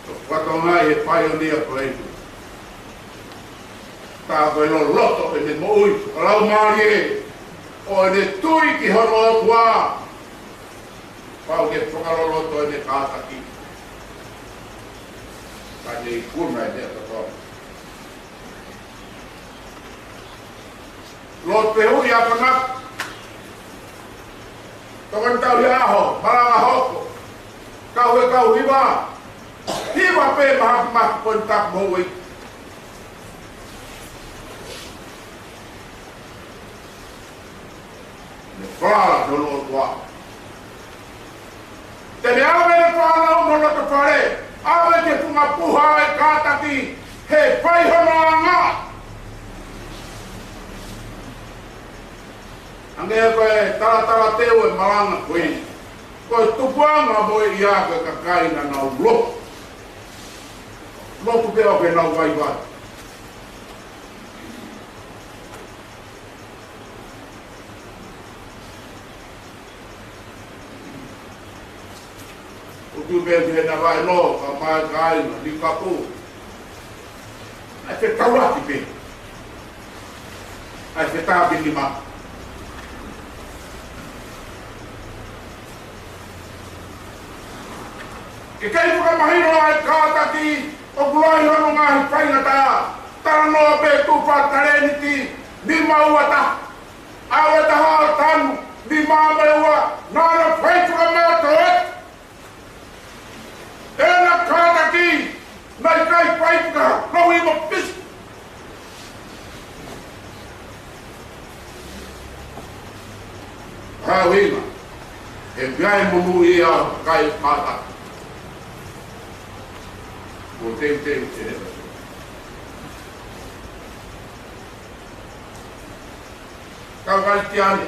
Ko fatongia he paionia ko eni. Tā ko e loloto ʻene moʻui, fakalaumālie, ʻo ʻene tui ki hono ʻOtua. Pau ke fakaloloto ʻene kātaki. Ka ne ikuna ʻene ʻOtua. Lotu pē hui a kona. Tokoni tau ia ʻaho, malanga hoko. Kau e kau hiva. Hiva pē maha maha ko e tapu mo e. Ne fala no no tua. Te ne ʻave ʻene fānau mo loto fale, ʻave ke funga puha e kātaki, he fai hono anga. Hangē ko e talatala teu e malanga ko eni. Ko e tupuʻanga mo e ia ko e kakai naʻa nau lotu. Lotu pē ʻo ke nau vaivai. ʻOku pē ki he navaʻe lō, ka mai kai, ma ni kapu. ʻAi fetaulaki pē. ʻAi fetaulaki ni ma. Ke kei fakamahino ʻa e kātaki, ʻoku lahi hono ngaahi faingataʻa, talanoa pē tufa taleniti, nima ua taha. ʻAve taha ʻo tanu, nima mo e ua, naʻa na fai fakamātoa atu. ʻEna kātaki, naʻe ʻikai fai fakahā, no i mo pisi. Hauina, he gai monū ia kai kātaki. Ko teuteu te he. Kau Kalisitiane.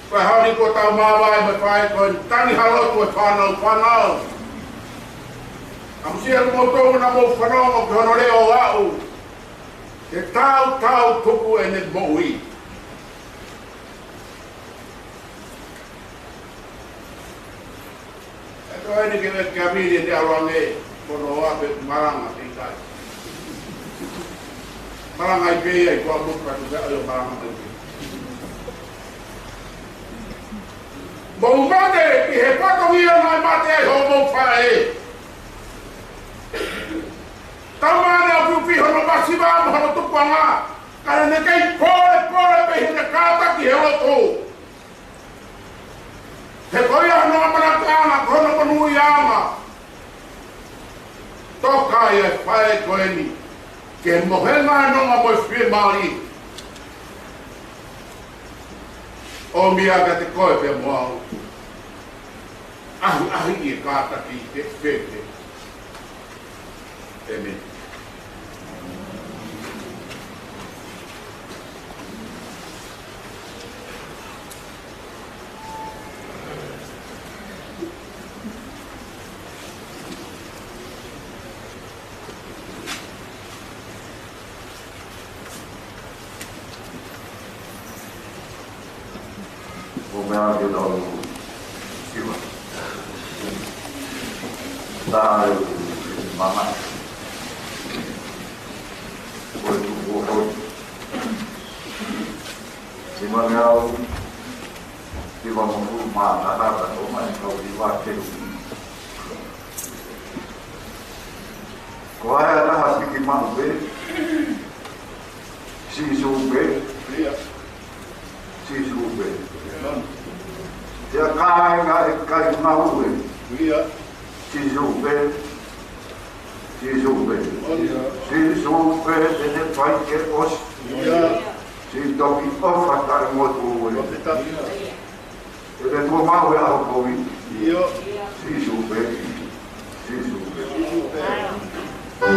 Ko e ʻaho ni kuo tau māvae mo e faʻē ko eni, tangi ha lotu ʻa e fānau, fānau. ʻAmusia kimoutolu naʻa mou fanongo ki hono leʻo ʻo aʻu. Ke tautau tuku ʻene moʻui. ʻE ko eni ke me kia mili te aluange, ko hono ʻape malanga pē ʻikai. Malanga ʻi pē ia ʻi kua muka tu ka ʻo malanga mai pē. Mou mate, ʻi he fatongia naʻe mate ai hoʻomou faʻē. Tau mane ʻo piupi hono masiva mo hono tupuʻanga. Ka naʻe kei pōlepole pē heʻene kātaki he loto. He ko ia hono ʻamanakiʻanga, ko hono monūʻiaʻanga. Toka ia ʻe faʻē ko eni. Ke mohenga ʻa e nonga mo e fiemālie. ʻOmai kiate koe pea mo au. ʻAhiʻahiʻi e kātaki ke fēfē. ʻĒmeni. Ko e meʻa ke tau siva. Tā e mama. Ko e tuku o hoi. Siva meʻa au. Siva mo fu ma na na ta o mai kau siva ke lu. Ko e ʻaho ʻe taha siki maʻu pē. Sīsū pē. Ia. Sīsū pē. Ia. Te a kāinga ʻe kai maʻu pē. Ia. Sīsū pē. Sīsū pē. Ia. Sīsū pē, te ne fai ke ʻosi. Ia. Sī toki ʻofa taʻemotu ē. Ia. ʻE te tuʻu maʻu he ʻaho ko ē. Ia. Sīsū pē. Sīsū pē. Sīsū pē.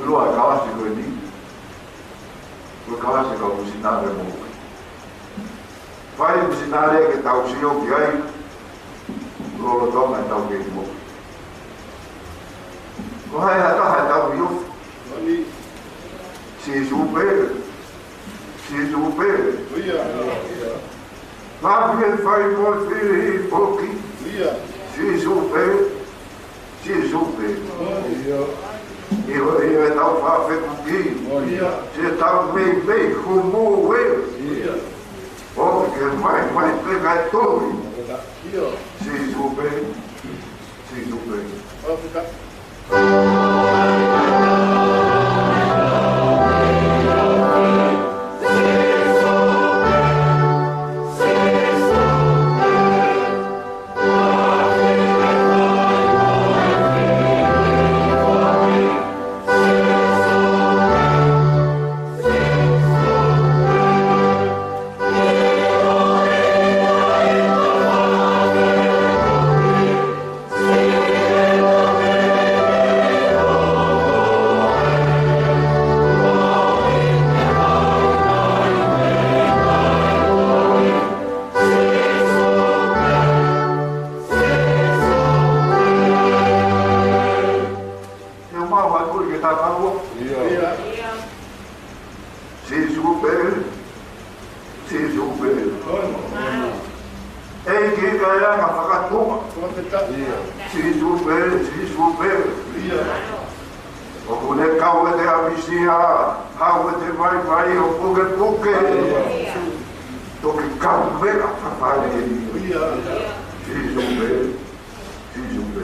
Ua e kalasi ko eni. Ko e kalasi kau misinale mo. Fai misinale ke tau sio ki ai. Lolotonga ʻetau kei moʻui. Ko e hā ha taha ʻe tau ʻio. Sīsū pē. Sīsū pē. Ia. Ngaahi meʻa fai mo e fili foki. Ia. Sīsū pē. Sīsū pē. Ia. ʻIo, ʻio, ʻetau fafekuki. Ia. Te tau meimei humu ē. Ia. ʻO ke mai, mai pē kae tui. Ia. Sīsū pē. Sīsū pē. Ia mau mai kuli ke tau kau. Ia. Sīsū pē. Sīsū pē. ʻEiki kae anga fakatua. Ia. Sīsū pē, Sīsū pē. Ia. ʻOku ne kau ʻete ʻapisia, kau ʻete vaivai ʻo pukepuke. Toki kau meʻa fafai eni. Sīsū pē, Sīsū pē.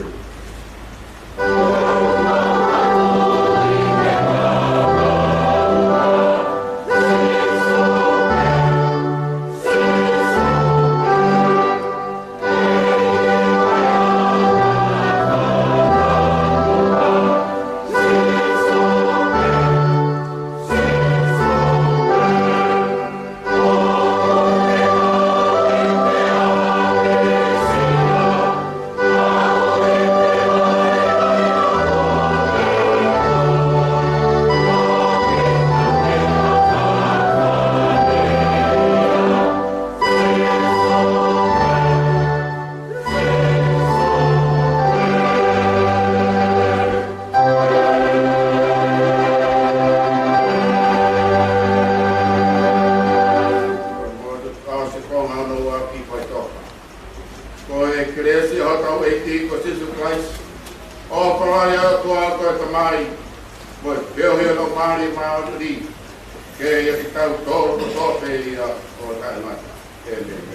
Ko e kelesi ʻa hotau ʻEiki ko Sīsū Kalaisi, ʻofa lahi ʻa e ʻOtua ko e Tamai, mo e feohi ʻa e Laumālie Māʻoniʻoni, ke ʻiate kitautolu kotoa pē ia ʻo taʻengata. ʻĒmeni.